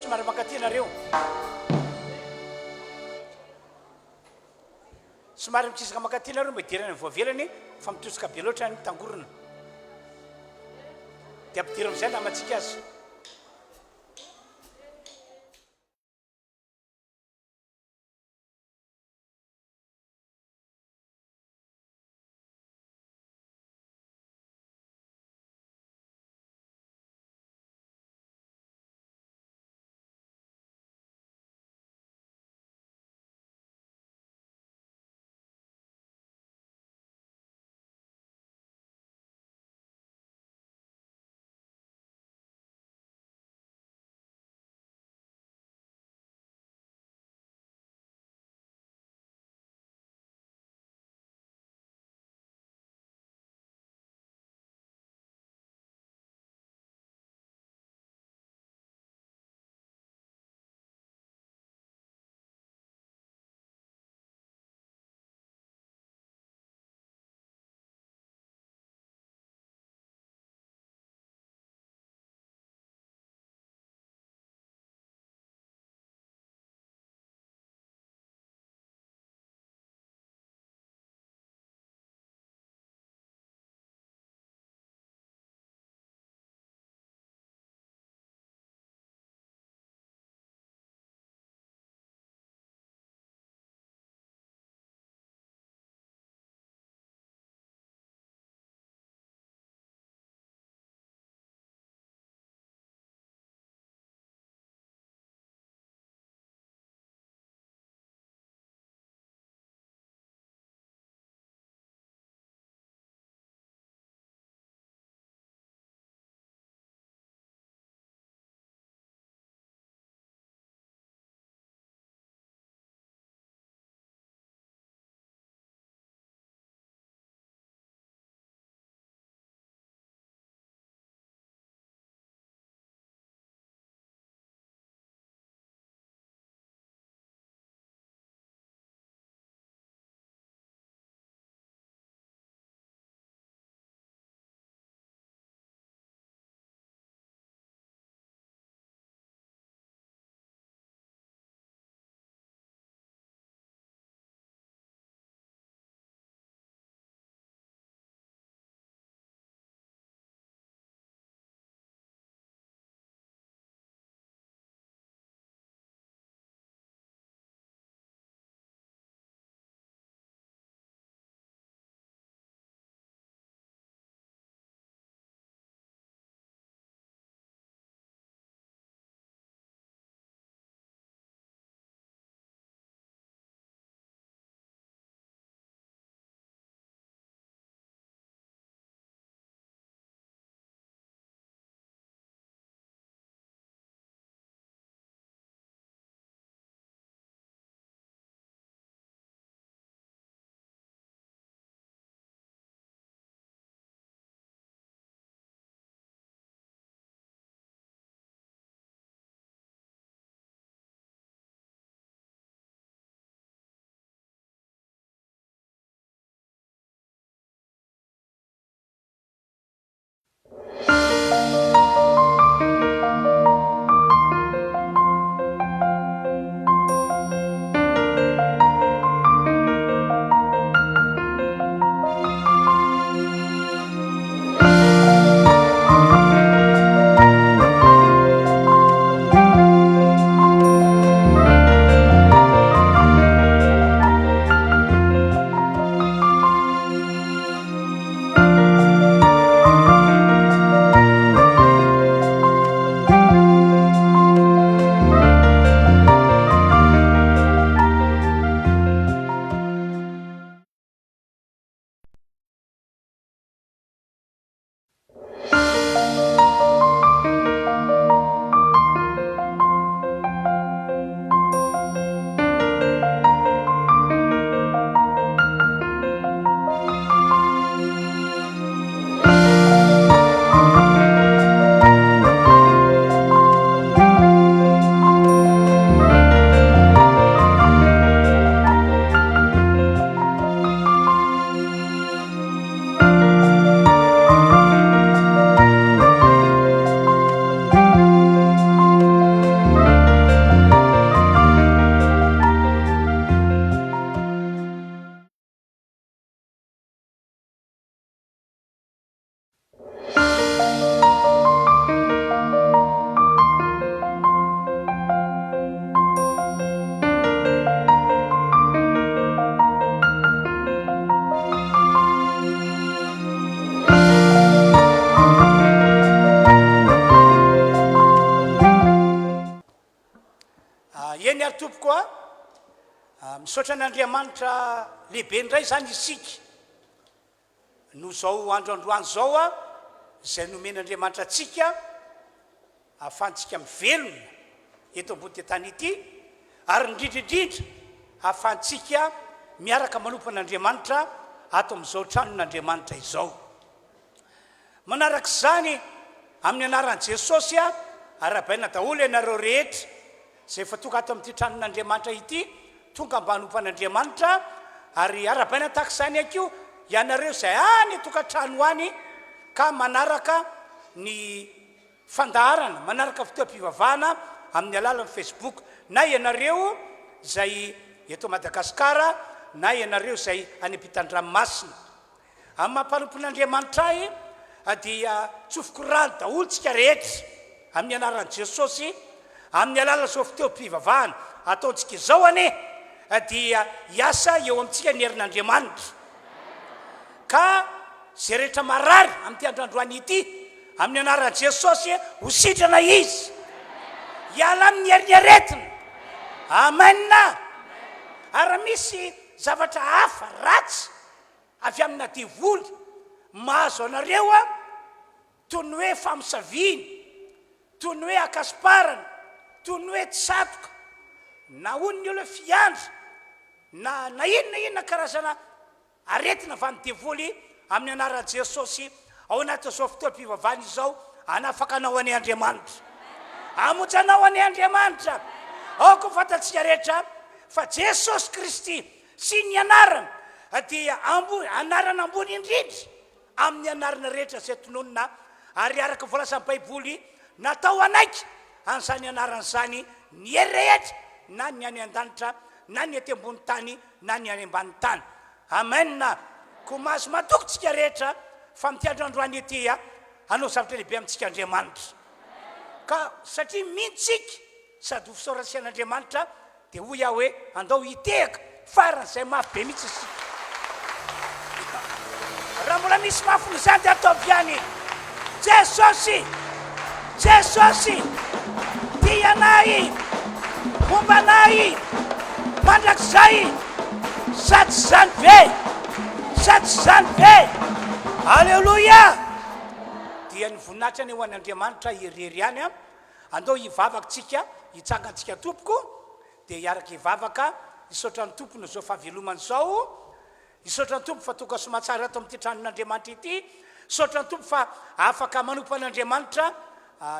Somary mankaty nareo. Somary mikisaka mankaty nareo mba hidirana ny voavelany fa mitosika be loatra ny tangorona. Dia ampidiro amin'izay namantsika azy. Eny ary tompoko a, misaotra an'Andriamanitra lehibe indray izany isika noho izao andro androany izao a, izay nomen'Andriamanitra antsika ahafahantsika mivelona eto ambony tany ity ary indrindra indrindra ahafahantsika miaraka manompo an'Andriamanitra ato amin'izao tranon'Andriamanitra izao. Manaraka izany, amin'ny anaran'i Jesosy, arahabaina daholo ianareo rehetra izay efa tonga ato amin'ity tranon'Andriamanitra ity, tonga mba hanompo an'Andriamanitra, ary arahabaina tahaka izany ihany koa ianareo izay any an-tokantrano any ka manaraka ny fandaharana, manaraka fotoam-pivavahana amin'ny alalan'ny Facebook, na ianareo izay eto Madagasikara na ianareo izay any ampitan-dranomasina. Amin'ny maha mpanompon'Andriamanitra ahy dia tsofiko rano daholo tsika rehetra amin'ny anaran'i Jesosy, amin'ny alalan'izao fotoam-pivavahana ataontsika izao anie dia hiasa eo amintsika ny herin'Andriamanitra. Ka izay rehetra marary amin'ity andro androany ity, amin'ny anaran'i Jesosy ho sitrana izy. Hiala amin'ny herin'ny aretina. Amen. Ary raha misy zavatra hafa ratsy avy amina devoly mahazo anareo an, toy ny hoe famosaviana, toy ny hoe akasiparana, toy ny hoe tsatoka, na hoy ny olona hoe fiandry, na na inona inona karazana aretina avy amin'ny devoly, amin'ny anaran'i Jesosy, ao anatin'izao fotoam-pivavahana izao, hanafaka anao anie Andriamanitra. Hamonjy anao anie Andriamanitra. Aoka ho fantatsika rehetra fa Jesosy Kristy Sy ny anarana dia ambony, anarana ambony indrindra amin'ny anarana rehetra izay tononina, ary araka ny voalazan'ny Baiboly, natao hanaiky an'izany anarana izany ny hery rehetra, na ny any an-danitra, na ny ety ambony tany, na ny any ambany tany. Amen! Koa mahazo matoky tsika rehetra fa amin'ity andro androany ity, hanao zavatra lehibe amintsika Andriamanitra. Ka satria mino tsika, Sady ho fisaorantsika an'Andriamanitra dia hoy aho hoe andao hitehaka faran'izay mafy be mihitsy isika. Raha mbola misy mafy noho izany dia ataovy ihany. Jesosy! Jesosy! Tia anay! Momba anay! Mandrakizay! Sa tsy izany ve? Sa tsy izany ve? Aleloia! Dia ny voninahitra anie ho an'Andriamanitra irery ihany an! Andao hivavaka tsika, hitsangantsika tompoko, dia hiaraka hivavaka, hisaotra ny Tompo noho izao fahavelomana izao, hisaotra ny Tompo fa tonga soamatsara ato amin'ity tranon'Andriamanitra ity, hisaotra ny Tompo fa afaka manompo an'Andriamanitra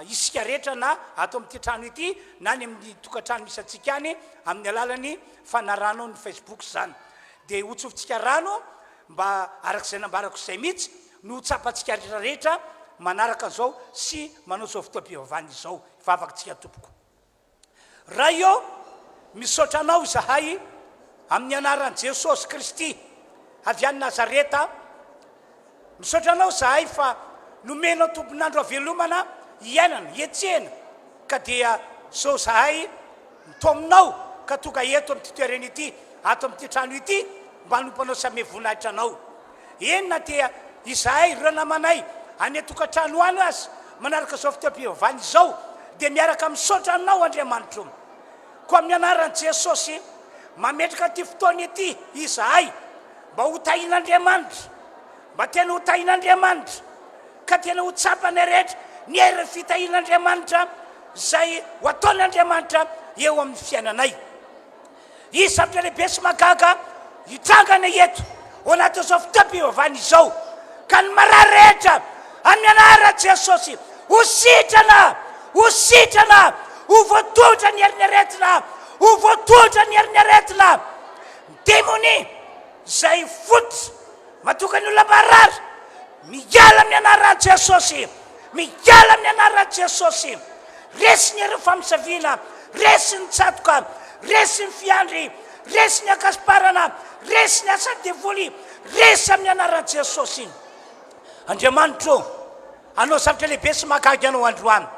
isika rehetra na ato amin'ity trano ity na any amin'ny tokantrano misy antsika any amin'ny alalan'ny fanarahanao ny Facebook izany. Dia hotsofintsika rano mba araka izay nambarako izay mihitsy no ho tsapantsika rehetra rehetra manaraka an'izao sy manao izao fotoam-pivavahana izao. Hivavaka tsika tompoko. Ray ô, misaotra Anao izahay amin'ny anaran'i Jesosy Kristy avy any Nazareta. Misaotra Anao izahay fa nomenao tombon'andro havelomana hiainana, hietsehana, ka dia izao izahay mitaominao ka tonga eto amin'ity toerana ity, ato amin'ity trano ity, mba hanompo Anao sy hanome voninahitra Anao. Eny na dia izahay, ireo namanay any an-tokantrano any aza, manaraka izao fotoam-pivavahana izao, dia miaraka misaotra Anao, Andriamanitro. Koa amin'ny anaran'i Jesosy, mametraka ity fotoana ity izahay mba ho tahian'Andriamanitra, mba tena ho tahian'Andriamanitra, ka tena ho tsapanay rehetra ny herin'ny fitahian'Andriamanitra izay ho ataon'Andriamanitra eo amin'ny fiainanay. Hisy zavatra lehibe sy mahagaga hitrangana eto ao anatin'izao fotoam-pivavahana izao, ka ny marary rehetra amin'ny anaran'i Jesosy ho sitrana, ho sitrana, ho voatohitra ny herin'ny aretina, ho voatohitra ny herin'ny aretina. Ny demonia izay fototra matoka ny olona marary, miala amin'ny anaran'i Jesosy, miala amin'ny anaran'i Jesosy. Resy ny herin'ny famosaviana, resy ny tsatoka, resy ny fiandry, resy ny ankasiparana, resy ny asan'ny devoly, resy amin'ny anaran'i Jesosy. Andriamanitro ô, hanao zavatra lehibe sy mahagaga Ianao androany.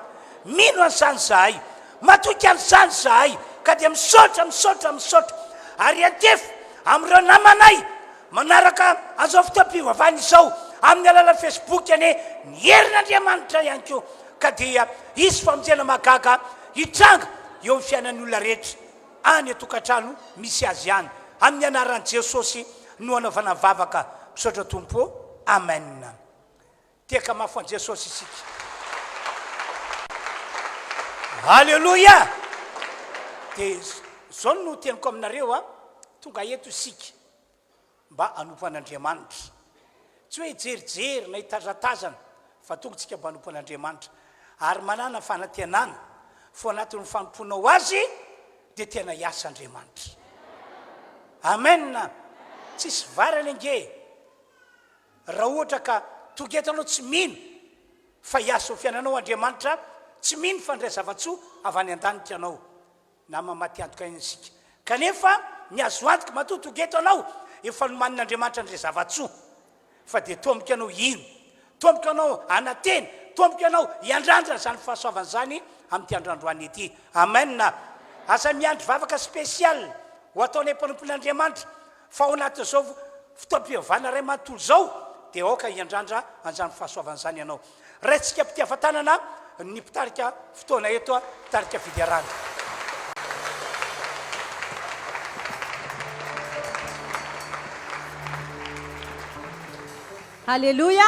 Mino an'izany izahay, matoky an'izany izahay, ka dia misaotra, misaotra, misaotra. Ary iantefo amin'ireo namanay Manaraka an'izao fotoam-pivavahana izao amin'ny alalan'ny Facebook anie ny herin'Andriamanitra ihany koa ka dia hisy famonjena mahagaga hitranga eo amin'ny fiainan'ny olona rehetra. any an-tokantrano misy azy any. Amin'ny anaran'i Jesosy no anaovana vavaka. Misaotra Tompo ô. Amen. Tehaka mafy ho an'i Jesosy isika. Alléluia! Dia izao no teniko aminareo a, tonga eto isika mba hanompo an'Andriamanitra. Tsy hoe hijerijery na hitazatazana fa tonga isika mba hanompo an'Andriamanitra. Ary manàna fanantenana fa ao anatin'ny fanompoanao Azy dia tena hiasa Andriamanitra. Amen! Tsisy varany ange e! Raha ohatra ka tonga eto ianao tsy mino fa hiasa eo fiainanao Andriamanitra, tsy mino fa handray zava-tsoa avy any an-danitra ianao, nama maty antoka ihany isika. Kanefa ny azo antoka, matoa tonga eto ianao, efa nomanin'Andriamanitra handray zava-tsoa. Fa dia tomika ianao hino, tomika ianao hanantena, tomika ianao hiandrandra izany fahasoavana izany amin'ity andro androany ity. Amen! Aza miandry vavaka spécial ho ataonay mpanompon'Andriamanitra Fa ao anatin'izao fotoam-pivavahana iray manontolo izao, dia aoka hiandrandra an'izany fahasoavana izany ianao. Raintsika am-pitiavan-tanana ny mpitarika fotoana eto, mpitarika fiderana. Aleloia!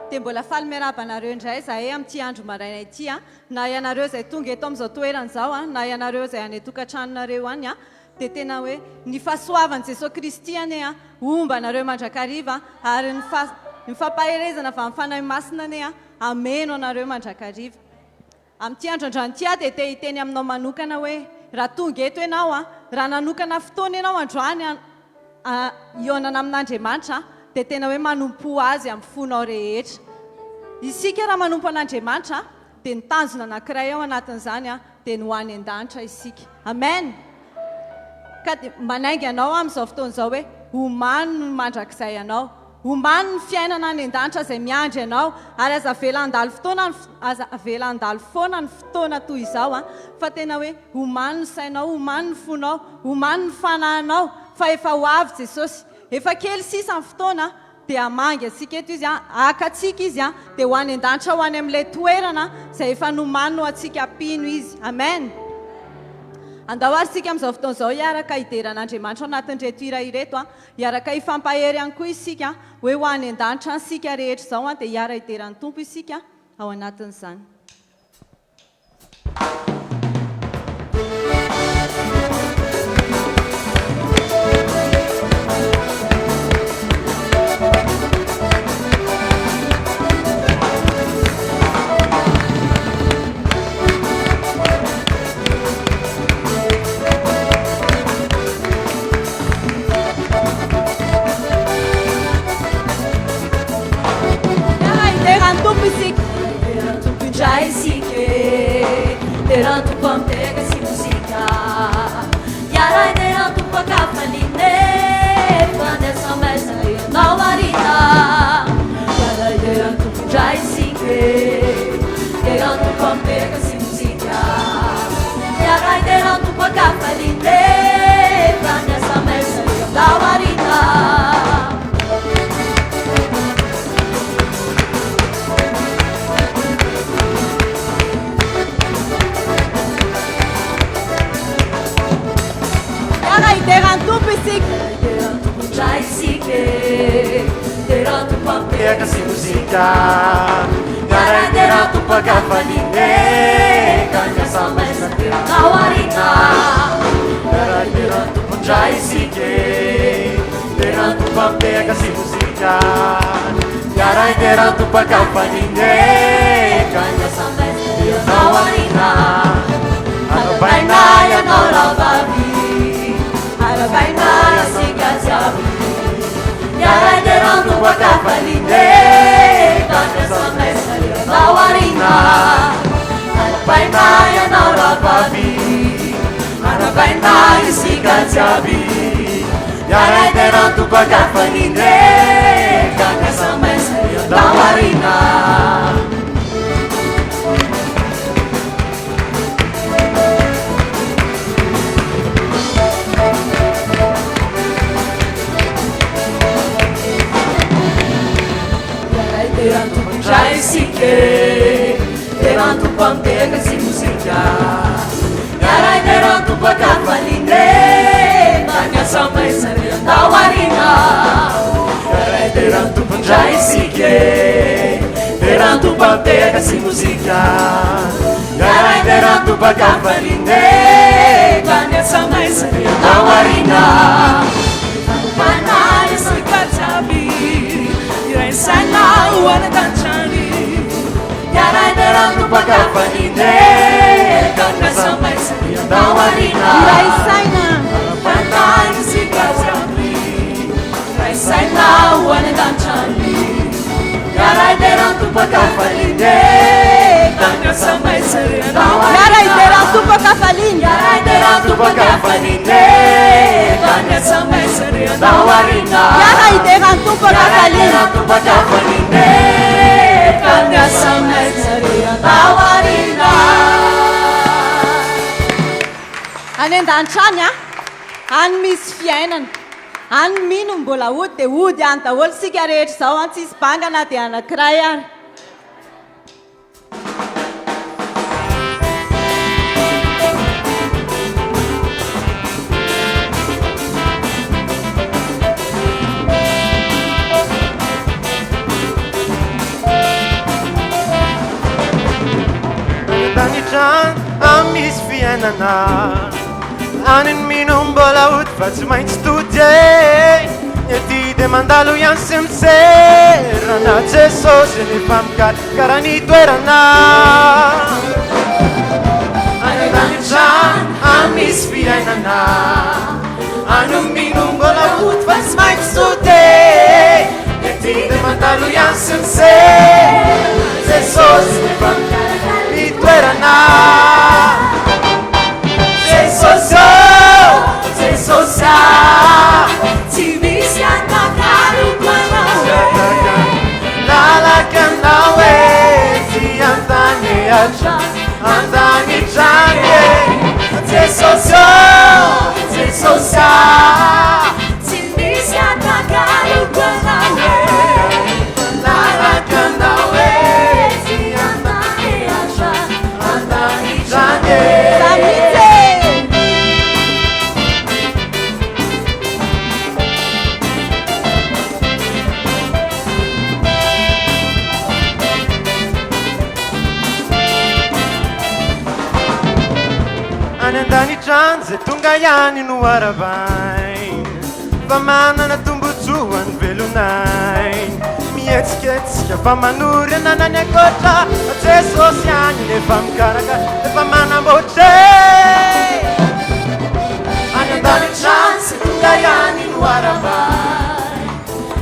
Dia mbola faly miarahaba anareo indray izahay amin'ity andro maraina ity, na ianareo izay tonga eto amin'izao toerana izao, na ianareo izay any an-tokantranonareo any. Dia tena hoe ny fahasoavan'i Jesoa Kristy anie an, homba anareo mandrakariva ary ny fa ny fampaherezana avy amin'ny Fanahy Masina anie an, hameno anareo mandrakariva. Amin'ity andro androany ity aho dia te hiteny aminao manokana hoe raha tonga eto ianao an, raha nanokana fotoana ianao androany an, hihaonana amin'Andriamanitra an, dia tena hoe manompoa Azy amin'ny fonao rehetra. Isika raha manompo an'Andriamanitra an, Dia ny tanjona anankiray ao anatin'izany dia ny ho any an-danitra isika. Amen! Ka dia manainga anao aho amin'izao fotoana izao hoe omano ny mandrakizay anao. Omano ny fiainana any an-danitra izay miandry anao. Ary aza avela handalo fotoana ny aza avela handalo foana ny fotoana toy izao fa tena hoe omano ny sainao, omano ny fonao, omano ny fanahinao fa efa ho avy Jesosy. Efa kely sisa ny fotoana dia hamangy antsika eto Izy, haka antsika Izy, dia ho any an-danitra ho any amin'ilay toerana izay efa nomaniny ho antsika mpino Izy. Amen! Andao ary isika amin'izao fotoana izao hiaraka hidera an'Andriamanitra ao anatin'ireto hira ireto, hiaraka hifampahery ihany koa isika hoe ho any an-danitra any isika rehetra izao, dia hiara-hidera ny Tompo isika ao anatin'izany. Miara hidera ny Tompo isika. Dera ny Tompo indray isika e, dera ny Tompo amin'ny tehaka sy mozika. Hiara hidera ny Tompo an-kafaliana e, fandraisana maizina ianao Marina. Hiara hidera ny Tompo indray isika e, dera ny Tompo amin'ny tehaka sy mozika. Hiara hidera ny Tompo an-kafaliana e, fandraisana maizina ianao Marina. Miara hidera ny Tompo isika. Hidera ny Tompo indray isika e. Hidera ny Tompo amin'ny Tehaka sy mozika. Miara hidera ny Tompo an-kafaliana e. Ka ny asa maizina dia Ao aoriana. Miara hidera ny Tompo indray isika e. Hidera ny Tompo amin'ny tehaka sy mozika. Miara hidera ny Tompo an-kafaliana e. Ka ny asa maizina dia ao aoriana. Arahabaina ianao rahavavy, arahabaina isika jiaby. Miara hidera ny Tompo an-kafaliana e. Ka ny asa maizina dia ao aoriana. Arahabaina ianao rahavavy, arahabaina isika jiaby. Miara hidera ny Tompo an-kafaliana e. Ka ny asa maizina dia ao aoriana. Miara hidera ny Tompo indray isika e. Dera ny Tompo amin'ny tehaka sy mozika. Miara hidera ny Tompo an-kafaliana. isika e Dera ny Tompo amin'ny tehaka sy mozika Miara hidera ny Tompo an-kafaliana e Ka ny asa maizina dia andao ariana Fanahy isika jiaby Iray saina ho any an-danitra any Miara hidera ny Tompo an-kafaliana e Ka ny asa maizina dia andao ariana Iray saina. Fanahy isika jiaby Iray saina ho any an-danitra any Miara hidera ny Tompo an-kafaliana e Ka ny asa maizina dia andao ariana Miara hidera ny Tompo an-kafaliana. Miara hidera ny Tompo an-kafaliana e Ka ny asa maizina dia andao ariana Miara hidera ny Tompo an-kafaliana. Tompo an-kafaliana e Ka ny asa maizina dia andao ariana Any an-danitra any an, any misy fiainana. Any mino mbola hody dia hody any daholo isika rehetra izao an, tsisy banga na dia anankiray ary. Any an-danitra any misy fiainana Any ny mino mbola hody fa tsy maintsy tody e Ny aty dia mandalo ihany sy miserana Jesosy nefa mikarakara ny toerana Any an-danitra any misy fiainana Any ny mino mbola hody fa tsy maintsy tody e Ny aty dia mandalo ihany sy miserana Jesosy nefa mikarakara ny toerana Jesosy ô, Jesosy ah Tsy misy atakaloko anao e Lalaka anao e Ty an-tany hatrany An-danitra any e Jesosy ô, Jesosy ah Tsy misy atakaloko anao e Lalaka anao e Ty an-tany hatrany An-danitra any e Za mihitsy e! Any an-danitra any zay tonga ihany no arabaina Fa manana tombotsoa ny velon'aina Mihetsiketsika fa manorina na ny ankoatra Jesosy ihany efa mikarakara efa manamboatra e Any an-danitra any zay tonga ihany no arabaina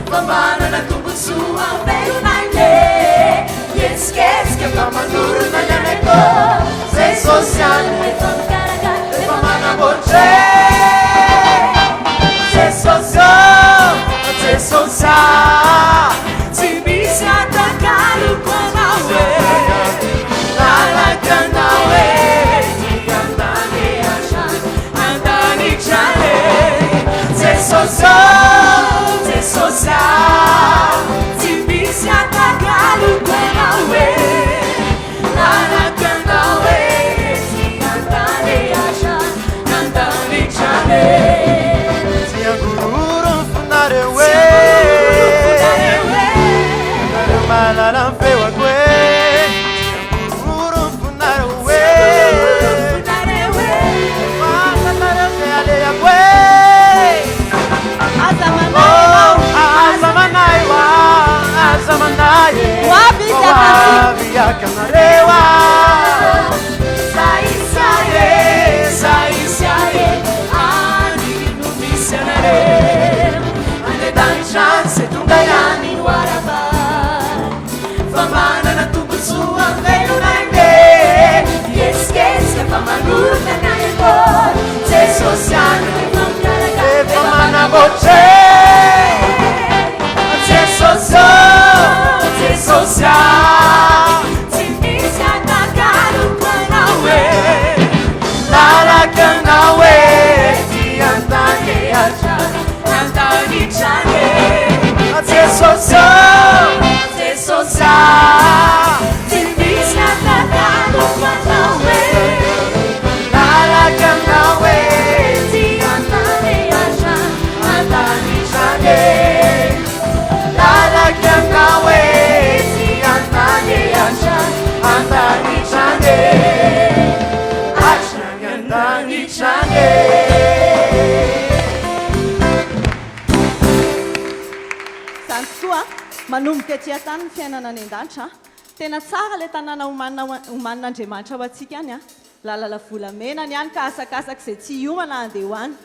Fa manana tombotsoa velon'aina e Mihetsiketsika fa manorina ny any ankoatra Jesosy ihany efa mikarakara efa manamboatra e Jesosy ô, Jesosy ah Tsy misy atakaloko anao e Lalaka anao e Ty an-tany hatrany An-danitra e Jesosy ô, Jesosy ah Tsy misy atakaloko anao e Lalaka anao e Ty an-tany hatrany An-danitra e Tsy angororo ny fonareo e Nareo mahalala ny feoko e Tsy angororo ny fonareo e Fantatrareo zay alehako e Aza manahy ianao. Aza manahy wa, aza manahy e Ho avy izy Ho haka antsika. avy haka anareo ah Za e, za e, any no misy anareo. Any an-danitra any zay tonga ihany no arabaina. Fa manana tombotsoa velon'aina e. Mihetsiketsika fa manorina ny any an-koatra. Jesosy ihany efa mikarakara, Efa manamboatra e Jesosy ô, Jesosy ah Tsy misy atakaloko anao e. Lalaka anao e Ty an-tany hatrany, an-danitra e. Jesosy ô, Jesosy ah Tsy misy atakaloko anao e. Lalaka anao e Ty an-tany hatrany, an-danitra e. Lalaka anao An-danitra any e. Izany tokoa, manomboka ety an-tany ny fiainana any an-danitra. Tena tsara ilay tanàna omanina omanin'Andriamanitra ho antsika any. Lalana volamena ny any ka asakasak'izay tsy hiomana handeha ho any.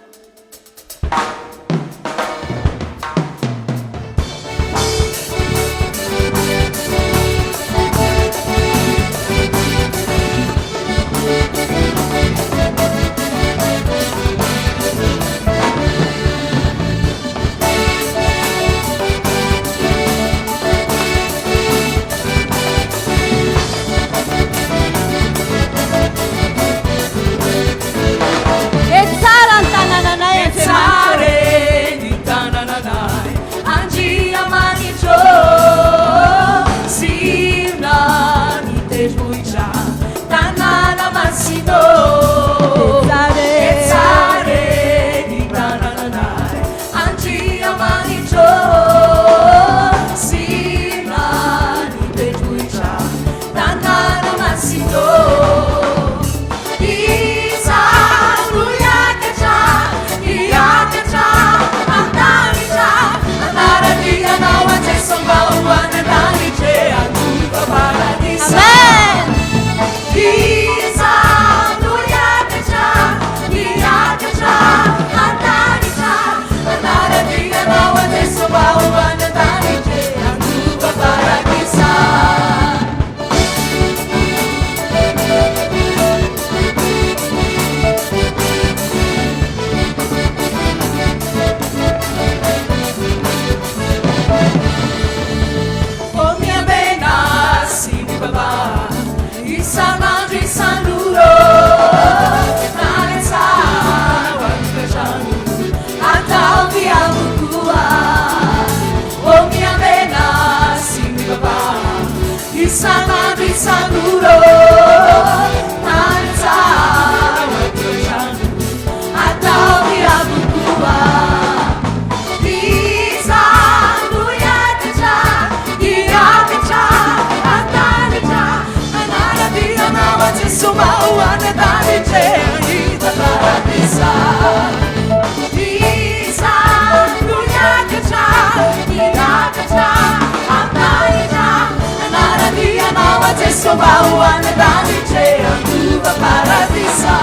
E tsara ny tanànanay Andriamanitra. Tsara e ny tanànanay Andriamanitro Ziona ny tendrombohitra Tanàna masina ô. E E tsara tsara e. e ny tanànanay Andriamanitro ô, Ziona ny tendrombohitra, tanàna masina ô. Iza no hiakatra, hiakatra an-danitra, hanara-dia Anao Jeso mba ho any an-danitra e, handova paradisa. Amen. Iza no hiakatra, hiakatra an-danitra, hanara-dia Anao Jeso mba ho any an-danitra e, handova paradisa. Ô miambena sy mivavaha isan'andro isan'ora na any an-tsaha ho an-tokantrano ataovy avokoa. Ô miambena sy mivavaha isan'andro isan'ora na any an-tsaha ho an-tokantrano ataovy avokoa. Iza no hiakatra, hiakatra an-danitra, hanara-dia Anao aho Jesoa mba ho any an-danitra e, hahita paradisa. Iza no hiakatra, hiakatra an-danitra, hanara-dia Anao aho Jesoa mba ho any an-danitra e, handova paradisa.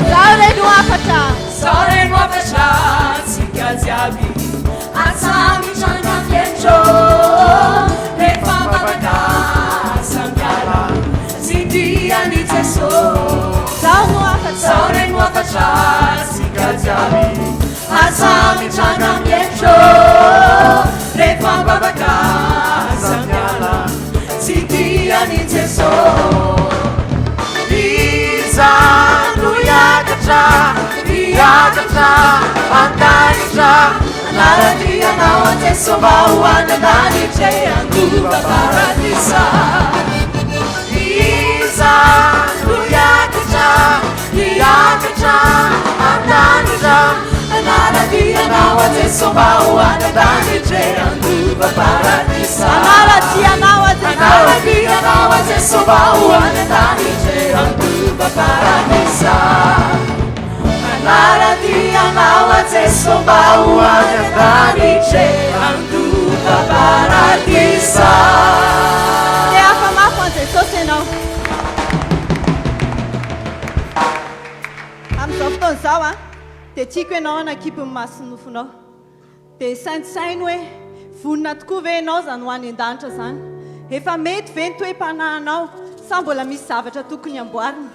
Zao re no hafatra. Zao re no hafatra antsika jiaby Asa mitranga mietro Rehefa mivavaka asa miala Tsy tian'i Jeso Zao no hafatra. Zao re no hafatra antsika jiaby Asa mitranga mietro Rehefa mivavaka aza miala Tsy tian'i Jeso Iza no hiakatra, hiakatra an-danitra, Hanara-dia anao aho Jeso mba ho any an-danitra e Handova paradisa Iza no hiakatra, hiakatra an-danitra, Hanara-dia anao aho Jeso mba ho any an-danitra e Handova paradisa Hanara-dia anao aho Jeso. Hanara-dia anao aho Jeso mba ho any an-danitra e Handova paradisa Hanara-dia anao aho Jeso mba ho any an-danitra e Handova paradisa Te hafa-mafy ho an'i Jesosy ianao. Amin'izao fotoana izao an, dia tiako ianao hanakipy ny mason'ny nofonao. Dia saintsaino hoe, vonona tokoa ve ianao izany ho any an-danitra izany? Efa mety ve ny toe-panahinao sa mbola misy zavatra tokony hamboarina?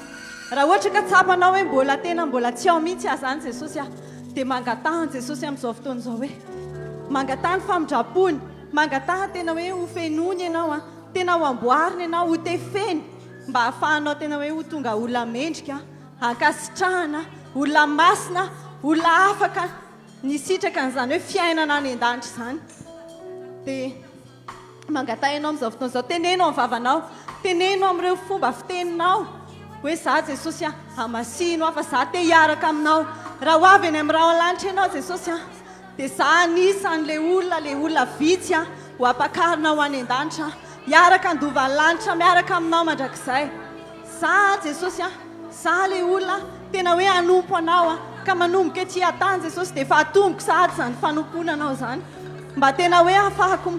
Raha ohatra ka tsapanao hoe mbola tena mbola tsy ao mihitsy aho izany Jesosy ah, dia mangataha an'i Jesosy amin'izao fotoana izao hoe, mangataha ny famindram-pony, mangataha tena hoe ho fenoiny ianao an, tena ho amboariny ianao, ho tefeny mba hahafahanao tena hoe ho tonga olona mendrika, ankasitrahana, olona masina, olona afaka nisitraka an'izany hoe fiainana any an-danitra izany. Dia mangataha ianao amin'izao fotoana izao, teneno amin'ny vavanao, teneno amin'ireo fomba fiteninao hoe za Jesosy a, hamasino aho fa za te hiaraka aminao. Raha ho avy eny amin'ny rahona lanitra ianao Jesosy a, dia za anisan'ilay olona, ilay olona vitsy a, ho ampakarina ho any an-danitra, hiaraka handova ny lanitra miaraka aminao mandrakizay. Za Jesosy a, za ilay olona tena hoe hanompo anao a, ka manomboka ety an-tany Jesosy dia efa atomboko sahady izany fanompoana anao izany, mba tena hoe hahafahako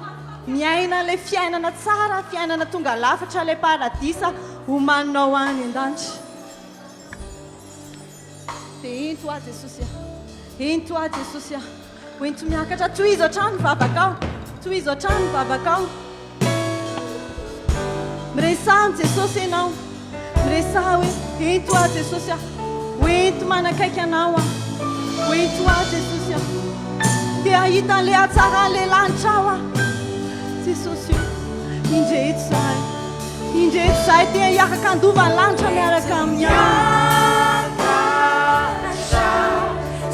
miaina ilay fiainana tsara, fiainana tonga lafatra, ilay paradisa omaninao any an-danitra. Dia ento aho Jesosy a, ento aho Jesosy a, ho ento miakatra, tohizo hatrany ny vavakao, tohizo hatrany ny vavakao. Miresaha amin'i Jesosy ianao, miresaha hoe ento aho Jesosy a, ho ento manakaiky anao aho, ho ento aho Jesosy a, te hahita an'ilay hatsaran'ilay lanitra aho aho. Jesosy o, indreto izahay. Indreto izahay te hiaraka handova ny lanitra miaraka aminao.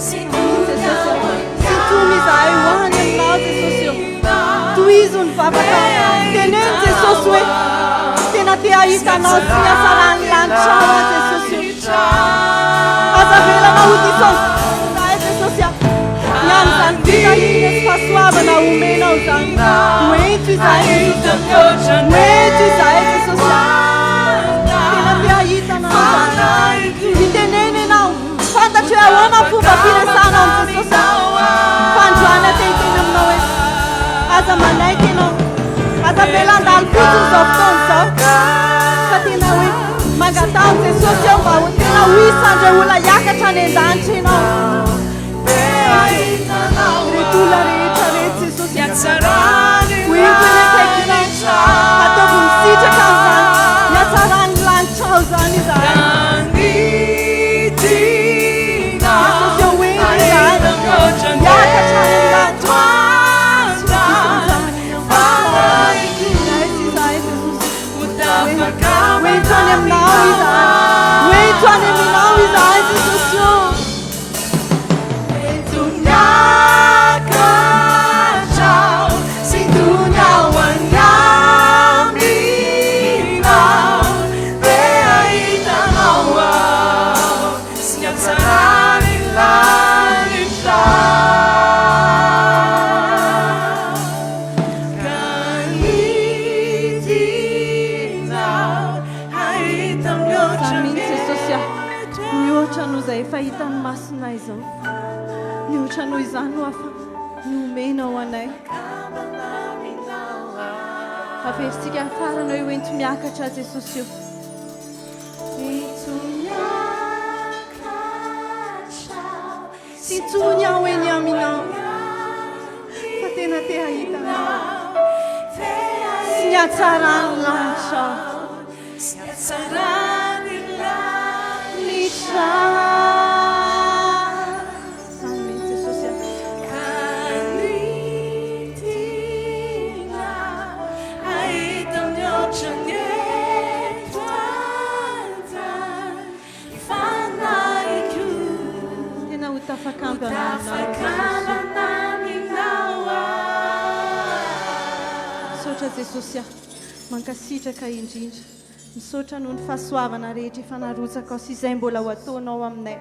Sintomy izahay ho any aminao Jesosy ô. Tohizo ny vavaka. Teneno Jesosy hoe tena te hahita anao sy ny hatsaran'ny lanitra aho Jesosy ô. Aza avelanao ho diso izahay Jesosy a. Ny amin'izany fitahiana sy fahasoavana omenao izany. Ho ento izahay Jesosy. Ho ento izahay Jesosy. Tena te hahita anao izahay. Mitenena ianao. Fantatro hoe ahoana ny fomba firesahana amin'i Jesosy. Fa androany aho te hiteny aminao hoe aza manaiky ianao. Aza avela handalo fotsiny izao fotoana izao. Fa tena hoe mangataha amin'i Jesosy eo mba ho tena ho isan'ireo olona hiakatra any an-danitra ianao. Ireto olona rehetra ireto Jesosy ho ento eny akaikinao. Ataovy misitraka an'izany ny hatsaran'ny lanitrao izany izahay. Jesosy ho ento izahay hiakatra any amin'ny lanitra. Ho ento any aminao izahay. Ho ento any aminao izahay Jesosy ô. Mihoatra noho izay efa hitan'ny masonay izao. Mihoatra noho izany no hafa nomenao anay. Averintsika ny farany hoe hoento miakatra Jesosy io. Ento miakatra. Tsy intsony aho eny aminao fa tena te hahita anao sy ny hatsaran'ny lanitrao. Izany mihitsy Jesosy a. Tena ho tafakambana aminao Misaotra Jesosy a. Mankasitraka indrindra. Misaotra noho ny fahasoavana rehetra efa narotsakao sy izay mbola ho ataonao aminay.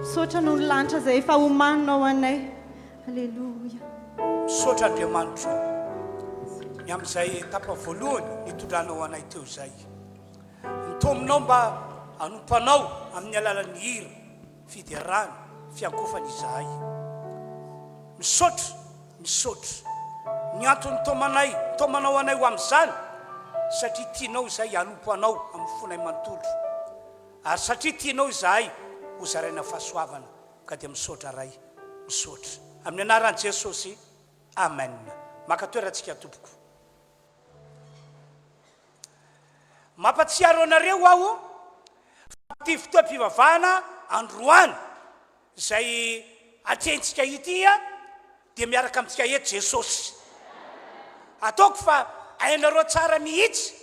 Misaotra noho ny lanitra izay efa omaninao anay. Aleloia. Misaotra Andriamanitro ny amin'izay étape voalohany nitondranao anay teo izay. Nitaominao mba hanompo Anao amin'ny alalan'ny hira, fiderana, fiankofana izahay. Misaotra, misaotra. Ny antony nitaomanay, nitaomanao anay ho amin'izany, satria tianao izahay hanompo Anao amin'ny fonay manontolo. Ary satria tianao izahay ho zaraina fahasoavana, ka dia misaotra Ray, misaotra. Amin'ny anaran'i Jesosy, Amen. Maka toerantsika tompoko. Mampatsiaro anareo aho fa ity fotoam-pivavahana androany izay atrehintsika ity dia miaraka amintsika eto Jesosy. Ataoko fa hainareo tsara mihitsy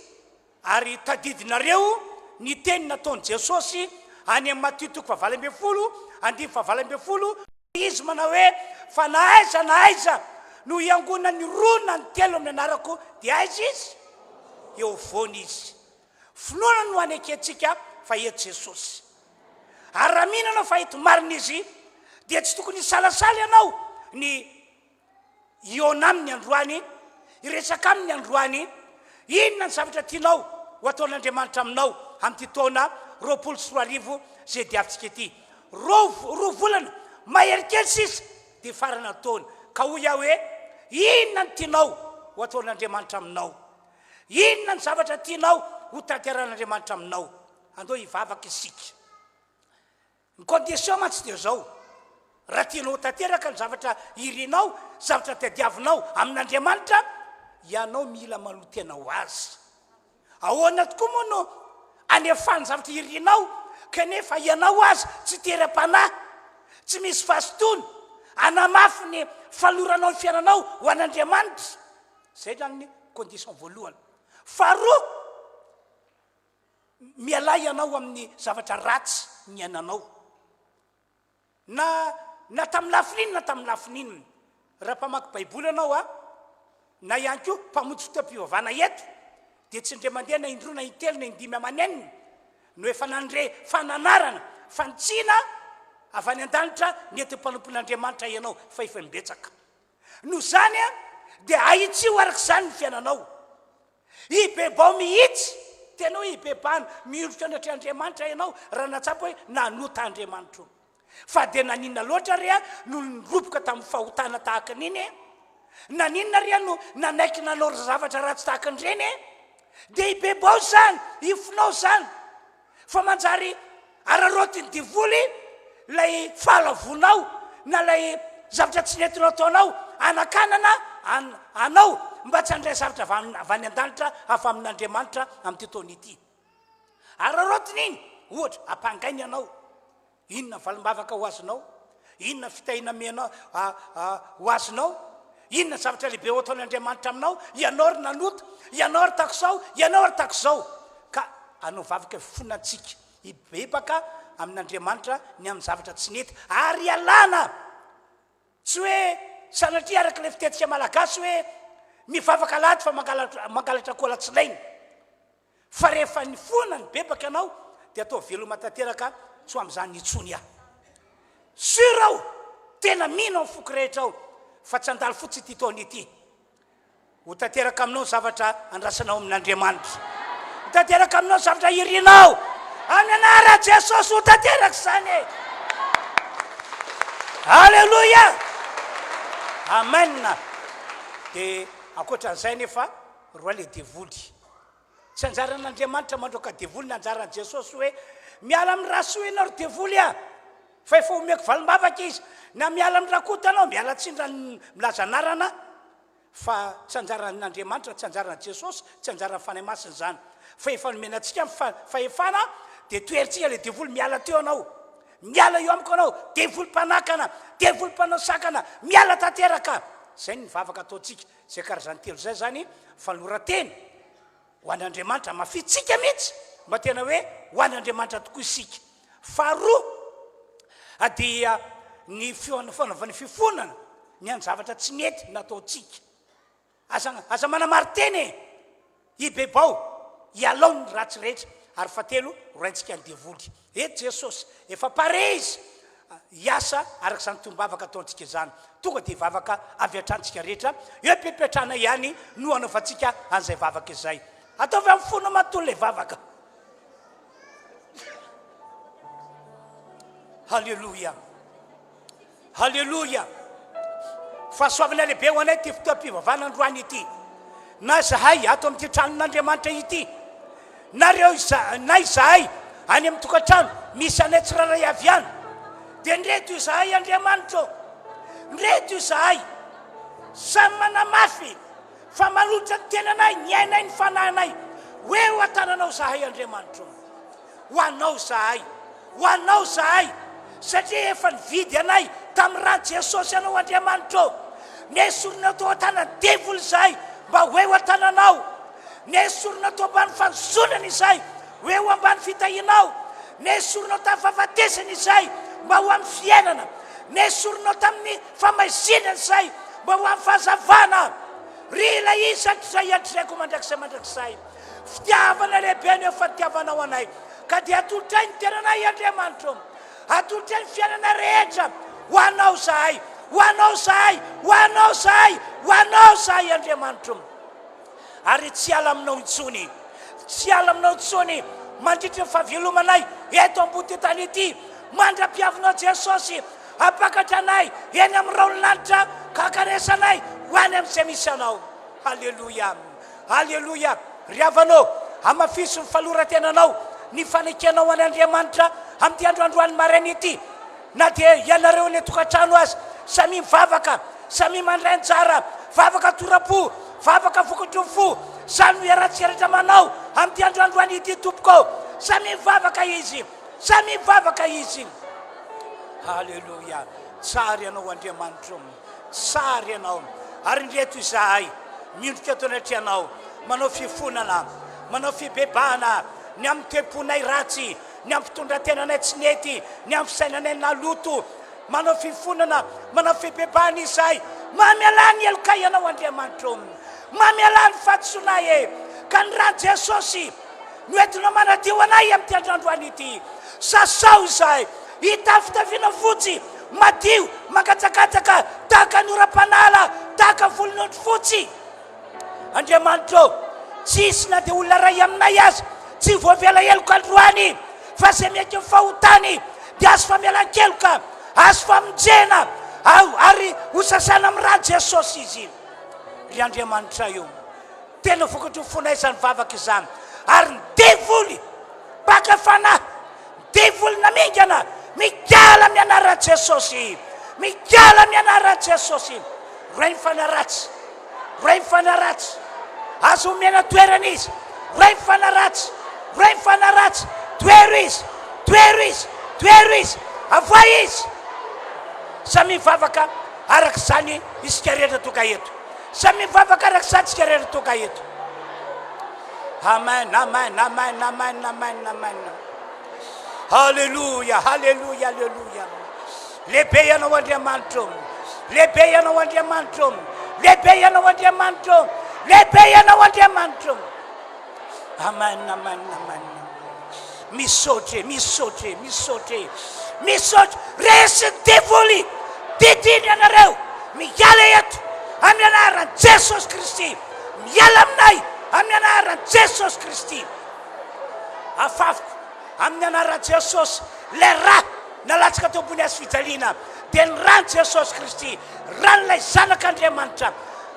ary tadidinareo ny teny nataon'i Jesosy any amin'ny Matio toko fahavalo ambinifolo andininy fahavalo ambinifolo, Izy manao hoe, Fa na aiza na aiza no hiangonan'ny roa na ny telo amin'ny anarako, dia aiza Izy? Eo afovoany Izy. Finoana no anekentsika fa eto Jesosy. Ary raha mino ianao fa eto marina Izy, Dia tsy tokony hisalasala ianao ny hihaona aminy androany, hiresaka aminy androany, inona ny zavatra tianao ho ataon'Andriamanitra aminao amin'ity taona 2020 izay diavintsika ity. Roa roa volana mahery kely sisa dia hifarana ny taona. Ka hoy aho hoe, inona no tianao ho ataon'Andriamanitra aminao? Inona ny zavatra tianao ho tanterahan'Andriamanitra aminao? Andao hivavaka isika. Ny condition mantsy dia izao, raha tianao ho tanteraka ny zavatra irinao, zavatra tadiavinao amin'Andriamanitra, ianao mila manolo-tena ho Azy. Ahoana tokoa moa no anefany zavatra irinao kanefa ianao aza tsy tera-panahy, tsy misy fahazotoana hanamafy ny fanoranao ny fiainanao ho an'Andriamanitra? Izay izany ny condition voalohany. Faharoa, mialà ianao amin'ny zavatra ratsy niainanao. Na na tamin'ny lafiny inona na tamin'ny lafiny inona. Raha mpamaky Baiboly ianao a, na ihany koa mpamonjy fotoam-pivavahana eto, dia tsy indray mandeha na indroa na intelo na indimy aman'enina no efa nandre fananarana, fanitsiana avy any an-danitra nety ho mpanompon'Andriamanitra ianao fa efa imbetsaka. Noho izany dia ahitsio araka izany ny fiainanao. Hibebao mihitsy, tena hoe hibebahana, miondrika eo anatrehan'Andriamanitra ianao raha nahatsapa hoe nanota Andriamanitra. Fa dia naninona loatra re aho no niroboka tamin'ny fahotana tahaka an'iny e? Naninona re aho no nanaiky nanao zavatra ratsy tahaka an'ireny e? Dia hibebao izany, hifonao izany. Fa manjary araraotin'ny devoly ilay fahalavonao na ilay zavatra tsy nety nataonao hanakanana anao mba tsy handray zavatra avy any an-danitra avy amin'Andriamanitra amin'ity taona ity. Araraotiny iny, ohatra, ampangainy ianao. Inona ny valim-bavaka ho azonao? Inona ny fitahiana amenao ho azonao? Inona ny zavatra lehibe ho ataon'Andriamanitra aminao? Ianao ry nanota, ianao ry takizao, ianao ry takizao. Ka hanao vavaka hifona antsika, hibebaka amin'Andriamanitra ny amin'ny zavatra tsy nety, ary hialana. Tsy hoe sanatria araka ilay fitetika malagasy hoe mivavaka alahady fa mangalatra akoho alatsinainy. Fa rehefa nifona nibebaka ianao dia atao veloma tanteraka tsy ho amin'izany intsony aho. Sûr aho, tena mino amin'ny foko rehetra aho fa tsy handalo fotsiny ity taona ity. Ho tanteraka aminao ny zavatra andrasanao amin'Andriamanitra. Ho tanteraka aminao ny zavatra irinao. Amin'ny anaran'i Jesosy ho tanteraka izany e. Alléluia. Amen. Dia ankoatran'izay nefa roa le devoly. Tsy anjaran'Andriamanitra mandroaka devoly ny anjaran'i Jesosy hoe miala amin'ny Rasoa ianao ry devoly a! Fa efa omeko valim-bavaka izy. Na miala amin'ny Rakoto ianao, miala tsiny raha milaza anarana fa tsy anjaran'Andriamanitra, tsy anjaran'i Jesosy, tsy anjaran'ny Fanahy Masina izany. Fa efa nomena antsika ny fahefana dia toherintsika ilay devoly miala teo ianao. Miala eo amiko ianao, devoly mpanakana, devoly mpanao sakana, miala tanteraka. Izay ny vavaka ataontsika. Izay karazany telo izay izany fanoloran-tena ho an'Andriamanitra, hamafintsika mihitsy mba tena hoe ho an'Andriamanitra tokoa isika. Faharoa dia ny fanaovana fifonana ny amin'ny zavatra tsy nety nataontsika. Aza aza manamari-tena e! Hibebao, ialao ny ratsy rehetra. Ary fahatelo, roahintsika ny devoly. Eto Jesosy, efa pare Izy hiasa araka izany tombavaka ataontsika izany. Tonga dia hivavaka avy hatrany tsika rehetra, eo am-pipetrahana ihany no hanaovantsika an'izay vavaka izay. Ataovy amin'ny fonao manontolo ilay vavaka. Haleloia. Haleloia! Fahasoavana lehibe ho anay ity fotoam-pivavahana androany ity. Na izahay ato amin'ity tranon'Andriamanitra ity, na ireo na izahay any amin'ny tokantrano misy anay tsirairay avy any, dia ndreto izahay Andriamanitra ô, ndreto izahay, samy manamafy fa manolotra ny tenanay, ny ainay, ny fanahinay ho eo an-tananao izahay Andriamanitra ô. Ho anao izahay, ho anao izahay, satria efa nividy anay tamin'ny ran'i Jesosy Ianao Andriamanitra ô. Nesorinao teo an-tanan'ny devoly izahay mba ho eo an-tananao. Nesorinao teo ambany fanozonana izahay ho eo ambany fitahianao. Nesorinao tamin'ny fahafatesana izahay mba ho amin'ny fiainana. Nesorinao tamin'ny famaizinana izahay mba ho amin'ny fahazavana. Ry ilay izy hatrizay hatrizay koa mandrakizay mandrakizay. Fitiavana lehibe ny fitiavanao anay, ka dia atolotray ny tenanay, Andriamanitra ô. Atolotray ny fiainana rehetra ho Ho Anao izahay, ho Anao izahay, ho Anao izahay, ho Anao izahay Andriamanitro. Ary tsy hiala aminao intsony, tsy hiala aminao intsony mandritry ny fahavelomanay eto ambony tany ity, mandra-piavinao Jesosy hampakatra anay eny amin'ny rahon'ny lanitra ka hankanesanay ho any amin'izay misy Anao. Haleloia! Aleloia! Ry havana ô, hamafiso ny faloran-tenanao, ny fanekenao an' Andriamanitra amin'ity andro androany maraina ity. Na dia ianareo any an-tokantrano aza, samia mivavaka, samia mandray anjara, vavaka tora-po, vavaka vokatry ny fo, izany no iarahantsika rehetra manao amin'ity andro androany ity, tompoko ô. Samia mivavaka izy, samia mivavaka izy. Aleloia! Tsara ianao Andriamanitro. Tsara Ianao. Ary indreto izahay, miondrika eto anatrehanao, manao fifonana, manao fibebahana ny amin'ny toe-ponay ratsy, ny amin'ny fitondran-tenanay tsy nety, ny amin'ny fisainanay naloto. Manao fifonana, manao fibebahana izahay. Mamelà ny helokay Ianao, Andriamanitro. Mamelà ny fahadisoanay e. Ka ny ran'i Jesosy no entinao manadio anay amin'ity andro androany ity. Sasao izahay, hitafitafiana fotsy, madio, mangatsakatsaka tahaka ny oram-panala, tahaka volon'ondry fotsy. Andriamanitra ô, tsy hisy na dia olona iray aminay aza tsy voavela heloka androany, fa izay miaiky ny fahotany dia azo famelan-keloka, azo famonjena, ary hosasana amin'ny ran'i Jesosy izy. Ry Andriamanitray ô, Tena vokatry ny fonay izany vavaka izany. Ary ny devoly mpaka fanahy, devoly namingana, mikala amin'ny anaran'i Jesosy. Mikala amin'ny anaran'i Jesosy. Roay ny fanahy ratsy. Roay ny fanahy ratsy. Aza omena toerana izy. Roay ny fanahy ratsy. Roay ny fanahy ratsy. Toero izy. Toero izy. Toero izy. Avoay izy. Samy mivavaka araka izany isika rehetra tonga eto. Samy mivavaka araka izany tsika rehetra tonga eto. Amen, amen, amen, amen, amen, amen. Haleloia, haleloia, haleloia. Lehibe ianao Andriamanitro. Lehibe ianao Andriamanitro. Lehibe ianao Andriamanitro. Lehibe ianao Andriamanitro. Amen, amen, amen. Misaotra e, misaotra e, misaotra e, misaotra. Resin'ny devoly, didiny ianareo, miala eto amin'ny anaran'i Jesosy Kristy. Miala aminay amin'ny anaran'i Jesosy Kristy. Afafiko amin'ny anaran'i Jesosy ilay ra nalatsaka teo ambony hazo fijaliana dia ny ran'i Jesosy Kristy, ran'ilay Zanak'Andriamanitra.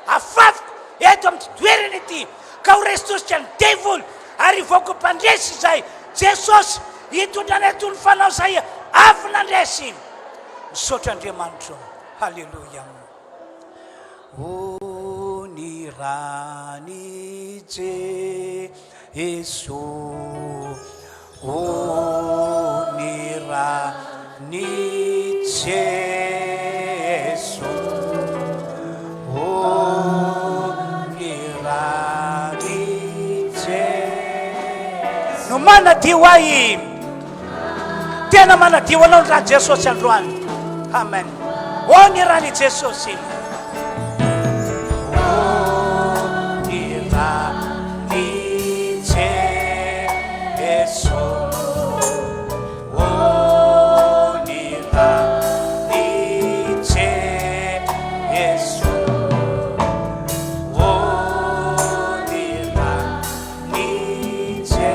Afafiko eto amin'ity toerana ity ka ho resy tosika ny devoly ary hivoaka ho mpandresy izay Jesosy hitondra anay toy ny fanao izay avy nandresy. Misaotra Andriamanitro. Haleloia. O ny ran'i Jeso. O ny ran'i Jeso. O ny ran'i Jeso. No manadio ahy. Tena manadio anao ny ran'i Jesosy androany. Amen. O ny ran'i Jesosy. O ny ran'i Jeso. O ny ran'i Jeso. O ny ran'i Jeso.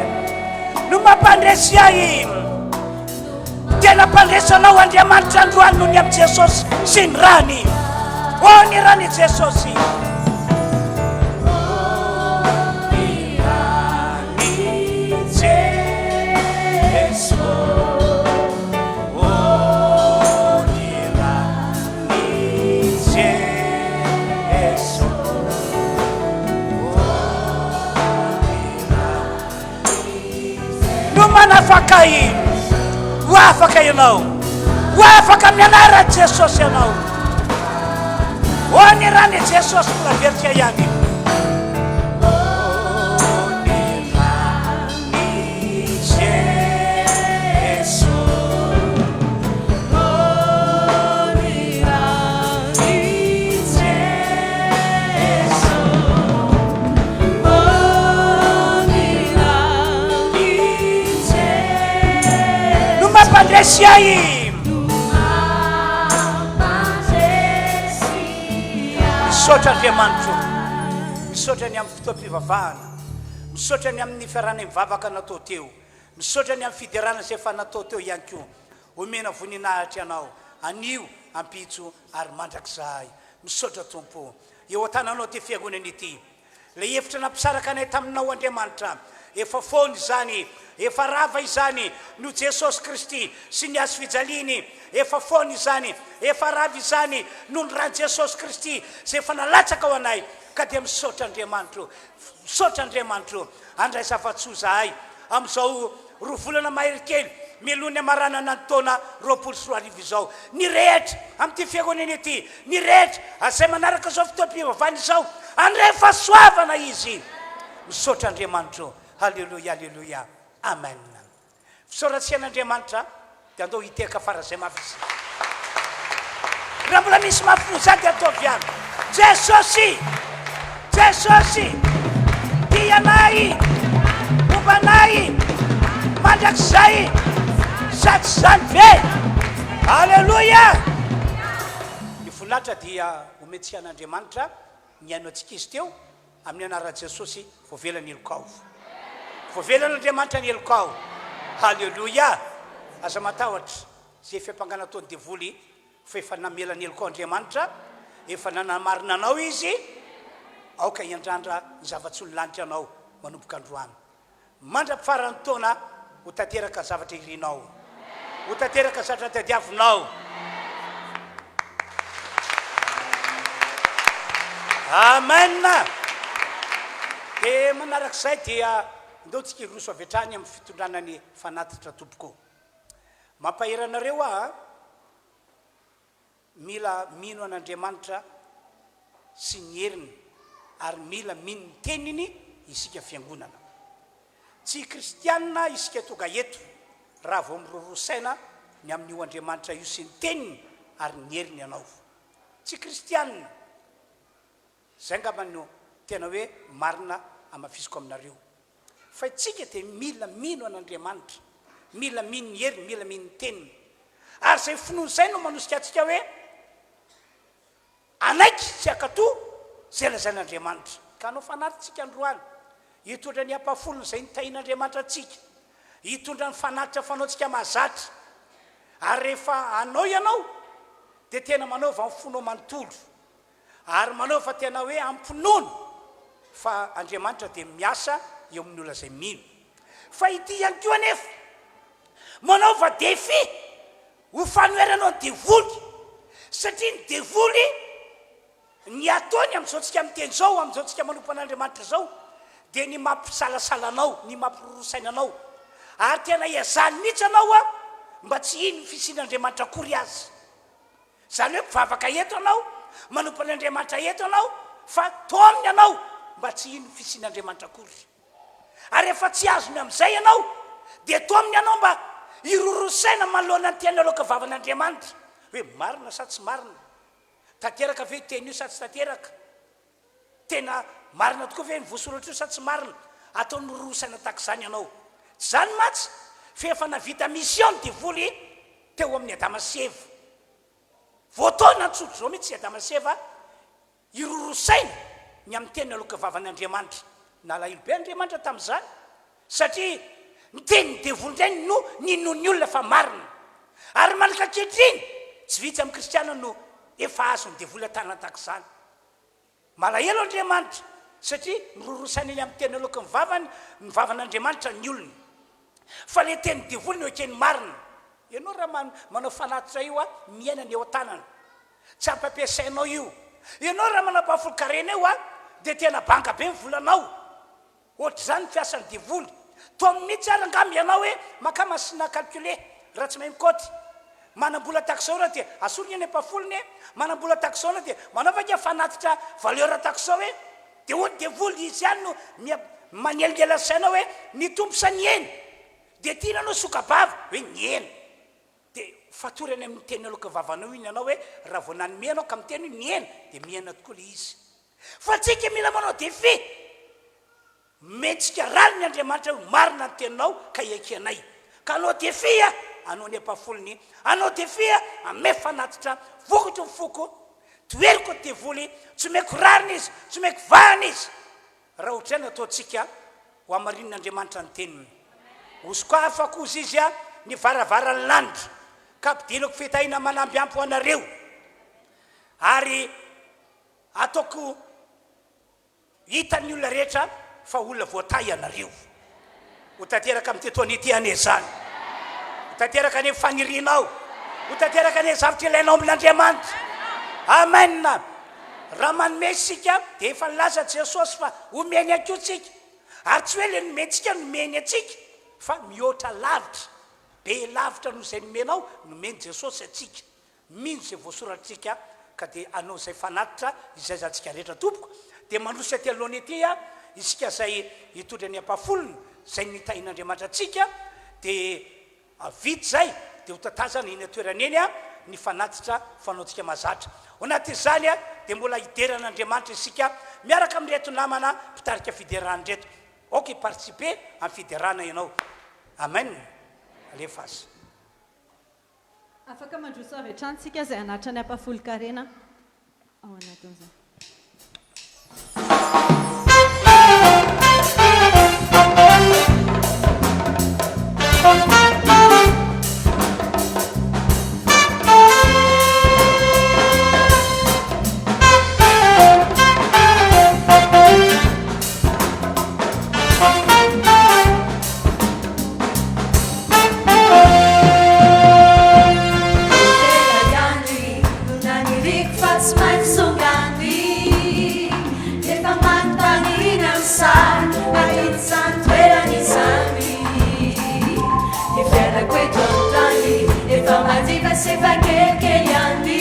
No mampandresy ahy. Tena mpandresy anao Andriamanitra androany noho ny amin'i Jesosy sy ny rany. Ô ny ran'i Jesosy. Ny ran'i Jesosy. Ô ny ran'i Jesosy. Ô ny ran'i No manafaka ahy. Ho afaka ianao. Ho afaka amin'ny anaran'i Jesosy ianao. Ho ny ran'i Jesosy mbola velika ihany. No mampandresy ahy. Misaotra Andriamanitro. Misaotra ny amin'ny fotoam-pivavahana. Misaotra ny amin'ny fiarahana mivavaka natao teo. Misaotra ny amin'ny fiderana izay efa natao teo ihany koa. Omena voninahitra Ianao anio, ampitso ary mandrakizay. Misaotra Tompo. Eo an-tananao ity fiangonana ity. Ilay efitra nampisaraka anay taminao Andriamanitra, efa foana izany, efa rava izany, noho Jesosy Kristy sy ny hazo fijaliany, efa foana izany, efa rava izany, noho ny ran'i Jesosy Kristy izay efa nalatsaka ho anay, ka dia misaotra Andriamanitro, misaotra Andriamanitro, handray zava-tsoa izahay amin'izao roa volana mahery kely mialoha ny hamaranana ny taona 2020 izao. Ny rehetra amin'ity fiangonana ity, ny rehetra izay manaraka izao fotoam-pivavahana izao, handray fahasoavana izy. Misaotra Andriamanitro. Haleloia, haleloia. Amen. Fisaorantsika an'Andriamanitra dia andao hitehaka faran'izay mafy isika. Raha mbola misy mafy noho izany dia ataovy ihany. Jesosy! Jesosy! Tia anay! Momba anay! Mandrakizay! Sa tsy izany ve? Aleloia! Ny voninahitra dia omentsika an'Andriamanitra nihaino antsika Izy teo. Amin'ny anaran'i Jesosy, voavela ny helokao. Voavelan'Andriamanitra ny helokao. Haleloia! Aza matahotra izay fiampangana ataon'ny devoly fa efa namela ny helokao Andriamanitra, efa nanamarina anao Izy, aoka hiandrandra ny zava-tsoa ny lanitra anao manomboka androany. Mandra-pifaran'ny taona ho tanteraka ny zavatra irinao. Ho tanteraka ny zavatra tadiavinao. Amen! Dia manarak'izay dia ndao tsika hiroso avy hatrany amin'ny fitondrana ny fanatitra tompoko. Mampahery anareo aho an! Mila mino an'Andriamanitra sy ny heriny ary mila mino ny teniny isika fiangonana. Tsy kristianina isika tonga eto raha vao miroroa saina ny amin'io Andriamanitra io sy ny teniny ary ny heriny ianao. Tsy kristianina. Izay angamba no tena hoe marina hamafisiko aminareo. Fa isika dia mila mino an'Andriamanitra, mila mino ny heriny, mila mino ny teniny. Ary izay finoana izay no manosika antsika hoe hanaiky sy hankatò izay lazain'Andriamanitra. Ka hanao fanatitra isika androany, hitondra ny ampahafolony izay nitahian'Andriamanitra antsika, hitondra ny fanatitra fanaontsika mahazatra. Ary rehefa hanao ianao dia tena manaova amin'ny fonao manontolo. Ary manao fa tena hoe am-pinoana fa Andriamanitra dia miasa eo amin'ny olona izay mino. Fa ity ihany koa anefa, manaova défi ho fanoheranao ny devoly, satria ny devoly, ny ataony amin'izao tsika miteny izao, amin'izao tsika manompo an'Andriamanitra izao, dia ny mampisalasala anao, ny mampiroro saina anao, ary tena ezahany mihitsy anao mba tsy hino ny fisian'Andriamanitra akory aza. Izany hoe mpivavaka eto ianao, manompo an'Andriamanitra eto ianao, fa taominy ianao mba tsy hino ny fisian'Andriamanitra akory. Ary rehefa tsy azony amin'izay ianao, dia taominy ianao mba hiroro saina manoloana ny teny aloaka vavan'Andriamanitra, hoe marina sa tsy marina? Tanteraka ve io teny io sa tsy tanteraka? Tena marina tokoa ve ny voasoratra io sa tsy marina? Ataony miroro saina tahaka izany ianao. Tsy izany mantsy fa efa navita mission ny devoly teo amin'i Adama sy Eva. Voataona tsotra izao mihitsy i Adama sy Eva hiroro saina ny amin'ny teny aloka vavan'Andriamanitra. Nalahelo be Andriamanitra tamin'izany satria ny tenin'ny devoly indray no ninoan'ny olona fa marina. Ary mandraka ankehitriny, tsy vitsy amin'ny kristiana no efa azon'ny devoly an-tanana tahaka izany. Malahelo Andriamanitra satria miroroa saina eny amin'ny teny aloaky ny vavany, ny vavan'Andriamanitra ny olony. Fa ilay tenin'ny devoly no ekeny marina. Ianao raha manao fanatitra io a, miaina ny eo an-tanana. Tsy ampy ampiasainao io. Ianao raha manao ampahafolon-karena io a, dia tena banga be ny volanao. Ohatr'izany ny fiasan'ny devoly. Toa mihitsy ary angamba ianao hoe makà machine à calculer raha tsy mahay mikaoty. Manam-bola tahaka izao ianao dia asoriny eny am-pahafolony e! Manam-bola tahaka izao ianao dia manaova ange fanatitra valeur tahaka izao e! Dia hoy ny devoly, izy ihany no miha manelingelina ny sainao hoe ny Tompo sa ny hena? Dia tiany ianao soka-bava hoe ny hena. Dia fatory any amin'ny teny aloky vavanao iny ianao hoe raha vao nanome ianao ka miteny hoe mihena dia mihena tokoa ilay izy. Fa tsika mila manao défi. Omentsika rariny Andriamanitra hoe marina ny teninao ka ekenay. Ka hanao défi aho hanao ny ampahafolony, hanao défi aho hanome fanatitra vokatry ny foko. Toheriko ny devoly, tsy omeko rariny izy, tsy omeko vahana izy. Raha ohatr'izay no ataontsika, ho hamarinin'Andriamanitra ny teniny. Hosokafako, hozy izy, ny varavaran'ny lanitra, ka hampidinako fitahiana manamby ampy ho anareo, ary hataoko Hitan'ny olona rehetra fa olona voatahy ianareo. Ho tanteraka amin'ity taona ity anie izany. Ho tanteraka anie ny fanirianao. Ho tanteraka anie ny zavatra ilainao amin'Andriamanitra. Amen. Raha manome isika dia efa nilaza Jesosy fa homeny ihany koa isika. Ary tsy hoe ilay nomentsika no nomeny antsika fa mihoatra lavitra, be lavitra noho izay nomenao, nomen'i Jesosy antsika. Mino izay voasoratr'tsika ka dia hanao izay fanatitra izay izantsika rehetra tompoko dia mandroso aty alohany aty a isika izay hitondra ny ampahafolony izay nitahian'Andriamanitra antsika dia vita izay dia ho tatazana eny an-toerana eny a ny fanatitra fanaontsika mahazatra. Ao anatin'izany a dia mbola hidera an'Andriamanitra isika miaraka amin'ireto namana mpitarika fiderana ireto. Aoka hi-participer amin'ny fiderana ianao. Amen. Alefaso. Afaka mandroso avy hatrany isika izay hanatitra ny ampahafolon-karena ao anatin'izay. Tena ihany no naniriako fa tsy maintsy tonga any. Efa manontany iny amin'ny sary mahita izany toerana izany. Ny fiainako eto an-tany efa madiva sy efa kelikely ihany.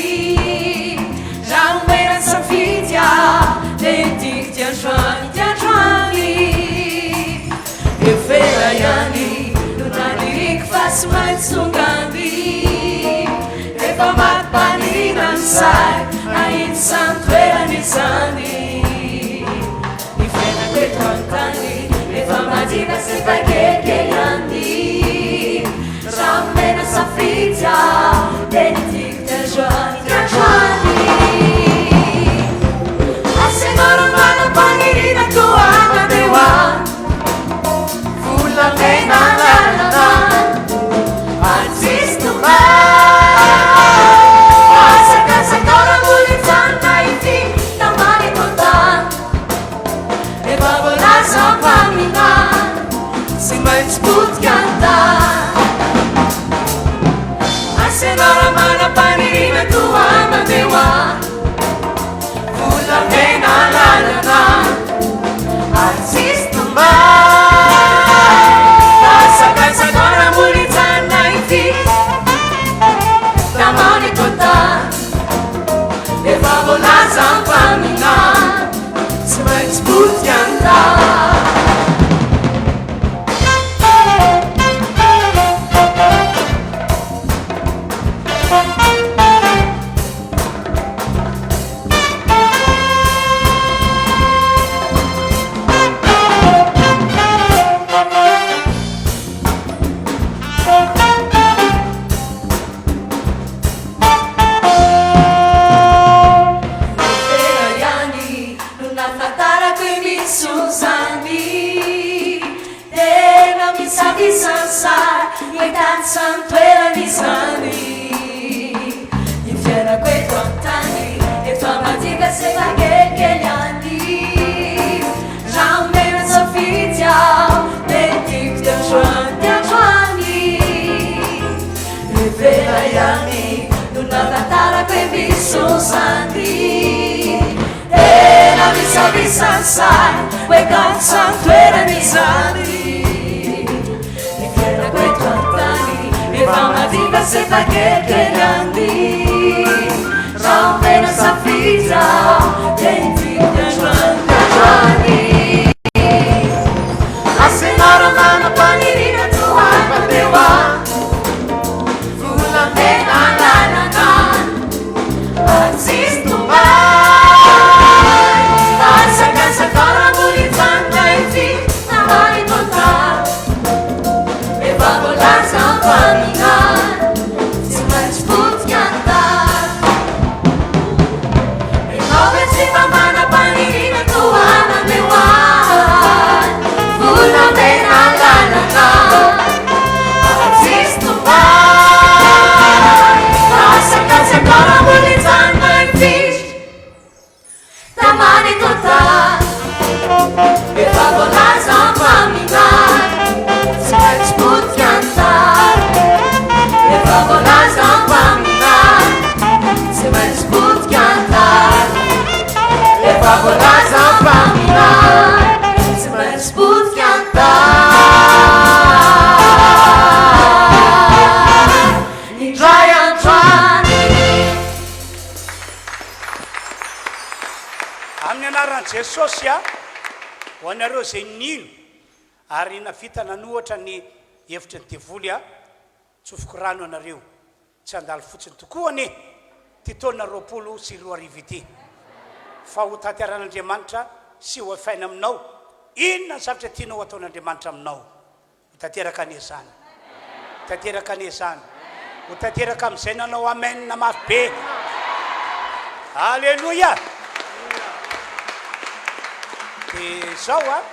Raha omena safidy aho dia tiako ity androany ity androany. Efera ihany no naniriako fa tsy maintsy tonga any. Efa matim-paniriana ny sary hahita izany toerana izany. Ny fiainako eto an-tany efa madiva sy efa kelikely ihany. Raha omena safidy aho dia ny tiako dia androany dia androany. Asainao raha manam-paniriana toa anareo aho. Volamena lalana ary tsisy tomany. Asakasakao raha mbola hijanona ity tamany eto an-tany. Efa voalaza mpaminany, tsy maintsy potika ny tany. Asainao raha manam-paniriana toa anareo aho. Volamena lalana ary tsisy tomany. Asakasakao raha mbola hijanona ity tamany eto an-tany. Efa voalaza mpaminany, tsy maintsy potika ny tany. Tena ihany no nahafantarako i Mitsu zany. Tena misavisa ny sary mahita ny samy toerana izany. Ny fiainako eto an-tany efa madiva sy efa kelikely ihany. Raha omena safidy aho dia ny tiako dia androany dia androany. Revena ihany no nahafantarako hoe misy ozany. Tena misavisa ny sary hoe kanto samy toerana izany. Ny fiainako eto an-tany efa madiva sy efa kelikely ihany. Raha omena safidy aho dia ny tiako dia androany dia androany. Asainao raha manam-paniriana toa ahy mandeha ho any. Volamena lalana. Tsisy tomany Asakasaka raha mbola hijanona ity namany eto an-tany Efa voalaza mpaminany Tsy maintsy potika ny tany. Efa voalaza mpaminany, tsy maintsy potika ny tany. Indray andro any. Amin'ny anaran'i Jesosy a, ho anareo izay nino ary navita nanohatra ny hevitry ny devoly a, tsofiko rano ianareo. Tsy handalo fotsiny tokoa anie ity taona 2020 ity, fa ho tanteran'Andriamanitra sy ho efaina aminao inona ny zavatra tianao hataon'Andriamanitra aminao. Ho tanteraka anie izany. Ho tanteraka anie izany. Ho tanteraka amin'izay nanao amen mafy be. Aleloia! Dia izao a,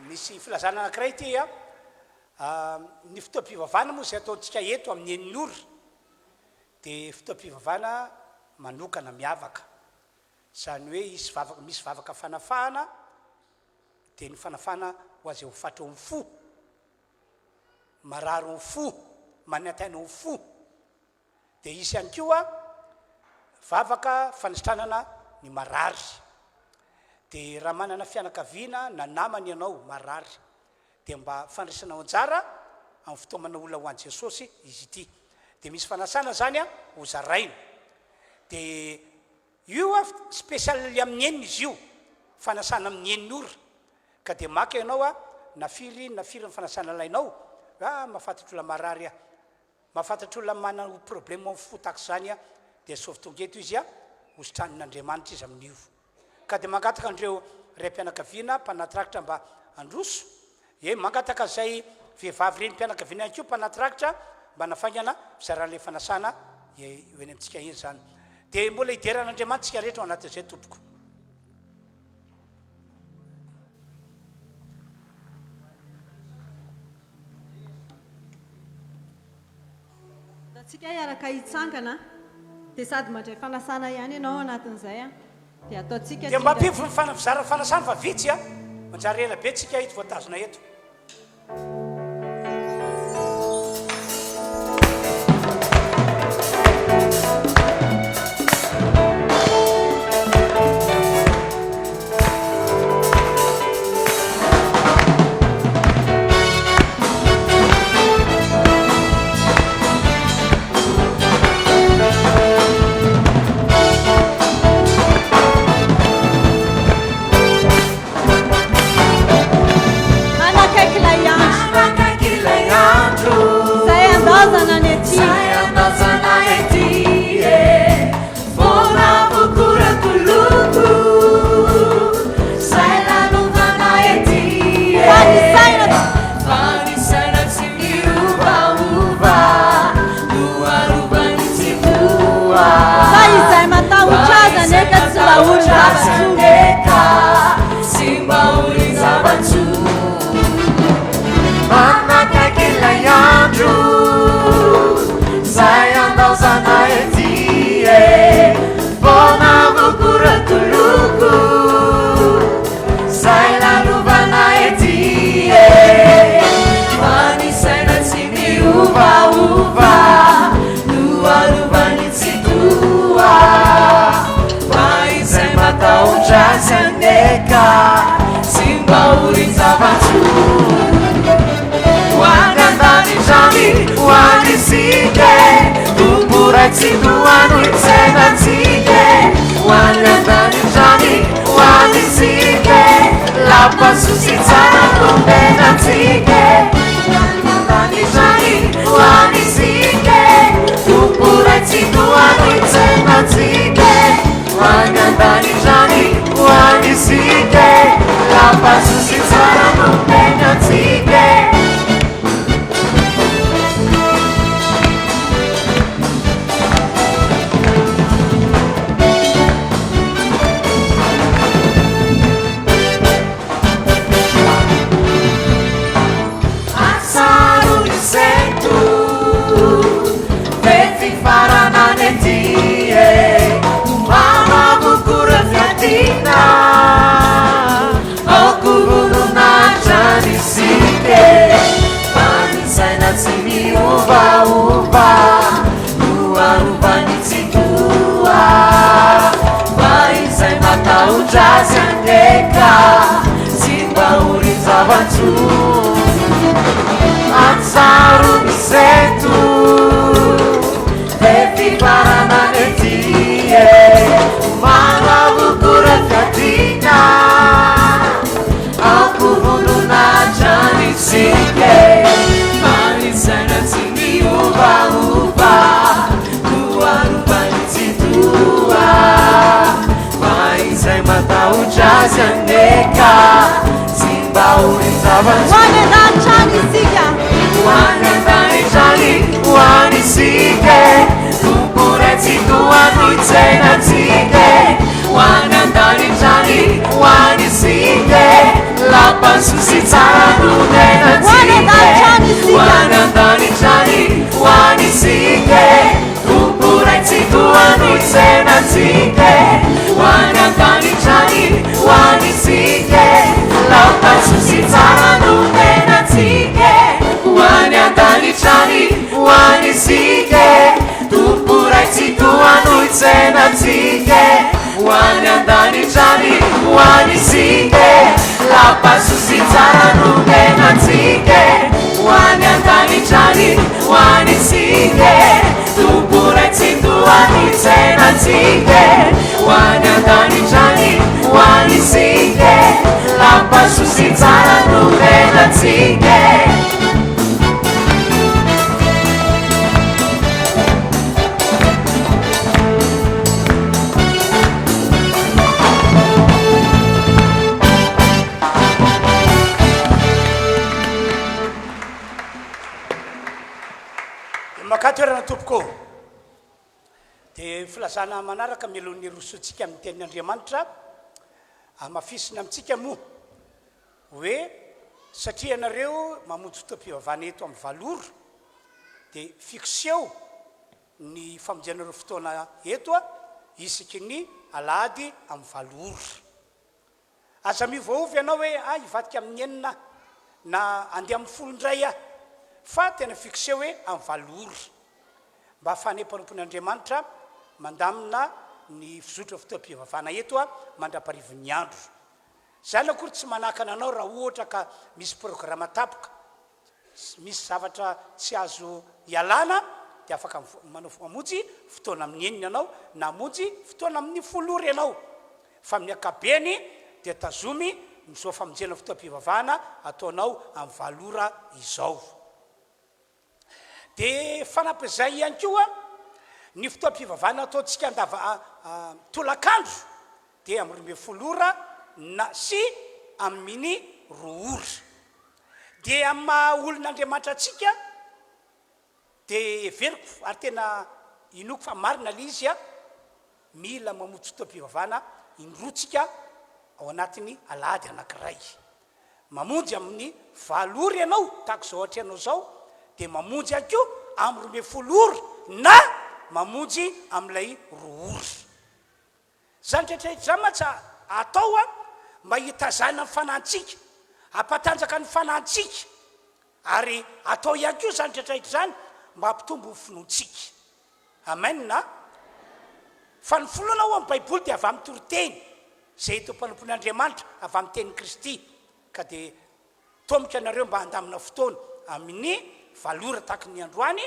misy filazana anankiray ity a. Ny fotoam-pivavahana moa izay ataontsika eto amin'ny enina ora dia fotoam-pivavahana manokana, miavaka. Izany hoe hisy vavaka, misy vavaka fanafahana, dia ny fanafahana ho azy ho fatra ho fo, marary ho fo, manantaina ho fo. Dia hisy ihany koa vavaka fanasitranana ny marary. Dia raha manana fianakaviana na namana ianao marary, dia mba fandraisanao anjara amin'ny fitaomana olona ho an'i Jesosy izy ity. Dia misy fanasana izany ho zaraina. Dia io spécial amin'ny enina izy io, fanasana amin'ny enina ora. Ka dia maka ianao na firy na firy ny fanasana alainao, ah mahafantatra olona marary aho. Mahafantatra olona manana ho problème amin'ny fo tahaka izany aho dia asovy tonga eto izy ho sitranin'Andriamanitra izy amin'io. Ka dia mangataka an'ireo raim-pianakaviana mpanaty rakitra mba handroso, eh mangataka izay vehivavy renim-pianakaviana ihany koa mpanaty rakitra mba hanafaingana fizaran'ilay fanasana eo eny amintsika eny izany. Dia mbola hidera an'Andriamanitra isika rehetra ao anatin'izay tompoko. Antsika hiaraka hitsangana dia sady mandray fanasana ihany ianao ao anatin'izay an, dia ataontsika Dia mba ampio ny fizarana fanasana fa vitsy an, manjary ela be tsika eto voatazona eto. Manakaiky ilay andro. Manakaiky ilay andro. Izay andaozana ny ety. Izay andaozana ety. Foana avokoa toloko. Izay lalovana ety. Fa ny saina. Fa ny saina tsy miovaova. No arovan'ny Tsitoha. Fa izay matahotra azy anie ka tsy mba orin-java-tsoa. Tsy mba orin-java-tsoa. Manakaiky ilay andro izay andaozana ety e. Foana avokoa ireo toloko izay lalovana ety e. Fa ny saina tsy miovaova no arovan'ny Tsitoha. Fa izay matahotra azy anie ka tsy mba orin-java-tsoa. Ho any an-danitra any, ho any isika e, Tompo Ray Tsitoha no hitsena antsika e. Ho any an-danitra any, ho any isika e, lapa soa sy tsara no omena antsika e. Ho any an-danitra any, ho any isika e, Tompo Ray Tsitoha no hitsena antsika e. Ho any an-danitra any, ho any isika e, lapa soa sy tsara no omena antsika e. matahotra azy anie ka tsy mba orin-java-tsoa. Atsaro ny sento dia fifarana ny ety e. Manavokora fiadiana ampivondrona hatrany isika e. Fa ny saina tsy miovaova no arovan'ny Tsitoha. Fa izay matahotra azy anie ka tsy mba orin-java-tsoa. Ho any an-danitra any isika. Ho any an-danitra any, ho any isika e. Tompo Ray Tsitoha no hitsena antsika e. Ho any an-danitra any, ho any isika e. Lapa soa sy tsara no Ho any honenantsika an-danitra any e. Ho isika. any an-danitra any, ho any isika e. Tompo Ray Tsitoha no hitsena antsika e. Ho any an-danitra any, ho any isika e. Lapa soa sy tsara no honenantsika e. Ho any an-danitra any, ho any isika e. Tompo Ray Tsitoha no hitsena antsika e. Ho any an-danitra any, ho any isika e. Lapa soa sy tsara no honenantsika e. Ho any an-danitra any, ho any isika e. Tompo Ray Tsitoha no hitsena antsika e. Ho any an-danitra any, ho any isika e. Lapa soa sy tsara no honenantsika e. Dia makà toerana tompoko ô. Dia filazana manaraka mialohan'ny hirosoantsika amin'ny tenin'Andriamanitra, hamafisina amintsika moa hoe satria ianareo mamonjy fotoam-pivavahana eto amin'ny valo ora dia fixeo ny famonjenareo fotoana eto isaky ny alahady amin'ny valo ora. Aza miovaova ianao hoe ah hivadika amin'ny enina aho na handeha amin'ny folo indray aho fa tena fixeo hoe amin'ny valo ora mba hahafahanay mpanompon'Andriamanitra mandamina ny fizotra fotoam-pivavahana eto mandra-paharivin'ny andro. Izany akory tsy manakana anao raha ohatra ka misy programa tapoka misy zavatra tsy azo ialana dia afaka manao mamonjy fotoana amin'ny enina ianao na hamonjy fotoana amin'ny folo ora ianao fa amin'ny ankapobeny dia tazomy ny zo famonjena fotoam-pivavahana ataonao amin'ny valo ora izao. Dia fanampin'izay ihany koa ny fotoam-pivavahana ataontsika andava tolakandro dia amin'ny 12 ora na sy amin'ny roa ora. Dia amin'ny maha olon'Andriamanitra antsika dia heveriko ary tena inoako fa marina ilay izy a, mila mamonjy fotoam-pivavahana indroa tsika ao anatin'ny alahady anankiray. Mamonjy amin'ny valo ora ianao tahaka izao atrehanao izao dia mamonjy ihany koa amin'ny 12 ora na mamonjy amin'ilay roa ora. Izany rehetra izany mantsy atao mba hitazana ny fanahintsika, hampatanjaka ny fanahintsika, ary atao ihany koa izany rehetra izany mba hampitombo ny finoantsika. Amen a! Fa ny finoana ao amin'ny Baiboly dia avy amin'ny toriteny izay eto am-panompoan'Andriamanitra, avy amin'ny tenin'i Kristy, ka dia Tomika anareo mba handamina fotoana amin'ny valo ora tahaky ny androany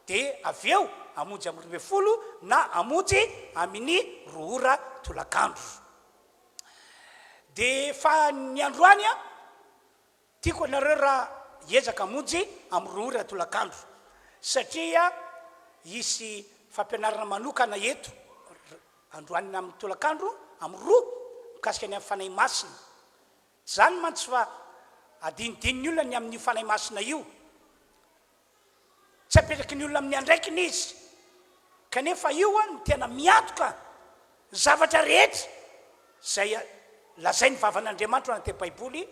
dia avy eo hamonjy amin'ny 12 na hamonjy amin'ny roa ora tolakandro. Dia fa ny androany an, tiako anareo raha hiezaka hamonjy amin'ny roa ora tolakandro satria hisy fampianarana manokana eto androany amin'ny tolakandro amin'ny roa mikasika ny amin'ny Fanahy Masina. Izany mantsy fa adinodinin'ny olona ny amin'io Fanahy Masina io. Tsy apetraky ny olona amin'ny andraikiny izy. Kanefa io no tena miantoka ny zavatra rehetra izay lazain'ny vavan'Andriamanitra ao anatin'ny Baiboly,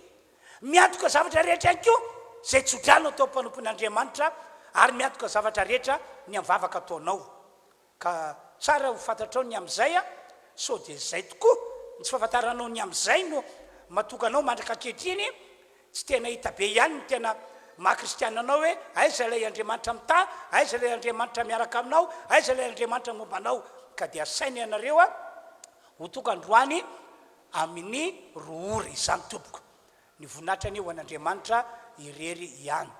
miantoka zavatra rehetra ihany koa izay tsodrano atao mpanompon'Andriamanitra ary miantoka zavatra rehetra ny amin'ny vavaka ataonao. Ka tsara ho fantatrao ny amin'izay a! Sao dia izay tokoa ny tsy fahafantaranao ny amin'izay no mahatonga anao mandraka ankehitriny tsy tena hita be ihany ny tena maha kristiana anao hoe aiza ilay Andriamanitra mitaha, aiza ilay Andriamanitra miaraka aminao, aiza ilay Andriamanitra momba anao. Ka dia asaina ianareo a ho tonga androany. Amin'ny roa ora izany tompoko. Ny voninahitra anie ho an'Andriamanitra irery ihany.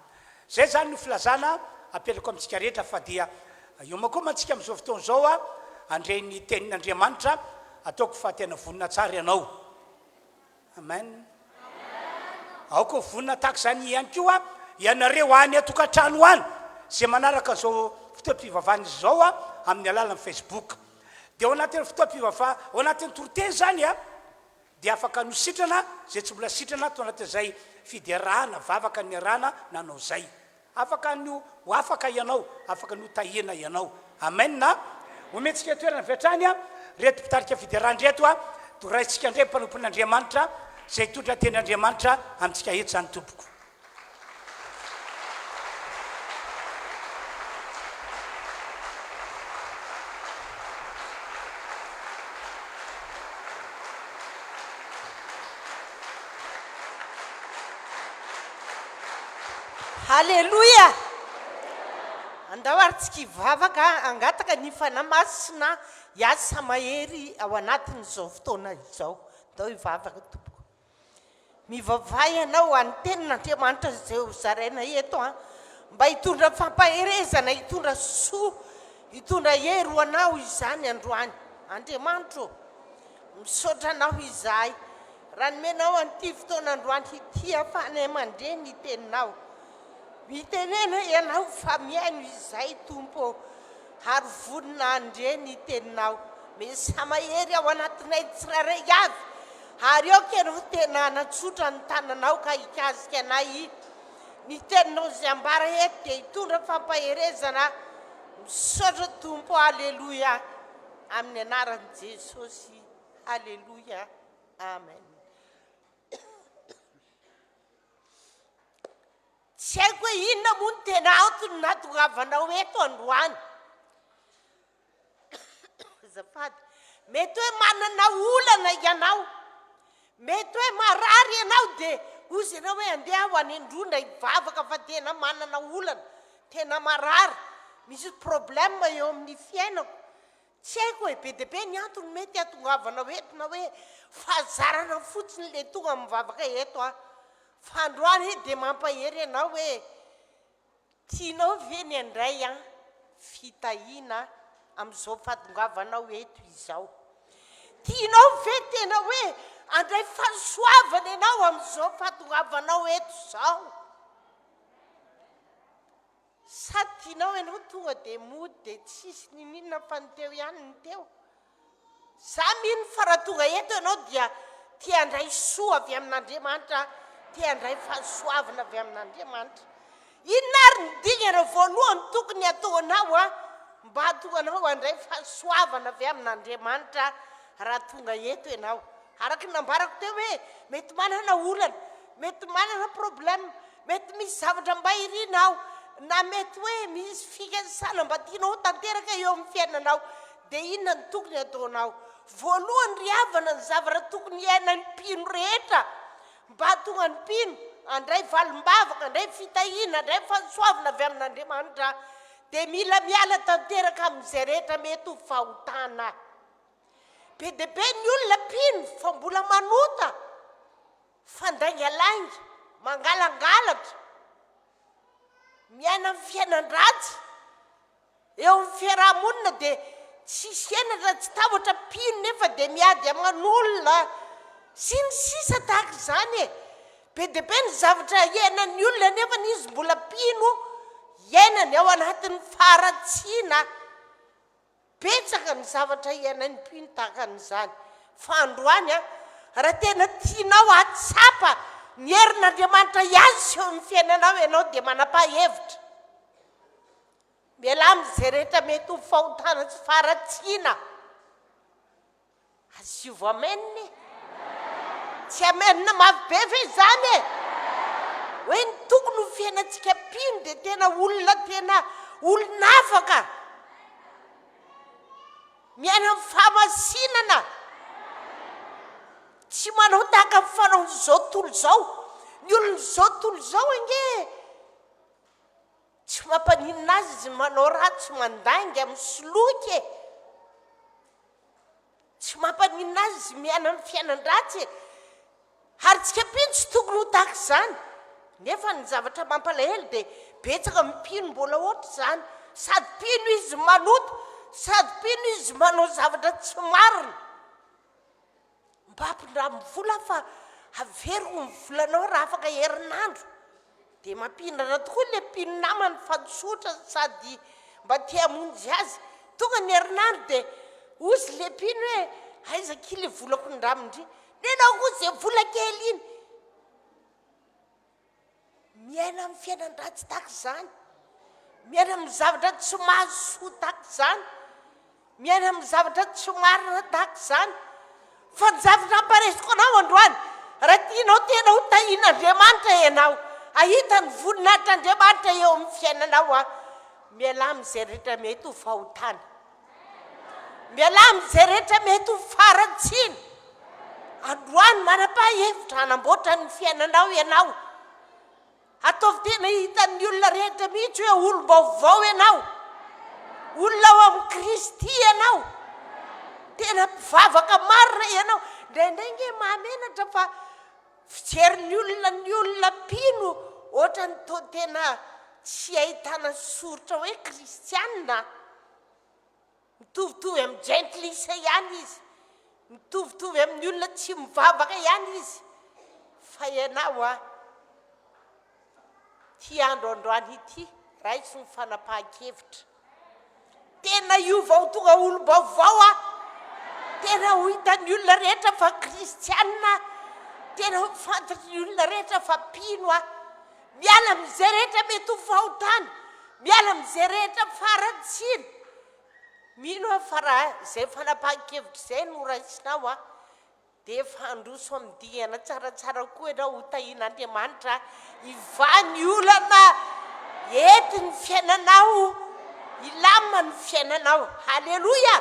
Izay izany no filazana apetrako amintsika rehetra fa dia hiomakomana tsika amin'izao fotoana izao handre ny tenin'Andriamanitra, ataoko fa tena vonona tsara ianao. Amen. Aoka ho vonona tahaka izany ihany koa ianareo any an-tokantrano any izay manaraka izao fotoam-pivavahana izao amin'ny alalan'ny Facebook. Dia ao anatin'ny fotoam-pivavaha, ao anatin'ny toriteny izany dia afaka no sitrana izay tsy mbola sitrana tao anatin'izay fiderana, vavaka niarahana nanao izay. Afaka ny ho afaka ianao, afaka ny ho tahiana ianao. Amen a! Omentsika toerana avy hatrany reto mpitarika fiderana ireto, doraisintsika indray mpanompon'Andriamanitra izay hitondra teny Andriamanitra amintsika eto izany tompoko. Haleloia! Andao ary tsika hivavaka hangataka ny Fanahy Masina hiasa mahery ao anatin'izao fotoana izao. Andao hivavaka tompoko. Mivavaha ianao ho an'ny tenin'Andriamanitra izay ho zaraina eto an, mba hitondra fampaherezana, hitondra soa, hitondra hery ho anao izany androany. Andriamanitro ô, misaotra anao izahay raha nomenao an'ity fotoana androany ity ahafahanay mandre ny teninao. Mitenena ianao fa mihaino izay Tompo ô, ary vonona handre ny teninao. Mesa mahery ao anatinay tsirairay avy, ary aoka ianao tena hanatsotra ny tananao ka hikasika anay. Ny teninao izay ambara eto dia hitondra fampaherezana. Misaotra Tompo, Aleloia, amin'ny anaran'i Jesosy, Aleloia, Amen. Tsy haiko hoe inona moa no tena antony nahatongavanao eto androany. Azafady. Mety hoe manana olana ianao. Mety hoe marary ianao dia hozy ianao hoe andeha aho any Androndra hivavaka fa tena manana olana, tena marary, misy problème eo amin'ny fiainako. Tsy haiko e, be dia be ny antony mety hahatongavanao eto na hoe fahazarana fotsiny le tonga mivavaka eto an. Fa androany dia mampahery anao hoe tianao ve ny handray an fitahiana amin'izao fahatongavanao eto izao? Tianao ve tena hoe handray fahasoavana ianao amin'izao fahatongavanao eto izao? Sa tianao ianao tonga dia mody dia tsisy niniana fa ny teo ihany ny teo? Za mino fa raha tonga eto ianao dia te handray soa avy amin'Andriamanitra, te handray fahasoavana avy amin'Andriamanitra. Inona ary ny dingana voalohany tokony hataonao an, mba hahatonga anao handray fahasoavana avy amin'Andriamanitra raha tonga eto ianao? Araka ny nambarako teo hoe mety manana olana, mety manana problème, Mety misy zavatra mba irinao, na mety hoe misy fikasana mba tianao ho tanteraka eo amin'ny fiainanao. Dia inona no tokony hataonao? Voalohany ry havana, ny zavatra tokony hiainan'ny mpino rehetra mba hahatonga ny mpino handray valim-bavaka, handray fitahiana, handray fahasoavana avy amin'Andriamanitra, dia mila miala tanteraka amin'izay rehetra mety ho fahotana. Be dia be ny olona mpino fa mbola manota. Fandaingalainga, mangalangalatra, miaina amin'ny fiainan-dratsy eo amin'ny fiaraha-monina dia tsisy henatra, tsy tahotra, mpino nefa dia miady aman'olona sy ny sisa tahaka izany e! Be dia be ny zavatra iainan'ny olona nefa izy mbola mpino iainany ao anatin'ny faharatsiana. Betsaka ny zavatra iainan'ny mpino tahaka an'izany. Fa androany an, raha tena tianao hahatsapa ny herin'Andriamanitra hiasa eo amin'ny fiainanao ianao dia manapaha hevitra. Mialà amin'izay rehetra mety ho fahotana sy faharatsiana. Asiovo amen e! Tsy amen mafy be ve izany e? Hoe ny tokony ho fiainantsika mpino dia tena olona tena olon'afaka. Miaina amin'ny fahamasinana. Tsy manao tahaka ny fanaon'izao tontolo izao. Ny olon'izao tontolo izao ange tsy mampaninona azy izy manao ratsy, mandainga, misoloky e. Tsy. Tsy mampaninona azy izy miaina ny fiainan-dratsy e! Ary tsika mpino tsy tokony ho tahaka izany. Nefa ny zavatra mampalahelo dia betsaka ny mpino mbola ohatr'izany. Sady mpino izy manota, sady mpino izy manao zavatra tsy marina. Mba ampindramo vola fa averiko ny volanao raha afaka herinandro. Dia mampindrana tokoa ilay mpino namany fa tsotra sady mba te hamonjy azy. Tonga ny herinandro dia hozy ilay mpino hoe aiza akia ilay volako nindramindry. Nenao koa izay vola kely iny. Miaina amin'ny fiainan-dratsy tahaka izany. Miaina amin'ny zavatra tsy mahasoa tahaka izany. Miaina amin'ny zavatra tsy marina tahaka izany. Fa ny zavatra amparesiko anao androany, raha tianao tena ho tahian'Andriamanitra ianao, hahita ny voninahitr'Andriamanitra eo amin'ny fiainanao aho, mialà amin'izay rehetra mety ho fahotana. Mialà amin'izay rehetra mety ho faharatsiana. Androany manapaha hevitra hanamboatra ny fiainanao ianao. Ataovy tena hitan'ny olona rehetra mihitsy hoe olom-baovao ianao. Olona ao amin'i Kristy ianao. Tena mpivavaka marina ianao. Indraindray nge mahamenatra fa fijerin'ny olona ny olona mpino ohatran'ny toa tena tsy ahitana soritra hoe kristianina. Mitovitovy amin'ny jentilisa ihany izy. Mitovitovy amin'ny olona tsy mivavaka ihany izy. Fa ianao an, ity andro androany ity, raiso ny fanapahan-kevitra. Tena hiova ho tonga olom-baovao aho. Tena ho hitan'ny olona rehetra fa kristianina aho. Tena ho fantatry ny olona rehetra fa mpino aho. Miala amin'izay rehetra mety ho fahotana, miala amin'izay rehetra faharatsiana. Mino aho fa raha izay fanapahan-kevitra izay no raisinao an, dia efa handroso amin'ny dingana tsaratsara koa ianao, ho tahian'Andriamanitra hivaha ny olana entin'ny fiainanao, hilamina ny fiainanao. Haleloia!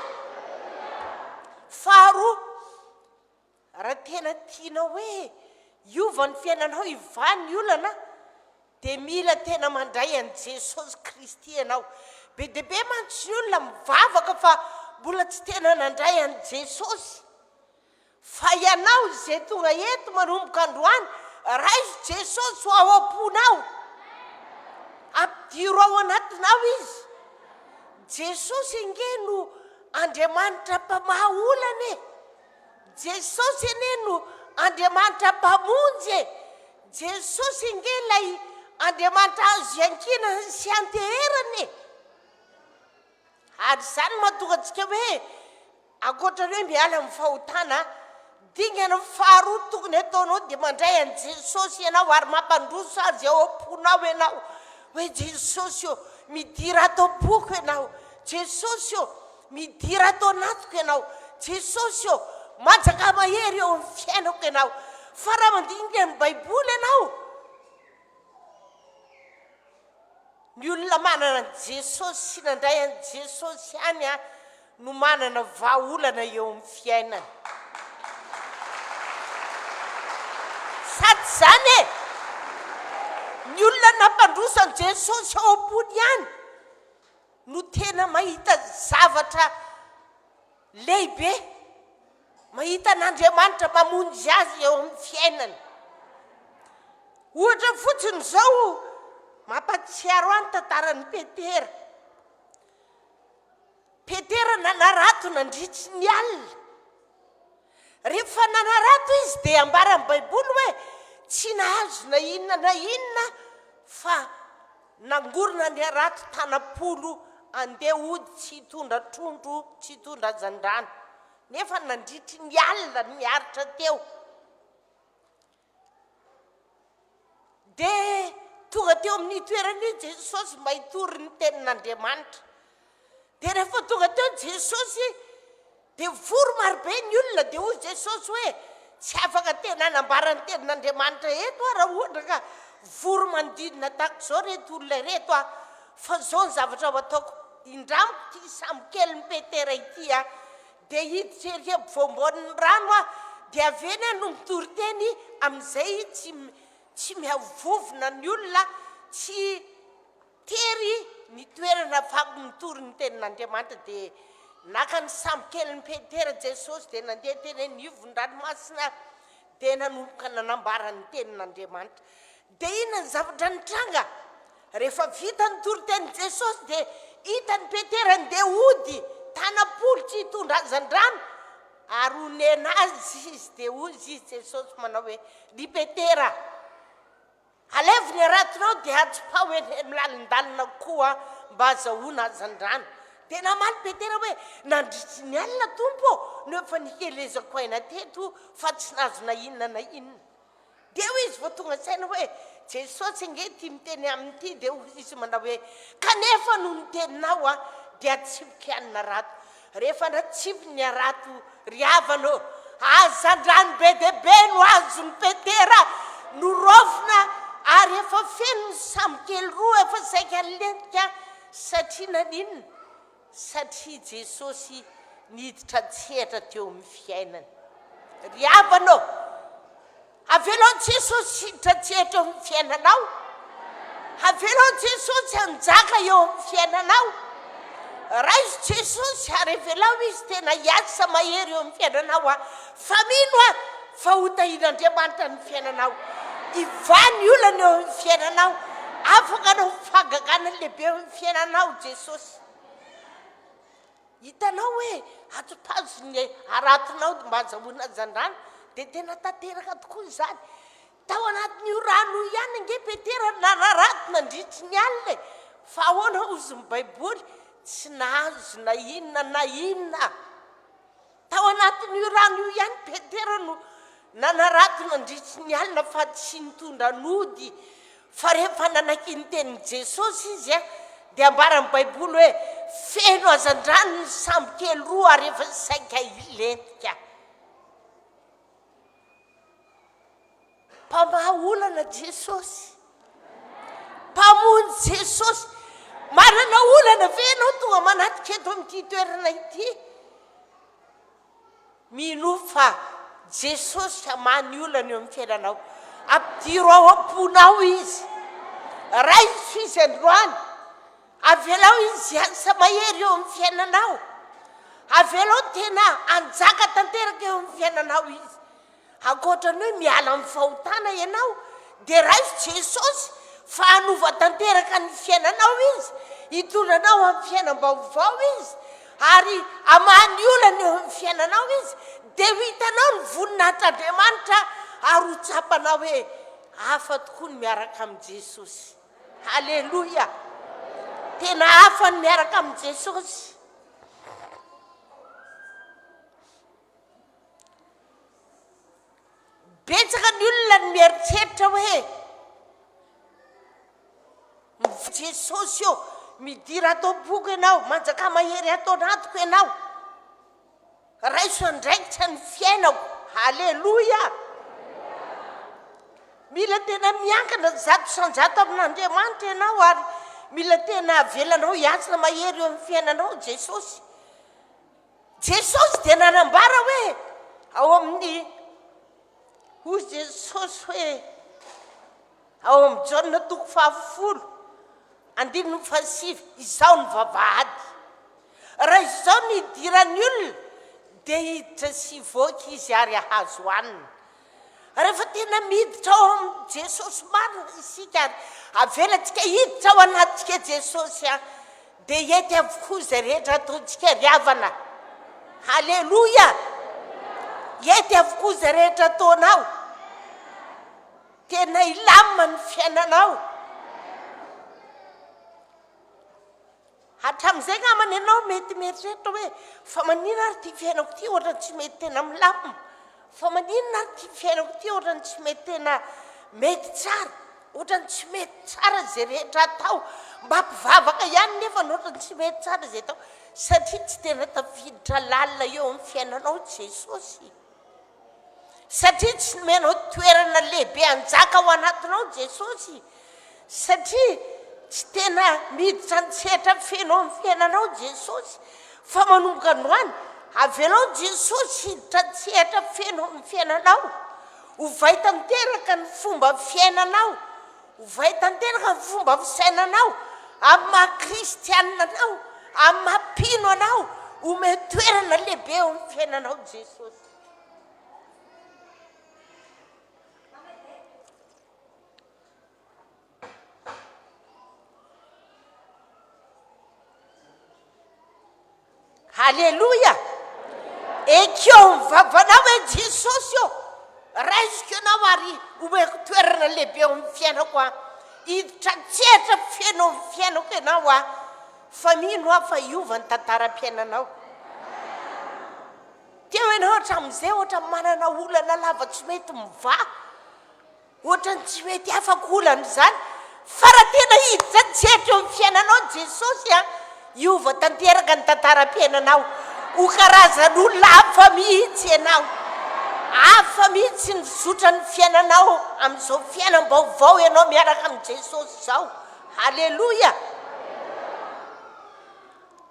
Faharoa, Raha tena tianao hoe hiova ny fiainanao, hivaha ny olana, dia mila tena mandray an'i Jesosy Kristy ianao. Be dia be mantsy ny olona mivavaka fa mbola tsy tena nandray an'i Jesosy. Fa ianao izay tonga eto manomboka androany, raiso Jesosy ho ao am-ponao. Ampidiro ao anatinao Izy. Jesosy ange no Andriamanitra mpamaha olana e. Jesosy anie no Andriamanitra Mpamonjy e! Jesosy ange ilay Andriamanitra azo iankinana sy ianteherana e! Ary izany no mahatonga antsika hoe ankoatra ny hoe miala amin'ny fahotana, dingana faharoa tokony hataonao dia mandray an'i Jesosy ianao ary mampandroso Azy ao am-ponao ianao hoe Jesosy ô, midira ato am-poko ianao, Jesosy ô, Midira ato anatiko Ianao. Jesosy ô, manjakà mahery eo amin'ny fiainako Ianao. Fa raha mandinika ny Baiboly ianao, ny olona manana an'i Jesosy sy nandray an'i Jesosy ihany no manana vahaolana eo amin'ny fiainany. Sady izany e! Ny olona nampandroso an'i Jesosy ao am-pony ihany no tena mahita zavatra lehibe, mahita an'Andriamanitra mamonjy azy eo amin'ny fiainany. Ohatra fotsiny izao, mampahatsiaro ahy ny tantaran'i Petera. Petera nanarato nandritry ny alina. Rehefa nanarato izy dia ambaran'ny Baiboly hoe tsy nahazo na inona na inona fa Nangorona ny harato tanam-polo andeha hody tsy hitondra trondro, tsy hitondra hazandrano. Nefa nandritry ny alina niaritra teo. Dia tonga teo amin'io toerana io Jesosy mba hitory ny tenin'Andriamanitra. Dia rehefa tonga teo Jesosy, dia vory marobe ny olona, dia hoy Jesosy hoe, Tsy afaka tena hanambara ny tenin'Andriamanitra eto aho raha ohatra ka vory manodidina tahaka izao ireto olona ireto aho, fa izao ny zavatra ho ataoko, indramiko ity sambokelin'i Petera ity aho, dia hiditra ery ampovoambonin'ny rano aho, dia avy eny aho no mitory teny, amin'izay tsy tsy mihavovona ny olona, tsy Tery ny toerana afahako mitory ny tenin'Andriamanitra dia Naka ny sambokelin'i Petera Jesosy dia nandeha teny anivon'ny ranomasina dia nanomboka nanambara ny tenin'Andriamanitra. Dia inona ny zavatra nitranga? Rehefa vita ny toritenin'i Jesosy dia hitan'i Petera ndeha hody tanam-polo tsy hitondra hazandrano ary honena azy izy dia hoy izy Jesosy manao hoe, Ry Petera, Alevo ny haratonao dia atsipaho eny amin'ny lalindalina koa mba hazahoana hazandrano. Dia namaly Petera hoe, Nandritry ny alina, Tompo ô, no efa nikelezako aina teto fa tsy nahazo na inona na inona. Dia hoy izy vao tonga saina hoe, Jesosy ange ity miteny aminy ity, dia hoy izy manao hoe, Kanefa noho ny teninao aho dia atsipiko ihany ny harato. Rehefa natsipiny ny harato ry havana ô, hazandrano be dia be no azon'i Petera noraofina ary efa feno ny sambokely roa efa saika nilentika satria naninona? Satria Jesosy niditra an-tsehatra teo amin'ny fiainany. Ry havana ô, Avelao Jesosy hiditra an-tsehatra eo amin'ny fiainanao. Avelao Jesosy hanjaka eo amin'ny fiainanao. Raiso Jesosy ary avelao Izy tena hiasa mahery eo amin'ny fiainanao aho. Fa mino aho fa ho tahian'Andriamanitra ny fiainanao. Hivaha ny olana eo amin'ny fiainanao. Afaka hanao fahagagana lehibe eo amin'ny fiainanao Jesosy. Hitanao hoe ato tanjon'ny haratonao mba azahoana hazandrano dia tena tanteraka tokoa izany. Tao anatin'io rano io ihany ange Petera no nararato nandritry ny alina e! Fa ahoana hozy ny Baiboly? Tsy nahazo na inona na inona. Tao anatin'io rano io ihany Petera no nanarato nandritry ny alina fa tsy nitondra nody. Fa rehefa nanaiky ny tenin'i Jesosy izy dia ambaran'ny Baiboly hoe feno hazandrano ny sambokely roa ary efa saika hilentika. Mpamaha olana Jesosy. Mpamonjy Jesosy. Manana olana ve ianao tonga manatrika eto amin'ity toerana ity? Minoa fa Jesosy hamaha ny olana eo amin'ny fiainanao. Ampidiro ao am-ponao Izy. Raiso Izy androany. Avelao Izy hiasa mahery eo amin'ny fiainanao. Avelao tena hanjaka tanteraka eo amin'ny fiainanao Izy. Ankoatra ny hoe miala amin'ny fahotana ianao dia raiso Jesosy fa hanova tanteraka ny fiainanao Izy, hitondra anao amin'ny fiainam-baovao Izy ary hamaha ny olana eo amin'ny fiainanao Izy dia ho hitanao ny voninahitr'Andriamanitra ary ho tsapanao hoe hafa tokoa ny miaraka amin'i Jesosy. Haleloia! Tena hafa ny miaraka amin'i Jesosy. Betsaka ny olona no mieritreritra hoe, Jesosy ô, midira ato am-poko Ianao, manjakà mahery ato anatiko Ianao, raiso andraikitra ny fiainako. Haleloia! Mila tena miankina 100% amin'Andriamanitra ianao ary mila tena avelanao hiasa mahery eo amin'ny fiainanao Jesosy. Jesosy dia nanambara hoe ao amin'ny, hoy Jesosy hoe ao amin'ny Jaona toko fahafolo, andininy fahasivy, Izaho no vavahady. Raha izao no hidiran'ny olona, dia hiditra sy hivoaka izy ary hahazo hanina. Rehefa tena miditra ao amin'i Jesosy marina isika ary avelantsika hiditra ao anatintsika Jesosy an, dia hety avokoa izay rehetra ataontsika ry havana. Haleloia! Hety avokoa izay rehetra ataonao. Tena hilamina ny fiainanao. Hatramin'izay angambany ianao mety mieritreritra hoe, fa maninona ary ity fiainako ity ohatran'ny tsy mety tena milamina? Fa maninona ary ity fiainako ity ohatran'ny tsy mety tena mety tsara? Ohatran'ny tsy mety tsara izay rehetra atao. Mba mpivavaka ihany nefa ny ohatran'ny tsy mety tsara izay atao. Satria tsy tena tafiditra lalina eo amin'ny fiainanao Jesosy. Satria tsy nomenao toerana lehibe hanjaka ao anatinao Jesosy, satria tsy tena miditra an-tsehatra feno ao amin'ny fiainanao Jesosy, fa manomboka androany, avelao Jesosy hiditra an-tsehatra feno ao amin'ny fiainanao, ovay tanteraka ny fomba fiainanao, Ovay tanteraka ny fomba fisainanao amin'ny maha kristianina anao, amin'ny maha mpino anao. Omeo toerana lehibe eo amin'ny fiainanao Jesosy. Haleloia! Ekeo amin'ny vavanao hoe Jesosy ô, raisiko Ianao ary omeko toerana lehibe eo amin'ny fiainako aho. Hiditra an-tsehatra feno eo amin'ny fiainako Ianao aho, fa mino aho fa hiova ny tantaram-piainanao. Teo ianao hatramin'izay ohatra manana olana lava tsy mety mivaha. Ohatran'ny tsy mety afaka olana izany fa raha tena hiditra an-tsehatra eo amin'ny fiainanao Jesosy an, hiova tanteraka ny tantaram-piainanao, ho karazan'olona hafa mihitsy ianao, hafa mihitsy ny fizotran'ny fiainanao amin'izao fiainam-baovao ianao miaraka amin'i Jesosy izao, Haleloia!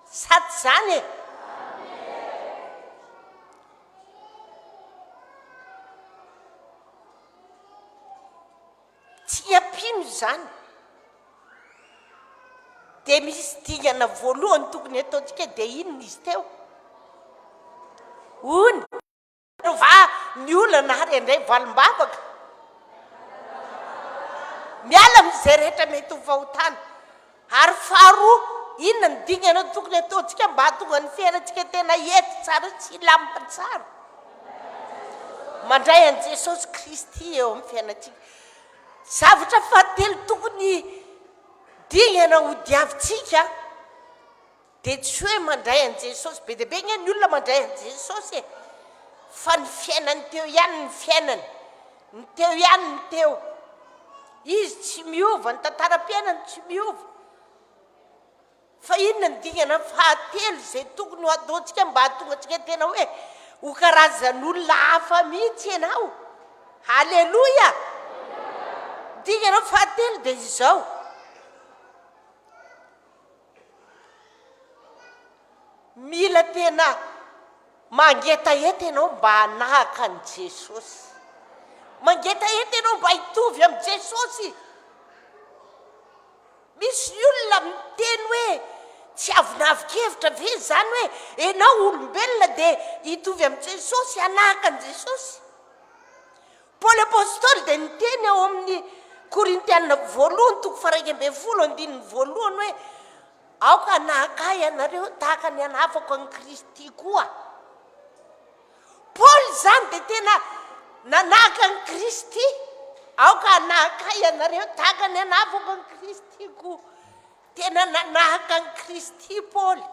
Sa tsy izany e? Tsy mpino izany. Dia misy dingana voalohany tokony hataontsika dia inona izy teo? Hono va ny olana ary handray valim-bavaka? Miala amin'izay rehetra mety ho fahotana. Ary faharoa, inona ny dingana tokony hataontsika mba hahatonga ny fiainantsika tena hety tsara sy hilamina tsara? Mandray an'i Jesosy Kristy eo amin'ny fiainantsika. Zavatra fahatelo tokony dingana hodiavintsika dia tsy hoe mandray an'i Jesosy. Be dia be ange ny olona mandray an'i Jesosy e! Fa ny fiainany teo ihany ny fiainany. Ny teo ihany ny teo. Izy tsy miova, ny tantaram-piainany tsy miova. Fa inona ny dingana fahatelo izay tokony ho ataontsika mba hahatonga antsika tena hoe ho karazan'olona hafa mihitsy ianao? Haleloia! Dingana fahatelo dia izao. Mila tena mangetaheta ianao mba hanahaka an'i Jesosy. Mangetaheta ianao mba hitovy amin'i Jesosy. Misy ny olona miteny hoe tsy avonavon-kevitra ve izany hoe ianao olombelona dia hitovy amin'i Jesosy, hanahaka an'i Jesosy. Paoly Apostoly dia niteny ao amin'ny Korintiana voalohany toko faha-11 andininy voalohany hoe Aoka hanahaka ahy ianareo tahaka ny hanahafako an'i Kristy koa. Paoly izany dia tena nanahaka an'i Kristy. Aoka hanahaka ahy ianareo tahaka ny hanahafako an'i Kristy koa. Tena nanahaka an'i Kristy Paoly.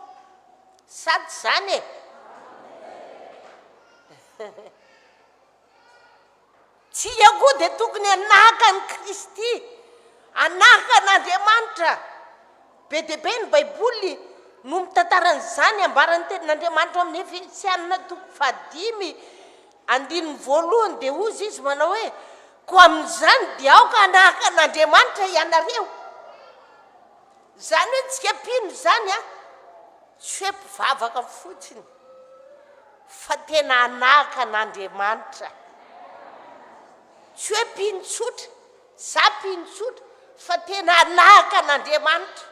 Sady izany e. Tsika koa dia tokony hanahaka an'i Kristy, hanahaka an'Andriamanitra. Be dia be ny Baiboly no mitantara an'izany. Ambaran'ny Tenin'Andriamanitra ao amin'ny Efesianina toko fahadimy, andininy voalohany dia hozy izy manao hoe, Koa amin'izany dia aoka hanahaka an'Andriamanitra ianareo. Izany hoe tsika mpino izany an, tsy hoe mpivavaka fotsiny fa tena hanahaka an'Andriamanitra. Tsy hoe mpino tsotra, za mpino tsotra fa tena hanahaka an'Andriamanitra.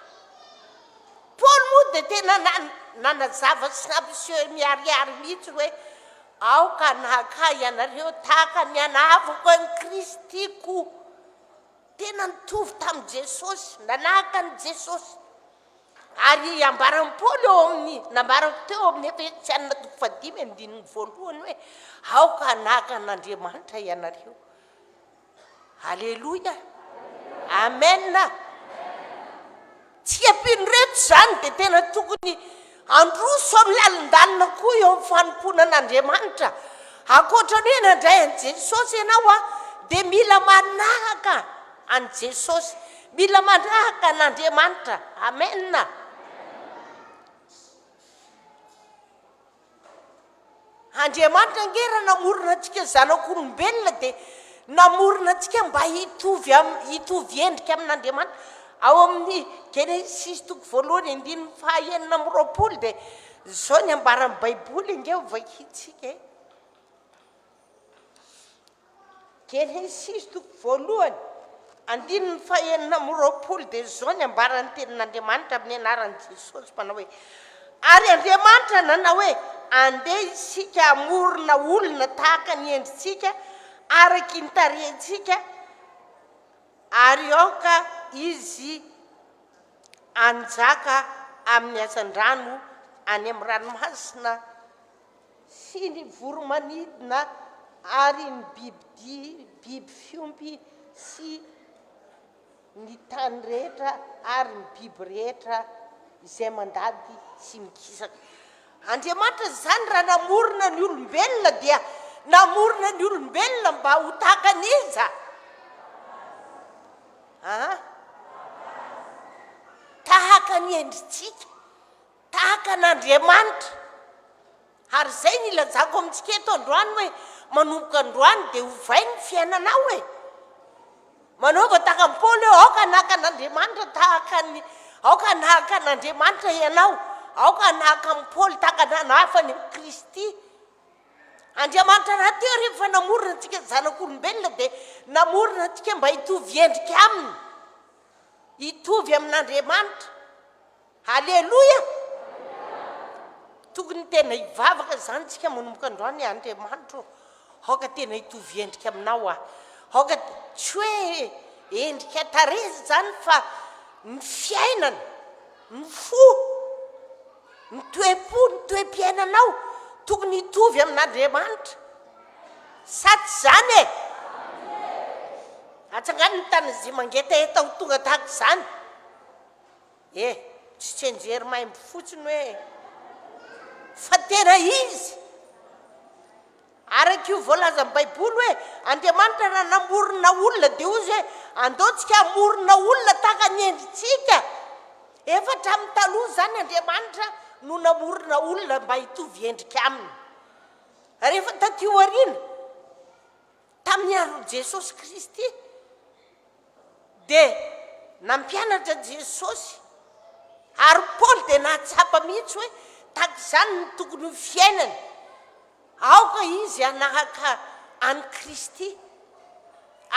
Paoly moa dia tena nanazava sy nampiseho miharihary mihitsy hoe aoka hanahaka ahy ianareo tahaka ny hanahafako an'i Kristy koa. Tena nitovy tamin'i Jesosy, nanahaka an'i Jesosy. Ary ambaran'i Paoly eo amin'ny, nambarako teo amin'ny Efesianina toko fahadimy andininy voalohany hoe, aoka hanahaka an'Andriamanitra ianareo. Aleloia! Amen! Tsy mpino ireto izany dia tena tokony handroso amin'ny lalindalina koa eo amin'ny fanompoana an'Andriamanitra. Ankoatra ny hoe nandray an'i Jesosy ianao dia mila manahaka an'i Jesosy, mila manahaka an'Andriamanitra. Amen. Andriamanitra ange raha namorona antsika zanak'olombelona dia namorona antsika mba hitovy am, hitovy endrika amin'Andriamanitra. Ao amin'ny Genesisy toko voalohany andininy faha 26 dia izao ny ambaran'ny Baiboly ange ho vakintsika e. Genesisy toko voalohany, andininy fahenina amby roapolo dia izao ny ambaran'ny tenin'Andriamanitra amin'ny anaran'i Jesosy manao hoe, Ary Andriamanitra nanao hoe, Andeha isika hamorona olona tahaka ny endritsika, araky ny tarehintsika, ary aoka izy hanjaka amin'ny hazandrano any amin'ny ranomasina sy ny voro-manidina ary ny bibidia, biby fiompy sy ny tany rehetra ary ny biby rehetra izay mandady sy mikisaka. Andriamanitra izany raha namorona ny olombelona dia namorona ny olombelona mba ho tahaka an'iza? Aa? Tahaka ny endritsika, tahaka an'Andriamanitra. Ary izay no ilazako amintsika eto androany hoe manomboka androany dia ovay ny fiainanao e! Manaova tahaka an'i Paoly hoe aoka hanahaka an'Andriamanitra tahaka ny aoka hanahaka an'Andriamanitra ianao, aoka hanahaka an'i Paoly tahaka ny hanahafany an'i Kristy. Andriamanitra rahateo rehefa namorona antsika zanak'olombelona dia namorona antsika mba hitovy endrika aminy, hitovy amin'Andriamanitra. Aleloia! Tokony tena hivavaka izany tsika manomboka androany, Andriamanitra ô, aoka tena hitovy endrika aminao aho. Aoka tsy hoe endrika tarehy izany fa ny fiainana, ny fo, ny toe-po, ny toe-piainanao tokony hitovy amin'Andriamanitra. Sa tsy izany e? Atsangano ny tanana izay mangetaheta ho tonga tahaka izany. Eh! Tsy tsianjery maimbo fotsiny hoe fa tena izy! Araka io voalazan'ny baiboly hoe Andriamanitra raha namorona olona dia hoy izy hoe andao tsika hamorona olona tahaka ny endritsika. Efa hatramin'ny taloha izany Andriamanitra no namorona olona mba hitovy endrika aminy. Rehefa taty aoriana, tamin'ny andron'i Jesosy Kristy, dia nampianatra Jesosy, ary Paoly dia nahatsapa mihitsy hoe tahaka izany no tokony ho fiainany. Aoka izy hanahaka an'i Kristy,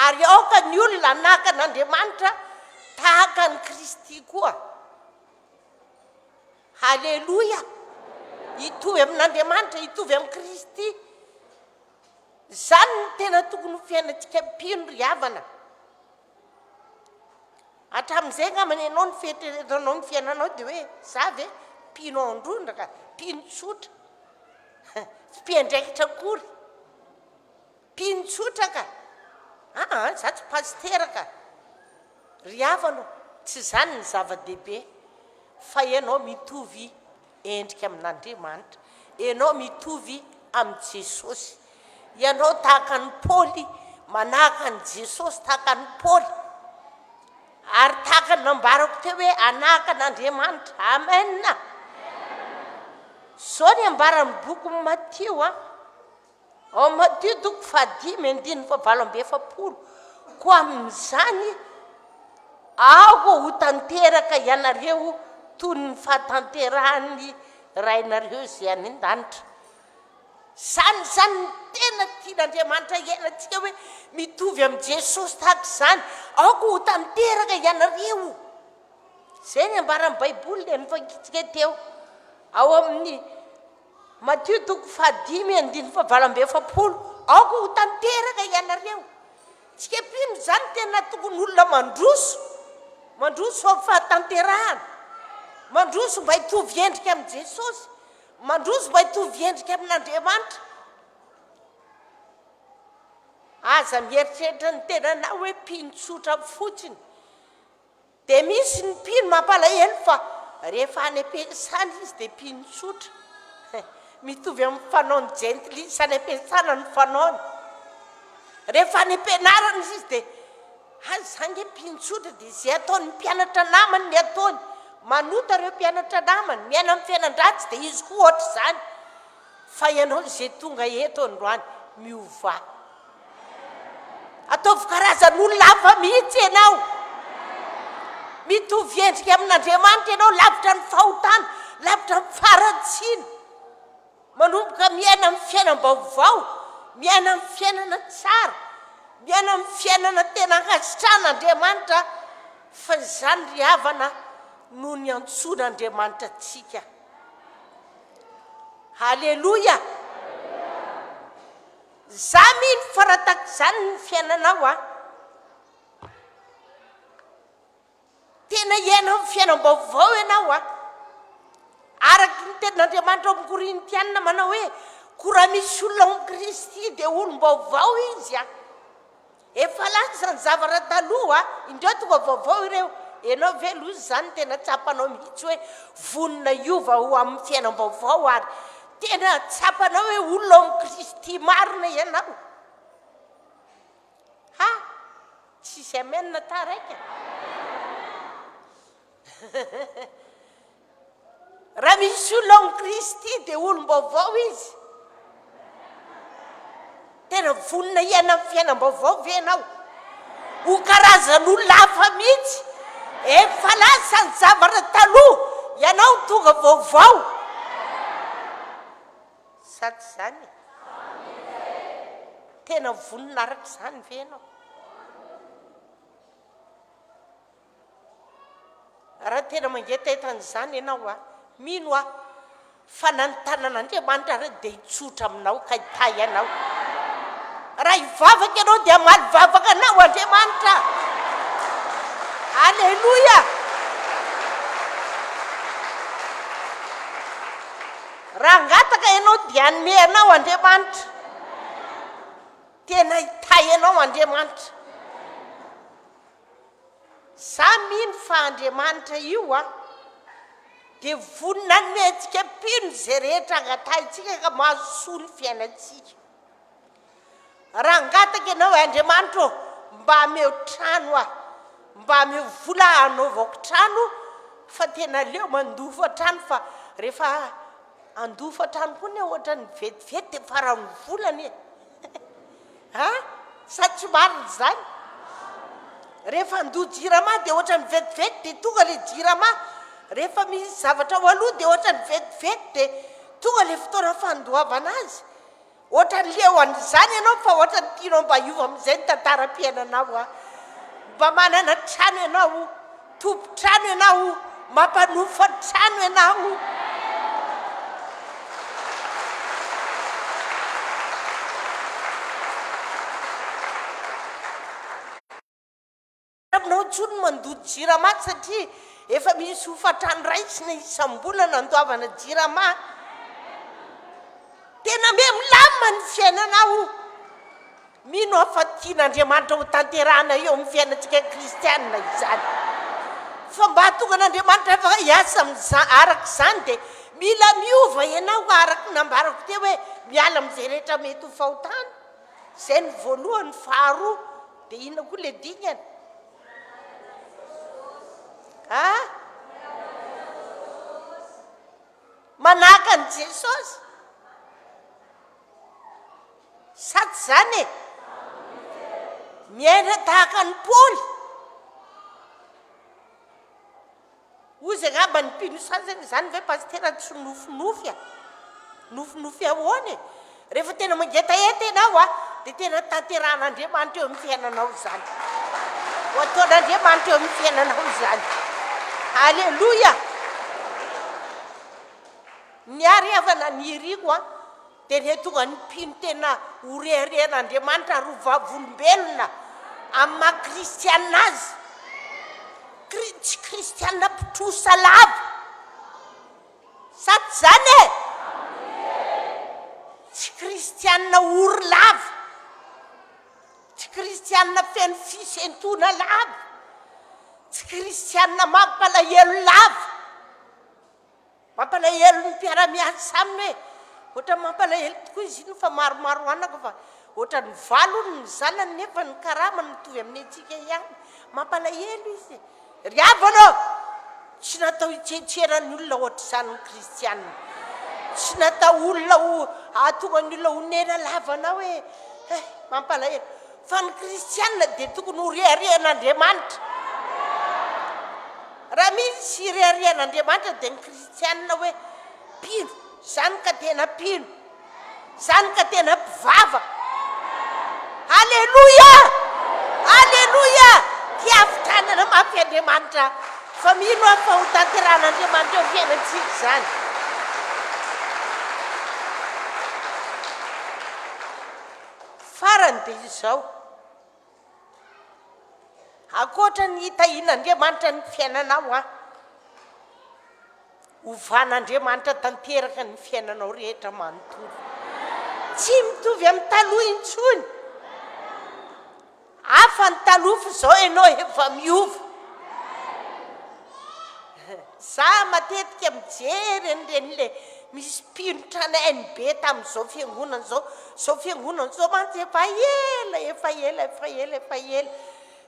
ary aoka ny olona hanahaka an'Andriamanitra tahaka an'i Kristy koa. Haleloia! Hitovy amin'Andriamanitra, hitovy amin'i Kristy. Izany no tena tokony ho fiainantsika mpino ry havana. Hatramin'izay angambany ianao ny fieritreretanao ny fiainanao dia hoe za ve mpino androndra ka, mpino tsotra, tsy mpiandraikitra akory, mpino tsotra ka, aa za tsy pasitera ka. Ry havana ô, tsy izany ny zava-dehibe fa ianao mitovy endrika amin'Andriamanitra. Ianao mitovy amin'i Jesosy. Ianao tahaka an'i Paoly, manahaka an'i Jesosy tahaka an'i Paoly. Ary tahaka ny nambarako teo hoe hanahaka an'Andriamanitra. Amen. Izao ny ambaran'ny bokin'i Matio an. Ao Matio toko fahadimy andininy fahavalo amby 40, Koa amin'izany, aoka ho tanteraka ianareo toy ny fahatanterahan'ny Rainareo izay any an-danitra. Izany izany no tena tian'Andriamanitra hiainantsika hoe mitovy amin'i Jesosy tahaka izany. Aoka ho tanteraka ianareo. Izay ny ambaran'ny Baiboly ilay novakintsika teo. Ao amin'ny Matio toko fahadimy andininy fahavalo amby 40, Aoka ho tanteraka ianareo. Tsika mpino izany tena tokony olona mandroso, mandroso amin'ny fahatanterahana, mandroso mba hitovy endrika amin'i Jesosy, mandroso mba hitovy endrika amin'Andriamanitra. Aza mieritreritra ny tenanao hoe mpino tsotra fotsiny. Dia misy ny mpino mampalahelo fa rehefa any am-piasana izy dia mpino tsotra. Mitovy amin'ny fanaon'ny jentilisa any am-piasana ny fanaony. Rehefa any am-pianarana izy dia hay za nge mpino tsotra dia izay ataon'ny mpianatra namany ny ataony. Manota ireo mpianatra namany, miaina amin'ny fiainan-dratsy dia izy koa ohatr'izany. Fa ianao izay tonga eto androany, miovà. Ataovy karazan'olona hafa mihitsy ianao. Mitovy endrika amin'Andriamanitra ianao, lavitra ny fahotana, lavitra ny faharatsiana. Manomboka miaina amin'ny fiainam-baovao, miaina amin'ny fiainana tsara, miaina amin'ny fiainana tena ankasitrahan'Andriamanitra, fa izany ry havana no niantsoan'Andriamanitra antsika. Haleloia! Za mino fa raha tahaka izany ny fiainanao a, tena hiaina amin'ny fiainam-baovao ianao a. Araka ny tenin'Andriamanitra ao amin'ny Korintiana manao hoe, koa raha misy olona ao amin'i Kristy dia olom-baovao izy a. Efa lasa ny zavatra taloha, indreo tonga vaovao ireo. Ianao ve aloha izany tena tsapanao mihitsy hoe vonona hiova ho amin'ny fiainam-baovao ary tena tsapanao hoe olona ao amin'i Kristy marina ianao? Ha? Tsisy amen taraiky a? Raha misy olona ao amin'i Kristy dia olom-baovao izy. Tena vonona hiaina amin'ny fiainam-baovao ve ianao? Ho karazan'olona hafa mihitsy. Efa lasa ny zavatra taloha, ianao tonga vaovao. Sa tsy izany e? Tena vonona araka izany ve ianao? Raha tena mangetaheta an'izany ianao a, mino aho fa na ny tanan'Andriamanitra ary dia hitsotra aminao ka hitahy anao. Raha hivavaka ianao dia hamaly vavaka anao Andriamanitra. Aleloia! Raha hangataka ianao dia hanome anao Andriamanitra. Tena hitahy anao Andriamanitra. Za mino fa Andriamanitra io a dia vonona hanome antsika mpino izay rehetra angatahintsika ka mahasoa ny fiainantsika. Raha angataka ianao hoe Andriamanitra ô mba ameo trano aho, mba ameo vola aho hanaovako trano fa tena leo mandofa trano fa rehefa andofa trano koa anie ohatran'ny vetivety dia faran'ny volana e. Ha? Sa tsy marina izany? Rehefa handoa jirama dia ohatran'ny vetivety dia tonga ilay jirama. Rehefa misy zavatra ho aloa dia ohatran'ny vetivety dia tonga ilay fotoana fandoavana azy. Ohatran'ny leo an'izany ianao fa ohatran'ny tianao mba hiova amin'izay ny tantaram-piainanao a. Mba manana trano ianao, tompon-trano ianao, mampanofa trano ianao. Aminao intsony ny mandoa jirama satria efa misy hofantrano raisina isam-bolana andoavana jirama. Tena miha milamina ny fiainanao. Mino aho fa tian'Andriamanitra ho tanterahana eo amin'ny fiainantsika kristiana izany. Fa mba hahatonga an'Andriamanitra afaka hiasa amin'izany araka izany dia mila miova ianao araka ny nambarako teo hoe miala amin'izay rehetra mety ho fahotana. Izay no voalohany, faharoa dia inona koa ilay dingana? Ha? Manahaka an'i Jesosy. Sa tsy izany e? Miaina tahaka an'i Paoly. Hozy angamba ny mpino sasany, izany ve pasitera tsy nofinofy a? Nofinofy ahoana e? Rehefa tena mangetaheta ianao a, dia tena tanterahan'Andriamanitra eo amin'ny fiainanao izany. Ho ataon'Andriamanitra eo amin'ny fiainanao izany. Aleloia! Ny ahy ry havana, ny iriko a, Dia ny hahatonga ny mpino tena ho reharehan'Andriamanitra ary ho vavolombelona amin'ny maha kristiana azy, kri, tsy kristiana mpitrosa lava. Sa tsy izany e? Tsy kristiana ory lava. Tsy kristiana feno fisentoana lava. Tsy kristiana mampalahelo lava. Mampalahelo ny mpiara-miasa aminy hoe ohatran'ny mampalahelo tokoa izy iny fa maromaro anaka fa ohatran'ny valo hono ny zanany nefa ny karamany mitovy amin'ny antsika ihany. Mampalahelo izy e. Ry havana ô! Tsy natao hitsetseran'ny olona ohatr'izany ny kristiana. Tsy natao olona ho hahatonga ny olona honena lava anao hoe eh mampalahelo. Fa ny kristiana dia tokony ho reharehan'Andriamanitra. Raha misy ireharehan'Andriamanitra dia ny kristianina hoe mpino, izany ka tena mpino, izany ka tena mpivavaka. Aleloia! Aleloia! Tiavo tanana mafy Andriamanitra fa mino aho fa ho tanterahan'Andriamanitra eo fiainantsika izany. Farany dia izao, ankoatra ny hitahian'Andriamanitra ny fiainanao an, Ovan'Andriamanitra tanteraka ny fiainanao rehetra manontolo. Tsy mitovy amin'ny taloha intsony. Hafa ny taloha fa izao ianao efa miova. Za matetika mijery an'ireny le misy mpino tranainy be tamin'izao fiangonana izao. Izao fiangonana izao mantsy efa ela, efa ela, efa ela, efa ela.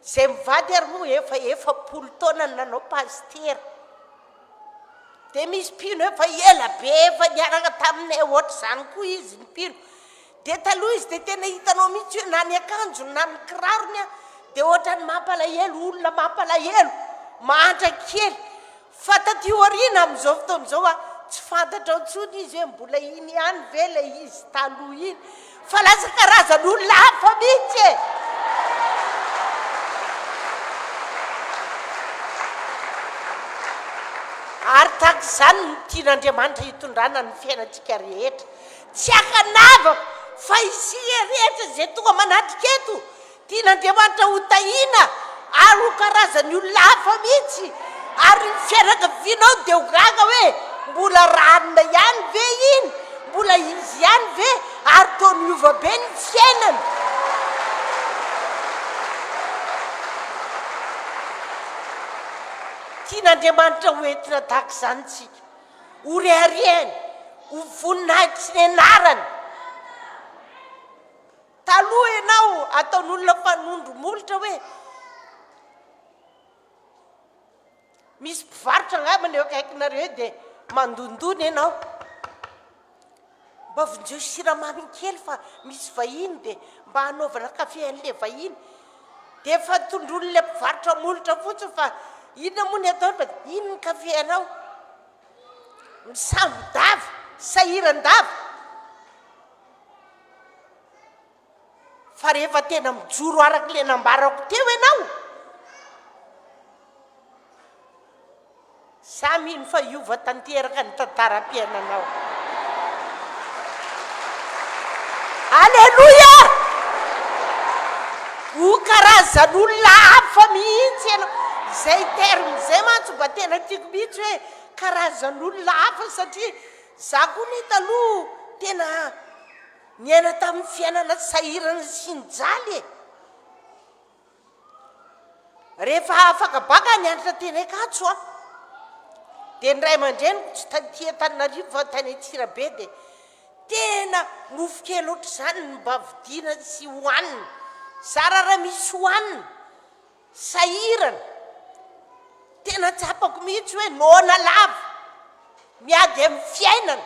Izay mivady ary moa efa 40 taona no nanao pasitera. Dia misy mpino efa ela be efa niaraka taminay ohatr'izany koa izy ny mpino. Dia taloha izy dia tena hitanao mihitsy hoe na ny akanjony na ny kirarony dia ohatran'ny mampalahelo, olona mampalahelo, mahantra kely. Fa taty aoriana amin'izao fotoana izao tsy fantatrao intsony izy hoe mbola iny ihany ve ilay izy taloha iny. Fa lasa karazan'olona hafa mihitsy e! Ary tahaka izany no tian'Andriamanitra hitondrana ny fiainantsika rehetra. Tsy ankanavaka fa isika rehetra izay tonga manatrika eto Tian'Andriamanitra ho tahiana ary ho karazan'ny olona hafa mihitsy, ary ny fianakavianao dia ho gaga hoe, Mbola ranona ihany ve iny? Mbola izy ihany ve? Ary toa niova be ny fiainany. Tian'Andriamanitra ho entina tahaka izany isika, ho reharehany, ho voninahitry ny anarany. Taloha ianao ataon'olona fanondro molotra hoe misy mpivarotra angambany eo akaikinareo eo dia mandondona ianao. Mba vonjeo siramamy kely fa misy vahiny dia mba hanaovana kafe an'ilay vahiny. Dia efa tondroin'ilay mpivarotra molotra fotsiny fa inona moa ny ataony fa dia iny ny kafe anao. Misambo-dava, sahiran-dava. Fa rehefa tena mijoro araka ilay nambarako teo ianao, za mino fa hiova tanteraka ny tantaram-piainanao. Aleloia! Ho karazan'olona hafa mihitsy ianao. Izay terme izay mantsy mba tena tiako mihitsy hoe karazan'olona hafa satria Za koa anie taloha tena niaina tamin'ny fiainana sahirana sy nijaly e! Rehefa afaka baka nianatra teny Ankatso aho, dia ny ray aman-dreniko tsy taty Antananarivo fa tany Antsirabe dia tena mofo kely ohatr'izany no mba vidiana sy hohanina, zara raha misy hohanina. Sahirana. Tena tsapako mihitsy hoe noana lava, miady amin'ny fiainana.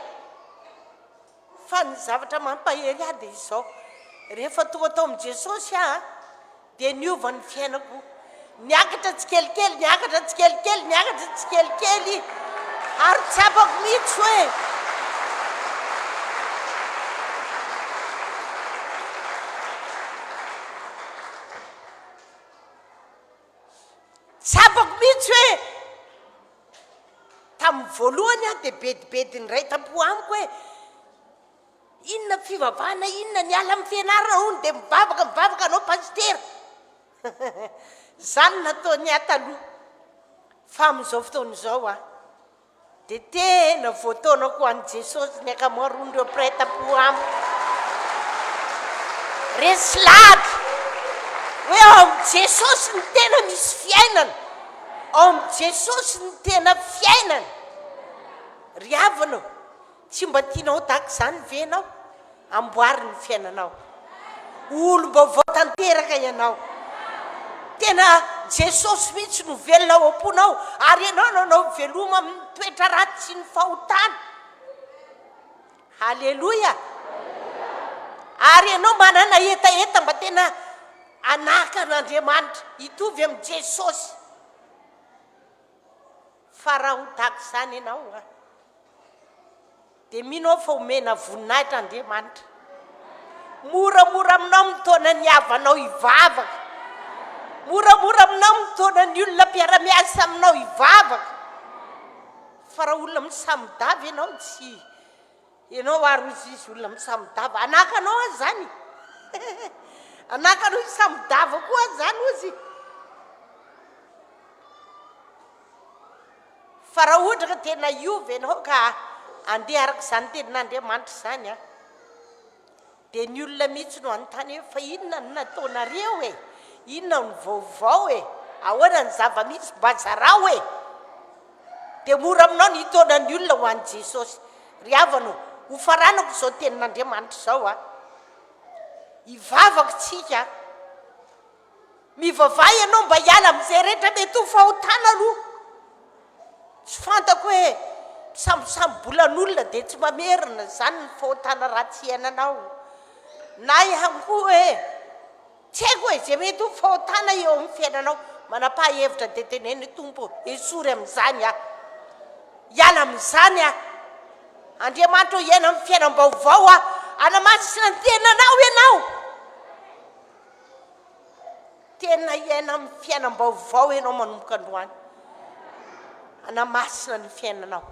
Fa ny zavatra mampahery ahy dia izao, rehefa tonga tao amin'i Jesosy aho dia niova ny fiainako. Niakatra tsikelikely, niakatra tsikelikely, niakatra tsikelikely ary tsapako mihitsy hoe Tsapako mihitsy hoe tamin'ny voalohany aho dia bedibedin'ny iray tampo amiko hoe inona fivavahana inona, niala amin'ny fianarana hono dia mivavaka mivavaka anao pasitera. Izany no nataony ahy taloha. Fa amin'izao fotoana izao aho Dia tena voataonako ho an'i Jesosy ny ankamaroan'ireo mpiray tampo amiko. Resy lahatra hoe ao amin'i Jesosy ny tena misy fiainana, ao amin'i Jesosy ny tena fiainana. Ry havana ô, tsy mba tianao tahaka izany ve ianao? Amboary ny fiainanao. Ho olom-baovao tanteraka ianao. Tena Jesosy mihitsy no velona ao am-ponao ary ianao no hanao veloma amin'ny toetra ratsy sy ny fahotana. Haleloia! Ary ianao manana hetaheta mba tena hanahaka an'Andriamanitra, hitovy amin'i Jesosy. Fa raha ho tahaka izany ianao, Dia mino aho fa omena voninahitra Andriamanitra. Moramora aminao mitaona ny havanao hivavaka. Moramora aminao mitaona ny olona mpiara-miasa aminao hivavaka. Fa raha olona misambo-dava ianao tsy ianao ary hozy izy olona misambo-dava. Hanahaka anao aza izany. Anaka no hisambo-dava koa zany ozy. Fa raha ohatra ka tena hiova ianao ka andeha araka izany tenin'Andriamanitra izany an, dia ny olona mihitsy no hanontany hoe fa inona no nataonareo e? Inona no vaovao e? Ahoana ny zava-misy? Mba zarao e! Dia mora aminao ny hitaona ny olona ho an'i Jesosy. Ry havana ô, hofaranako izao tenin'Andriamanitra izao an. Hivavaka isika. Mivavaha ianao mba hiala amin'izay rehetra mety ho fahotana aloha. Tsy fantako hoe misambosambolan'olona dia tsy mamerina izany ny fahotana ratsy iainanao. Na ihany koa hoe tsy haiko e, izay mety ho fahotana eo amin'ny fiainanao. Manapaha hevitra dia teneno hoe Tompo ô, esory amin'izany aho. Hiala amin'izany aho. Andriamanitra ô, hiaina amin'ny fiainam-baovao aho. Hanamasina ny tenanao ianao. Tena hiaina amin'ny fiainam-baovao ianao manomboka androany. Hanamasina ny fiainanao.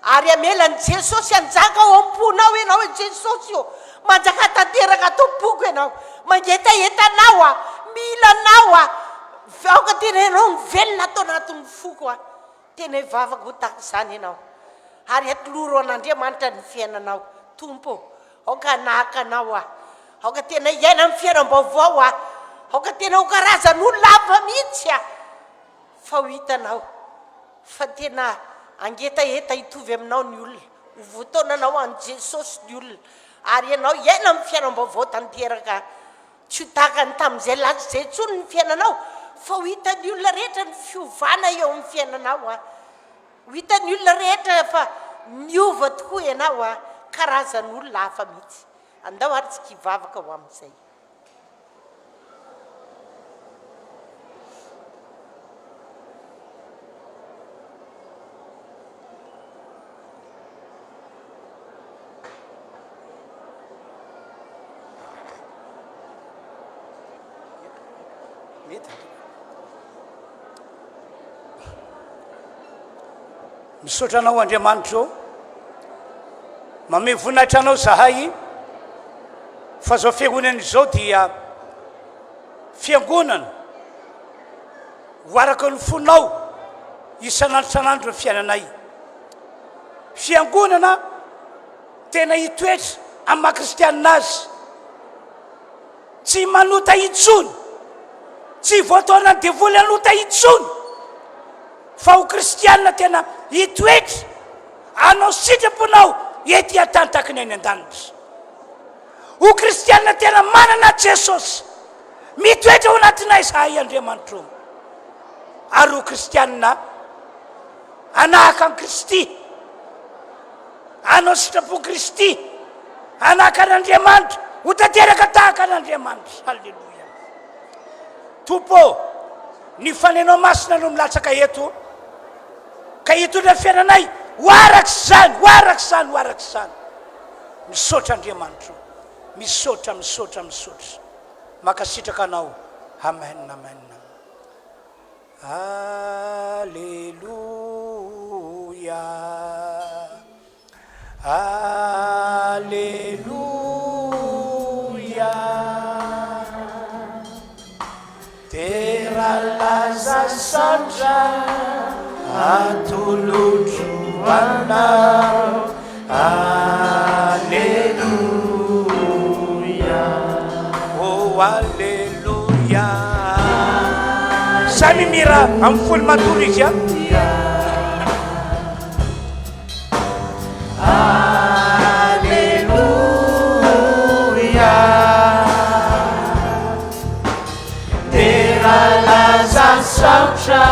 Ary hamela an'i Jesosy hanjaka ao am-ponao ianao hoe Jesosy ô, manjaka tanteraka ato am-poko ianao. Mangetaheta anao aho, mila anao aho. Aoka tena ianao no velona ato anatin'ny foko aho. Tena hivavaka ho tahaka izany ianao. Ary atoloro an'Andriamanitra ny fiainanao. Tompo ô, aoka hanahaka Anao aho. Aoka tena hiaina amin'ny fiainam-baovao aho. Aoka tena ho karazan'olona hafa mihitsy aho. Fa ho hitanao fa tena hangetaheta hitovy aminao ny olona. Ho voataonanao an'i Jesosy ny olona. Ary ianao hiaina amin'ny fiainam-baovao tanteraka. Tsy ho tahaka ny tamin'izay lasa izay intsony ny fiainanao, fa ho hitan'ny olona rehetra ny fiovana eo amin'ny fiainanao. Ho hitan'ny olona rehetra fa niova tokoa ianao, karazan'olona hafa mihitsy. Andao ary tsika hivavaka ho amin'izay. Misaotra anao Andriamanitro ô. Mamehy voninahitra anao zahay fa zao fiangonana izao dia fiangonana ho araka ny fonao isan'andro isan'andro ny fiainanay. Fiangonana tena hitoetra amin'ny maha kristianina azy, tsy manota intsony, tsy voataonan'ny devoly hanota intsony, fa ho kristianina tena hitoetra hanao sitraponao ety an-tany tahaka ny any an-danitra. Ho kristianina tena manana an'i Jesosy mitoetra ao anatinay izahay Andriamanitro, ary ho kristianina hanahaka an'i Kristy. Hanao sitrapon'i Kristy, hanahaka an'Andriamanitra, ho tanteraka tahaka an'Andriamanitra. Haleloia. Tompo ô, ny Fanenao Masina no milatsaka eto, ka hitondra ny fiainanay ho araka izany, ho araka izany, ho araka izany. Misaotra Andriamanitro. Misaotra, misaotra, misaotra. Mankasitraka Anao. Amen, amen. Aleloia, Aleloia, Dera laza sandra atolotro anao, Aleloia, oh Aleloia. Samy mihira amin'ny fony manontolo izy a. Aleloia. Dera laza saotra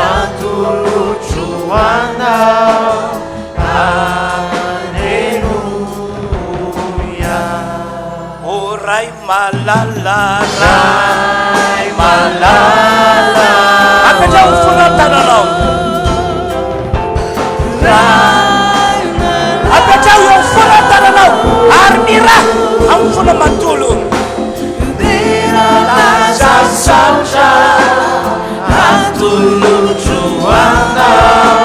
atolotro anao. Aleloia. O Ray malala, Ray malala. Apetraho ny fonao ny tananao. Ray malala. Apetraho eo amin'ny fonao ny tananao ary mira amin'ny fonao manontolo. Dera laza saotra atolotro anao.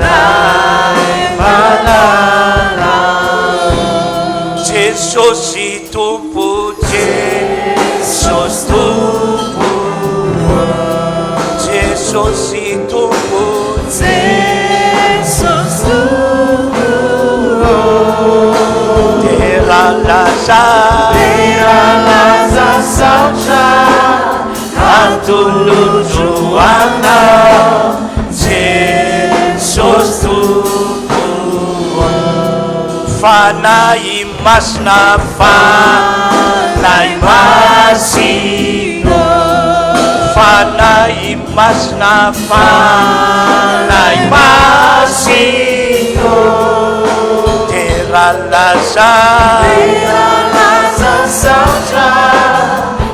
Ray malala. Jesosy. Jesosy Tompo Jesosy Tompo Jesosy Tompo Jesosy Tompo Dera laza Dera laza saotra Atolotro anao Jesosy Tompo Fanahy Masina Fanahy Masina Fanahy Masina Fanahy Masina Dera laza Dera laza saotra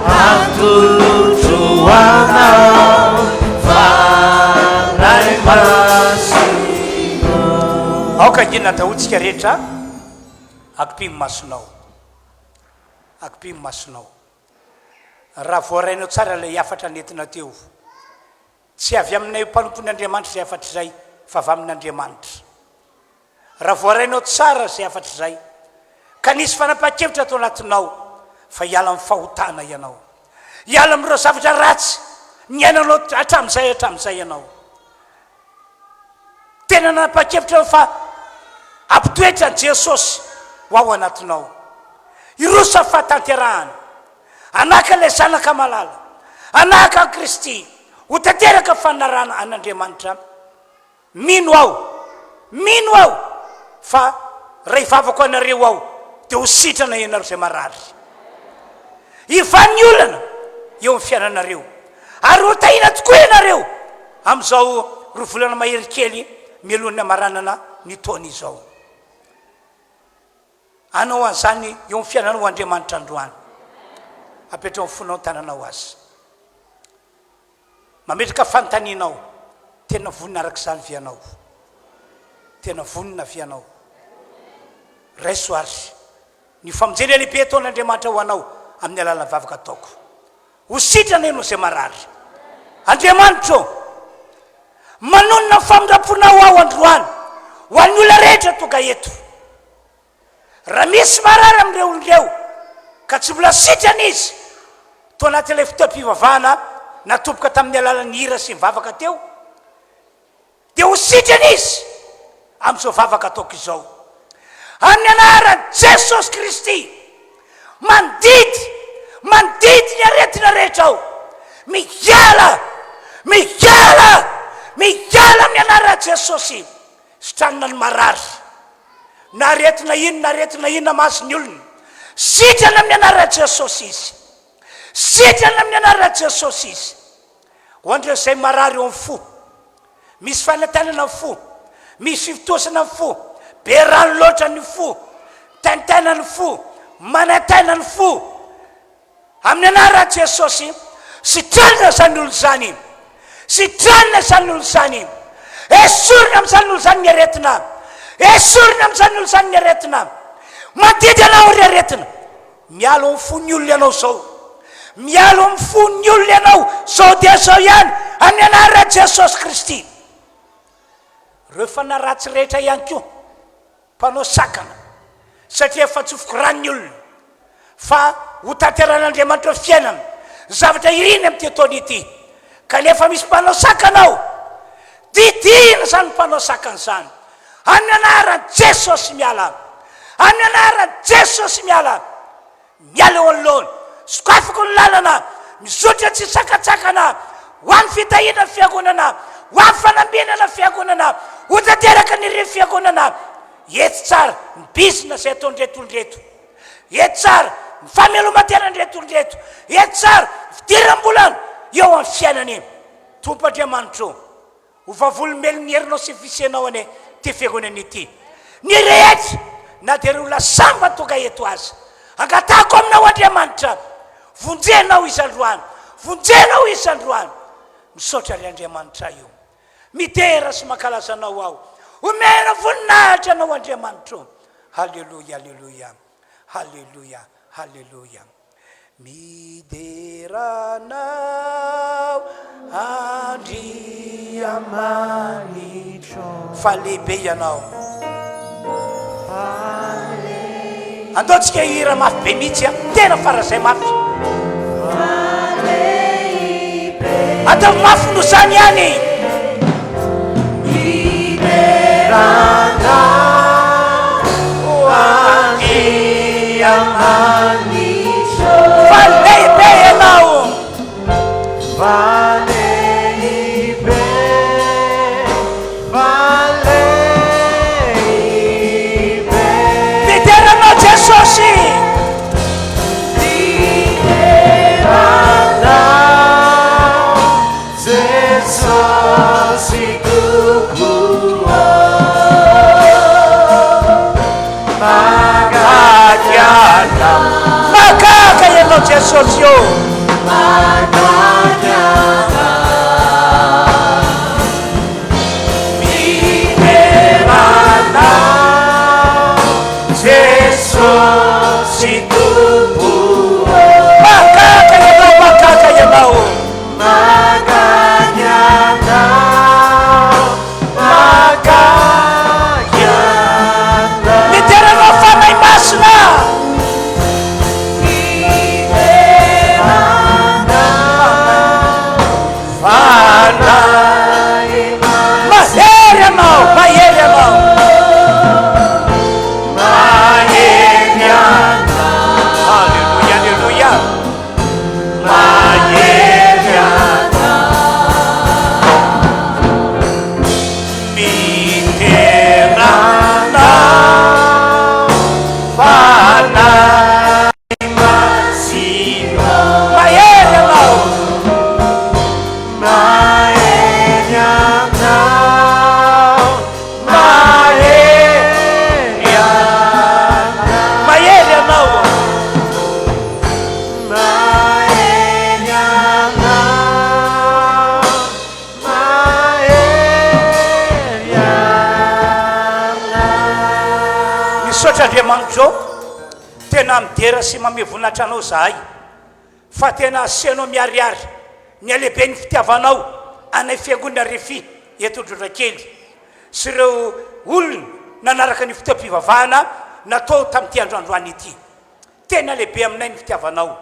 Atolotro anao Fanahy Masina Aoka hangina daholo tsika rehetra Akipio ny masonao Akipio ny masonao Raha voarainao tsara ilay hafatra nentina teo Tsy avy aminay mpanompon'Andriamanitra izay hafatra izay fa avy amin'Andriamanitra. Raha voarainao tsara izay hafatra izay, ka nisy fanapahan-kevitra tao anatinao fa hiala amin'ny fahotana ianao, hiala amin'ireo zavatra ratsy niainanao hatramin'izay hatramin'izay ianao, tena nanapa-kevitra ianao fa hampitoetra an'i Jesosy ho ao anatinao, hiroso amin'ny fahatanterahana, hanahaka ilay Zanaka malala, hanahaka an'i Kristy, ho tanteraka ny fanarahana an'Andriamanitra. Mino aho, mino aho fa raha hivavaka ho anareo aho dia ho sitrana ianareo izay marary. Hivaha ny olana eo amin'ny fiainanareo ary ho tahiana tokoa ianareo amin'izao roa volana mahery kely mialohan'ny hamaranana ny taona izao. Hanao an'izany eo amin'ny fiainanao Andriamanitra androany. Apetraho amin'ny fonao ny tananao azy. Mametraka fanontaniana aho, tena vonona araka izany ve ianao? Tena vonona ve ianao? Raiso àry ny famonjena lehibe ataon'Andriamanitra ho anao amin'ny alalan'ny vavaka ataoko. Ho sitrana ianao izay marary. Andriamanitra ô, manonona ny famindram-ponao aho androany ho an'ny olona rehetra tonga eto. Raha misy marary amin'ireo olona ireo ka tsy mbola sitrana izy tao anatin'ilay fotoam-pivavahana natomboka tamin'ny alalan'ny hira sy ny vavaka teo, dia ho sitrana izy amin'izao vavaka ataoko izao. Amin'ny anaran'i Jesosy Kristy, mandidy, mandidy ny aretina rehetra aho, miala, miala, miala amin'ny anaran'i Jesosy. Sitranina ny marary. Na aretina inona aretina inona mahazo ny olona, sitrana amin'ny anaran'i Jesosy izy. Sitrana amin'ny anaran'i Jesosy izy. Ho an'ireo izay marary eo amin'ny fo, misy fanaintainana ny fo, misy fifotosana ny fo, be rano loatra ny fo, mitaintaina ny fo, manaintaina ny fo, Amin'ny anaran'i Jesosy, sitranina izany olona izany. Sitranina izany olona izany. Esorina amin'izany olona izany ny aretina. Esorina amin'izany olona izany ny aretina. Mandidy anao ry aretina. Miala ao amin'ny fon'ny olona ianao izao. Miala ao amin'ny fon'ny olona ianao izao dia izao ihany amin'ny anaran'i Jesosy Kristy. Ireo fanahy ratsy rehetra ihany koa. Mpanao sakana, satria efa tsofiko rano ny olona, fa ho tanterahan'Andriamanitra eo fiainana ny zavatra iriny amin'ity taona ity, kanefa misy mpanao sakana ao, didina izany mpanao sakana izany, amin'ny anaran'i Jesosy miala, amin'ny anaran'i Jesosy miala. Miala eo anoloana, sokafiko ny lalana, mizotra tsy sakantsakana, ho amin'ny fitahiana ny Fiangonana, ho amin'ny fanambinana ny Fiangonana, ho tanteraka ny irin'ny Fiangonana. Etsy tsara ny bizina izay ataon'ireto olona ireto. Etsy tsara ny fameloman-tenan'ireto olona ireto. Etsy tsara ny fidiram-bolana eo amin'ny fiainany. Tompo Andriamanitro ô! Ho vavolombelon'ny herinao sy ny fisianao anie ity fiangonana ity. Ny rehetra, na dia ireo olona sambany tonga eto aza. Angatahako aminao Andriamanitra, vonjenao izy androany, vonjenao izy androany. Misaotra ry Andriamanitray o. Midera sy mankalaza Anao aho. Omena voninahitra Anao Andriamanitra o. Haleloia, haleloia, haleloia, haleloia. Midera Anao Andriamanitro. Fa lehibe Ianao. Andao tsika hihira mafy be mihitsy a, tena faran'izay mafy. Ataovy mafy noho izany ihany. Fa lehibe ianao. Fa lehibe, fa lehibe. Midera anao Jesosy. Midera anao Jesosy Tompo ô. Mahagaga anao. Mahagaga ianao Jesosy ô. Midera anao Jesosy Tompo ô. Mahagaga ianao, mahagaga ianao. Mahagaga anao, mahagaga anao. Midera anao Fanahy Masina. Fanahy Mahery ianao, mahery ianao. Mahery ianao. Alléluia, alléluia. Mahery ianao. Midera anao Fanahy Masina. Mahery ianao. Mahery ianao, mahery ianao. Mahery ianao. Mahery ianao, mahery ianao. Misaotra Andriamanitra ô, tena midera sy mamehy voninahitra Anao izahay. Fa tena asehanao miharihary ny halehiben'ny fitiavanao anay Fiangonana Refi eto Androndrakely sy ireo olona nanaraka ny fotoam-pivavahana natao tamin'ity andro androany ity. Tena lehibe aminay ny fitiavanao.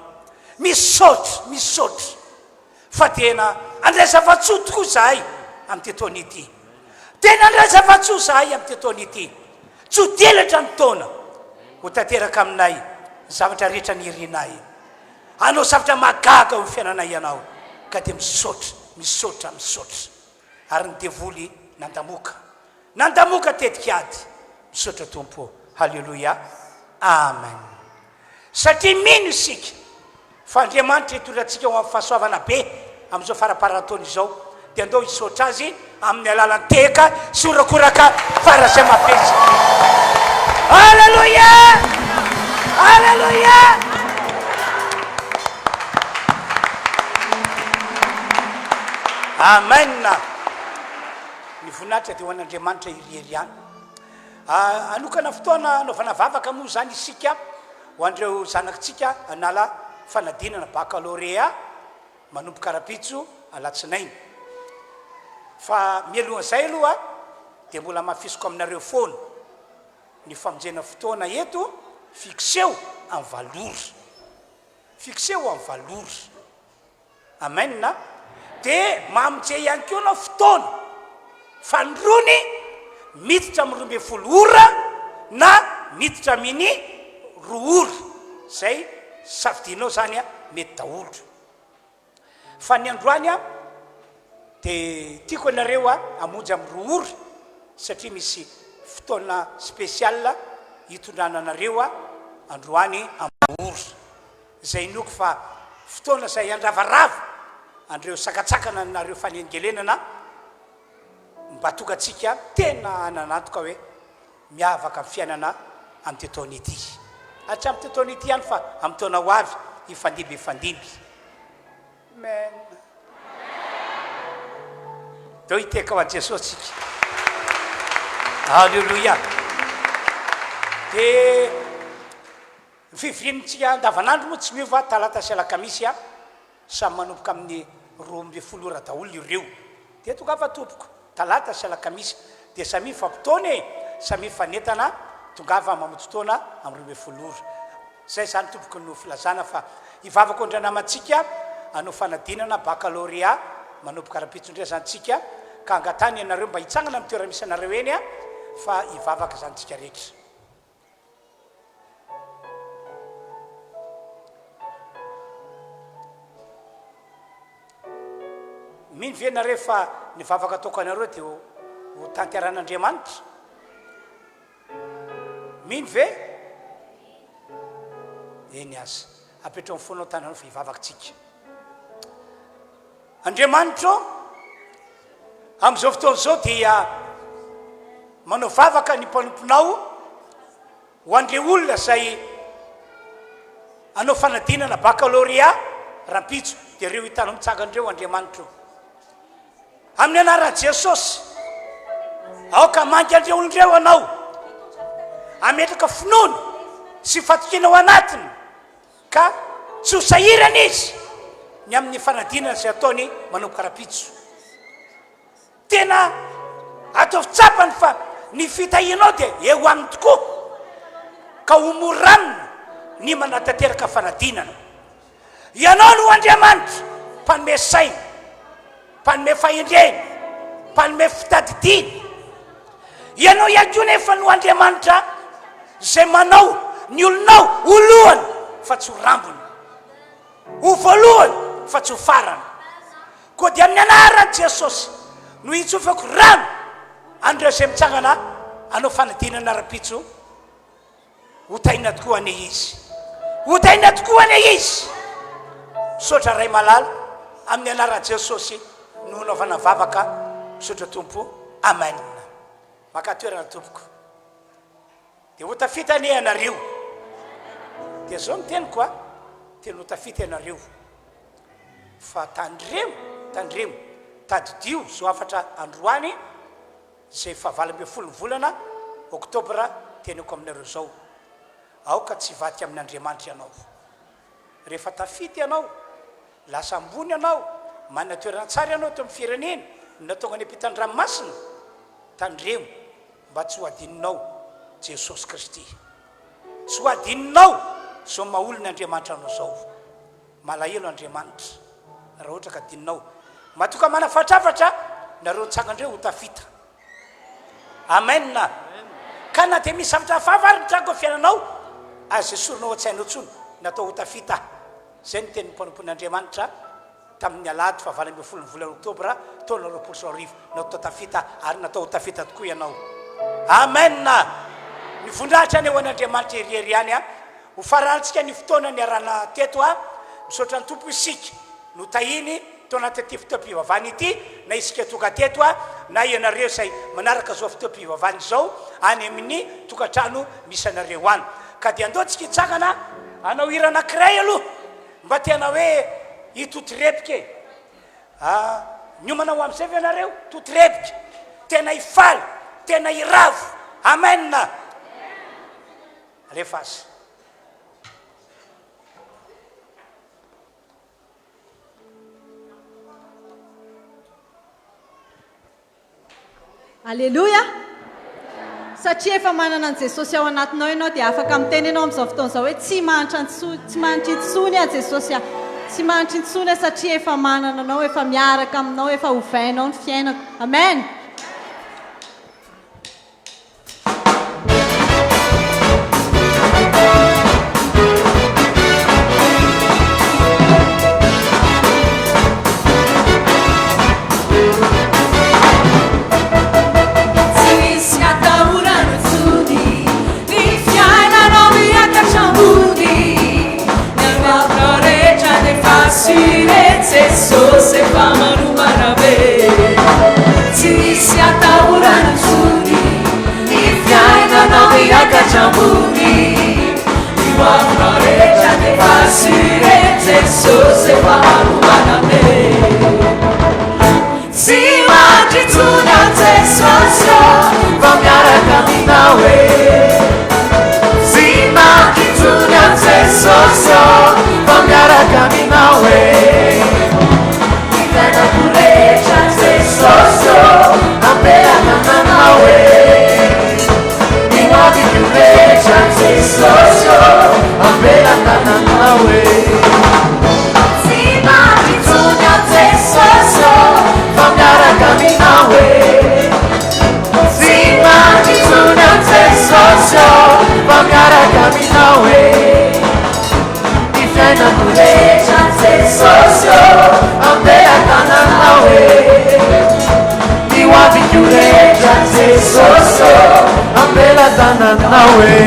Misaotra, misaotra fa tena handray zava-tsoa tokoa izahay amin'ity taona ity. Tena handray zava-tsoa izahay amin'ity taona ity. Tsy ho dilatra ny taona. Ho tanteraka aminay ny zavatra rehetra nirinay. Hanao zavatra mahagaga ao amin'ny fiainanay Ianao. Ka dia misaotra, misaotra, misaotra. Ary ny devoly nandamoka. Nandamoka tetik'ady. Misaotra Tompo ô. Haleloia. Amen. Satria mino isika fa Andriamanitra hitondra antsika ho amin'ny fahasoavana be amin'izao faramparan-taona izao, dia andao hisaotra Azy amin'ny alalan'ny tehaka sy horakoraka faran'izay mavesatra. Aleloia! Aleloia! Amen! Ny voninahitra dia ho an'Andriamanitra irery ihany. Hanokana fotoana hanaovana vavaka moa izany isika ho an'ireo zanakitsika hanala fanadinana baccalauréat manomboka rahampitso alatsinainy. Fa mialohan'izay aloha dia mbola hamafisiko aminareo foana ny famonjena fotoana eto, fixeo amin'ny valo ora. Fixeo amin'ny valo ora. Amen a! Dia mamonje ihany koa anao fotoana fanindroany miditra amin'ny 12 ora na miditra amin'ny 2 ora, izay safidianao izany a, mety daholo. Fa ny androany a, dia tiako ianareo a hamonjy amin'ny 2 ora satria misy fotoana spécial hitondrana anareo a androany amin'ny 2 ora. Izay inoako fa fotoana izay handravarava an'ireo sakantsakana na ireo fanelingelenana mba tonga antsika tena hanana antoka hoe miavaka ny fiainana amin'ity taona ity. Ary tsy amin'ity taona ity ihany fa amin'ny taona ho avy hifandimby hifandimby. Amen. Deo hiteka ho an'i Jesosy tsika. Alléluia. Dia Ny fivoriantsika andavanandro moa tsy miova, talata sy alakamisy a, samy manomboka amin'ny 12 ora daholo ireo. Dia tongava tompoko, talata sy alakamisy, dia samia mifampitaona e, samia mifanentana. Tongava mamonjy fotoana amin'ny 12 ora. Zay zany tompoko no filazana fa hivavaka ho an-dranamantsika hanao fanadinana baccalauréat manomboka rahampitso indray zany tsika ka angatahana ianareo mba hitsangana amin'ny toerana misy anareo eny fa hivavaka zany tsika rehetra. Mino ve nareo fa ny vavaka ataoko anareo dia ho tanteran'Andriamanitra? Mino ve? Eny aza. Apetrao ny fonao tananao fa hivavaka tsika. Andriamanitro, amin'izao fotoana izao dia manao vavaka ny mpanomponao ho an'ireo olona izay hanao fanadinana baccalauréat rahampitso, dia ireo hitanao mitsangana ireo, Andriamanitro. Amin'ny anaran'i Jesosy, aoka hamangy an'ireo olona ireo Ianao, hametraka finoana sy fatokiana ao anatiny, ka tsy ho sahirana izy ny amin'ny fanadinana izay ataony manomboka rahampitso. Tena ataovy tsapany fa ny fitahianao dia eo aminy tokoa, ka ho mora aminy ny manatanteraka fanadinana. Ianao no Andriamanitra mpanome saina, mpanome fahendrena, mpanome fitadidiana. Ianao ihany koa nefa no Andriamanitra izay manao ny olonao ho lohany fa tsy ho rambony, ho voalohany fa tsy ho farany. Koa dia amin'ny anaran'i Jesosy no hitsofako rano an'ireo izay mitsangana hanao fanadinana rahampitso. Ho tahiana tokoa anie izy. Ho tahiana tokoa anie izy. Misaotra Ray malala, amin'ny anaran'i Jesosy no hanaovana vavaka. Misaotra Tompo. Amen. Maka toerana tompoko. Dia ho tafita anie ianareo. Dia zao ny teniko a, tena ho tafita ianareo. Fa tandremo, tandremo, tadidio zao hafatra androany. Izay faha 18 ny volana Oktobra teniko aminareo izao, aoka tsy hivadika amin' Andriamanitra ianao. Rehefa tafita ianao, lasa ambony ianao, manana toerana tsara ianao eto amin'ny firenena, na tonga any ampitan'ny ranomasina, tandremo mba tsy ho adinonao Jesosy Kristy. Tsy ho adinonao izao maha olona Andriamanitra anao izao. Malahelo Andriamanitra raha ohatra ka adinonao. Matoka manafatrafatra nareo nitsangandreo ho tafita. Amen. Ka na dia misy zavatra hafahafa ary mitranga eo fiainanao, aza esorina ao an-tsainao intsony, natao ho tafita. Izay no tenin'ny mpanompon'Andriamanitra tamin'ny alahady faha 18 ny volana oktobra taona 2020. Natao tafita ary natao ho tafita tokoa ianao. Amen. Ny voninahitra anie ho an'Andriamanitra irery ihany. Ho farantsika ny fotoana niarahana teto a! Misaotra ny Tompo isika notahiny tao anatin'ity fotoam-pivavahana ity, na isika tonga teto a, na ianareo izay manaraka izao fotoam-pivavahana izao any amin'ny tokantrano misy anareo any. Ka dia andao tsika hitsangana hanao hira anankiray aloha mba tena hoe hitotorebika e! Ah, miomana ho amin'izay ve ianareo? Totorebika, tena hifaly, tena hiravo. Amen! Alefa azy. Aleloia! Satria efa manana an'i Jesosy ao anatinao ianao dia afaka miteny ianao amin'izao fotoana izao hoe tsy mahantra intsony, tsy mahantra intsony aho Jesosy ah. Tsy mahantra intsony aho satria efa manana anao, efa miaraka aminao, efa ovainao ny fiainako. Amen! Tsy misy atahorana intsony ny fiainanao miakatra ambony ny ankoatranao rehetra dia efa assuré Jesosy efa manomana be Tsy misy atahorana intsony Ny fiainanao miakatra ambony Ny ho avinao rehetra dia efa assuré Jesosy efa manomana be Tsy mandry intsony aho Jesosy ô Fa miaraka aminao e Tsy mandry intsony aho Jesosy ô Fa miaraka aminao e Ny fiainako rehetra Jesosy ô Ampelanananao e Ny ho aviko rehetra. fiainako rehetra Jesosy ô, am-pelatananao e. Ny ho aviko rehetra Jesosy ô, am-pelatananao e.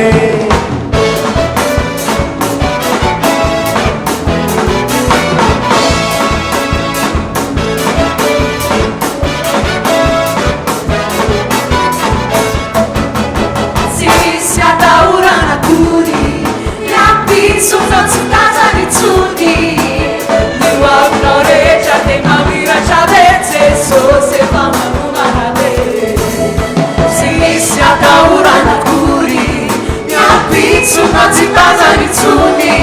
Tsy misy atahorana akory, ny ampitso fa tsy tazana intsony. Ny ho avinao rehetra dia mamiratra be, Jesosy efa manomana be. Tsy misy atahorana akory, ny ampitso fa tsy tazana intsony.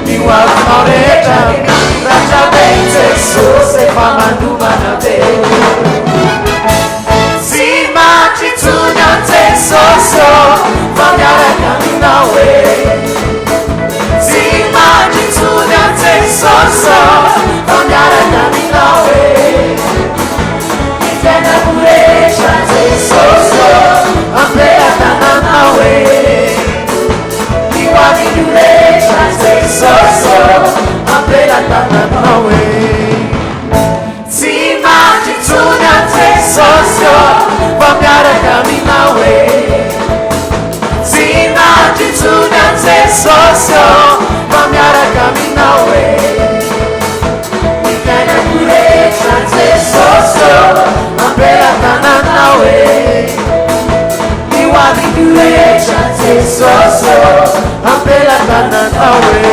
Ny ho avinao rehetra dia mamiratra be, Jesosy efa manomana be. Tsy maty intsony aho Jesosy ô, fa miaraka aminao e. Tsy maty intsony aho Jesosy ô, fa miaraka aminao e. Ny fiainako rehetra Jesosy ô, am-pelatananao e. Ny ho aviko rehetra Jesosy ô, am-pelatananao e. Tsy maty intsony aho Jesosy ô, fa miaraka aminao e. Tsy maty intsony aho Jesosy ô, fa miaraka aminao e. Ny fiainako rehetra Jesosy ô, am-pelatananao e. Ny ho aviko rehetra Jesosy ô, am-pelatananao e.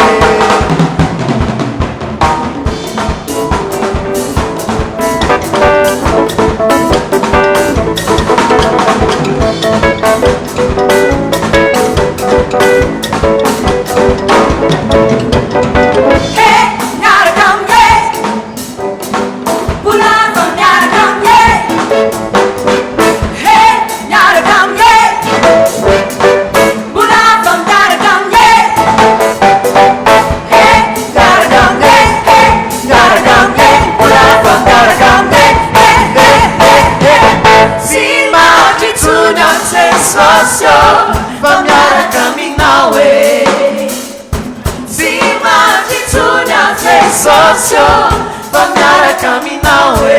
Tsy maty intsony aho Jesosy ô, fa miaraka aminao e. Tsy maty intsony aho Jesosy ô, fa miaraka aminao e.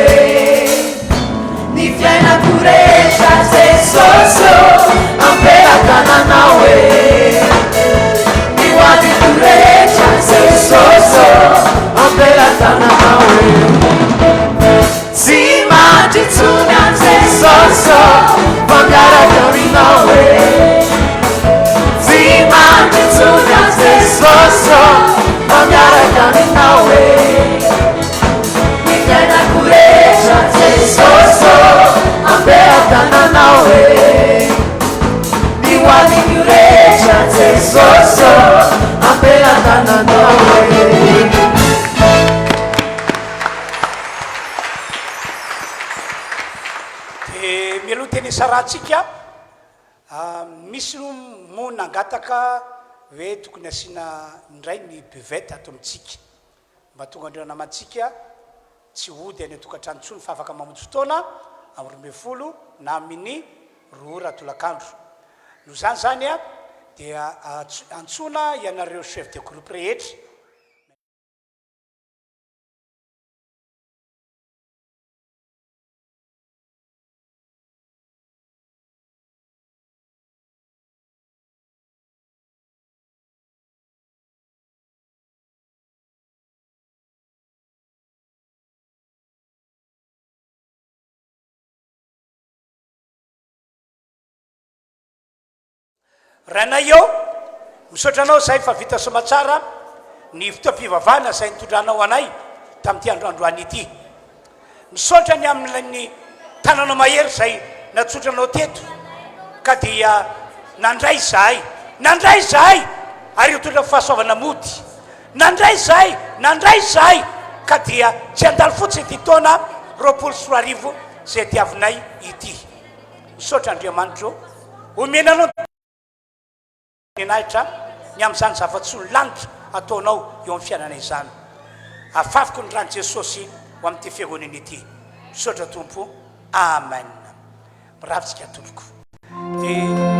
Ny fiainako rehetra Jesosy ô, am-pelatananao e. Ny ho aviko rehetra Jesosy ô, am-pelatananao e. Tsy maty intsony aho Jesosy ô, fa miaraka aminao e. Tsy maty intsony aho Jesosy ô, fa miaraka aminao e. Ny fiainako rehetra Jesosy ô, am-pelatananao e. Ny ho aviko rehetra Jesosy ô, am-pelatananao e. Dia mialoha teny hisarahantsika, misy moa nangataka hoe tokony asiana indray ny buvette ato amintsika. Mba tonga an'ireo namantsika tsy hody any an-tokantrano intsony fa afaka mamonjy fotoana amin'ny 12 na amin'ny roa ora tolakandro. Noho izany izany dia antsoina ianareo chef de groupe rehetra. Rainay ô, misaotra Anao izahay fa vita soamatsara ny fotoam-pivavahana izay nitondranao anay tamin'ity andro androany ity. Misaotra ny amin'ilay tananao mahery izay natsotranao teto ka dia nandray izahay, nandray izahay ary hitondra fahasoavana mody. Nandray izahay, nandray izahay ka dia tsy handalo fotsiny ity taona 2020 izay diavinay ity. Misaotra Andriamanitra ô, omena anao ny voninahitra ny amin'izany zava-tsoa ny lanitra ataonao eo amin'ny fiainanay izany. Afafiko ny ran'i Jesosy ho amin'ity fiangonana ity. Misaotra Tompo. Amen. Mirary tsika tompoko. Dia.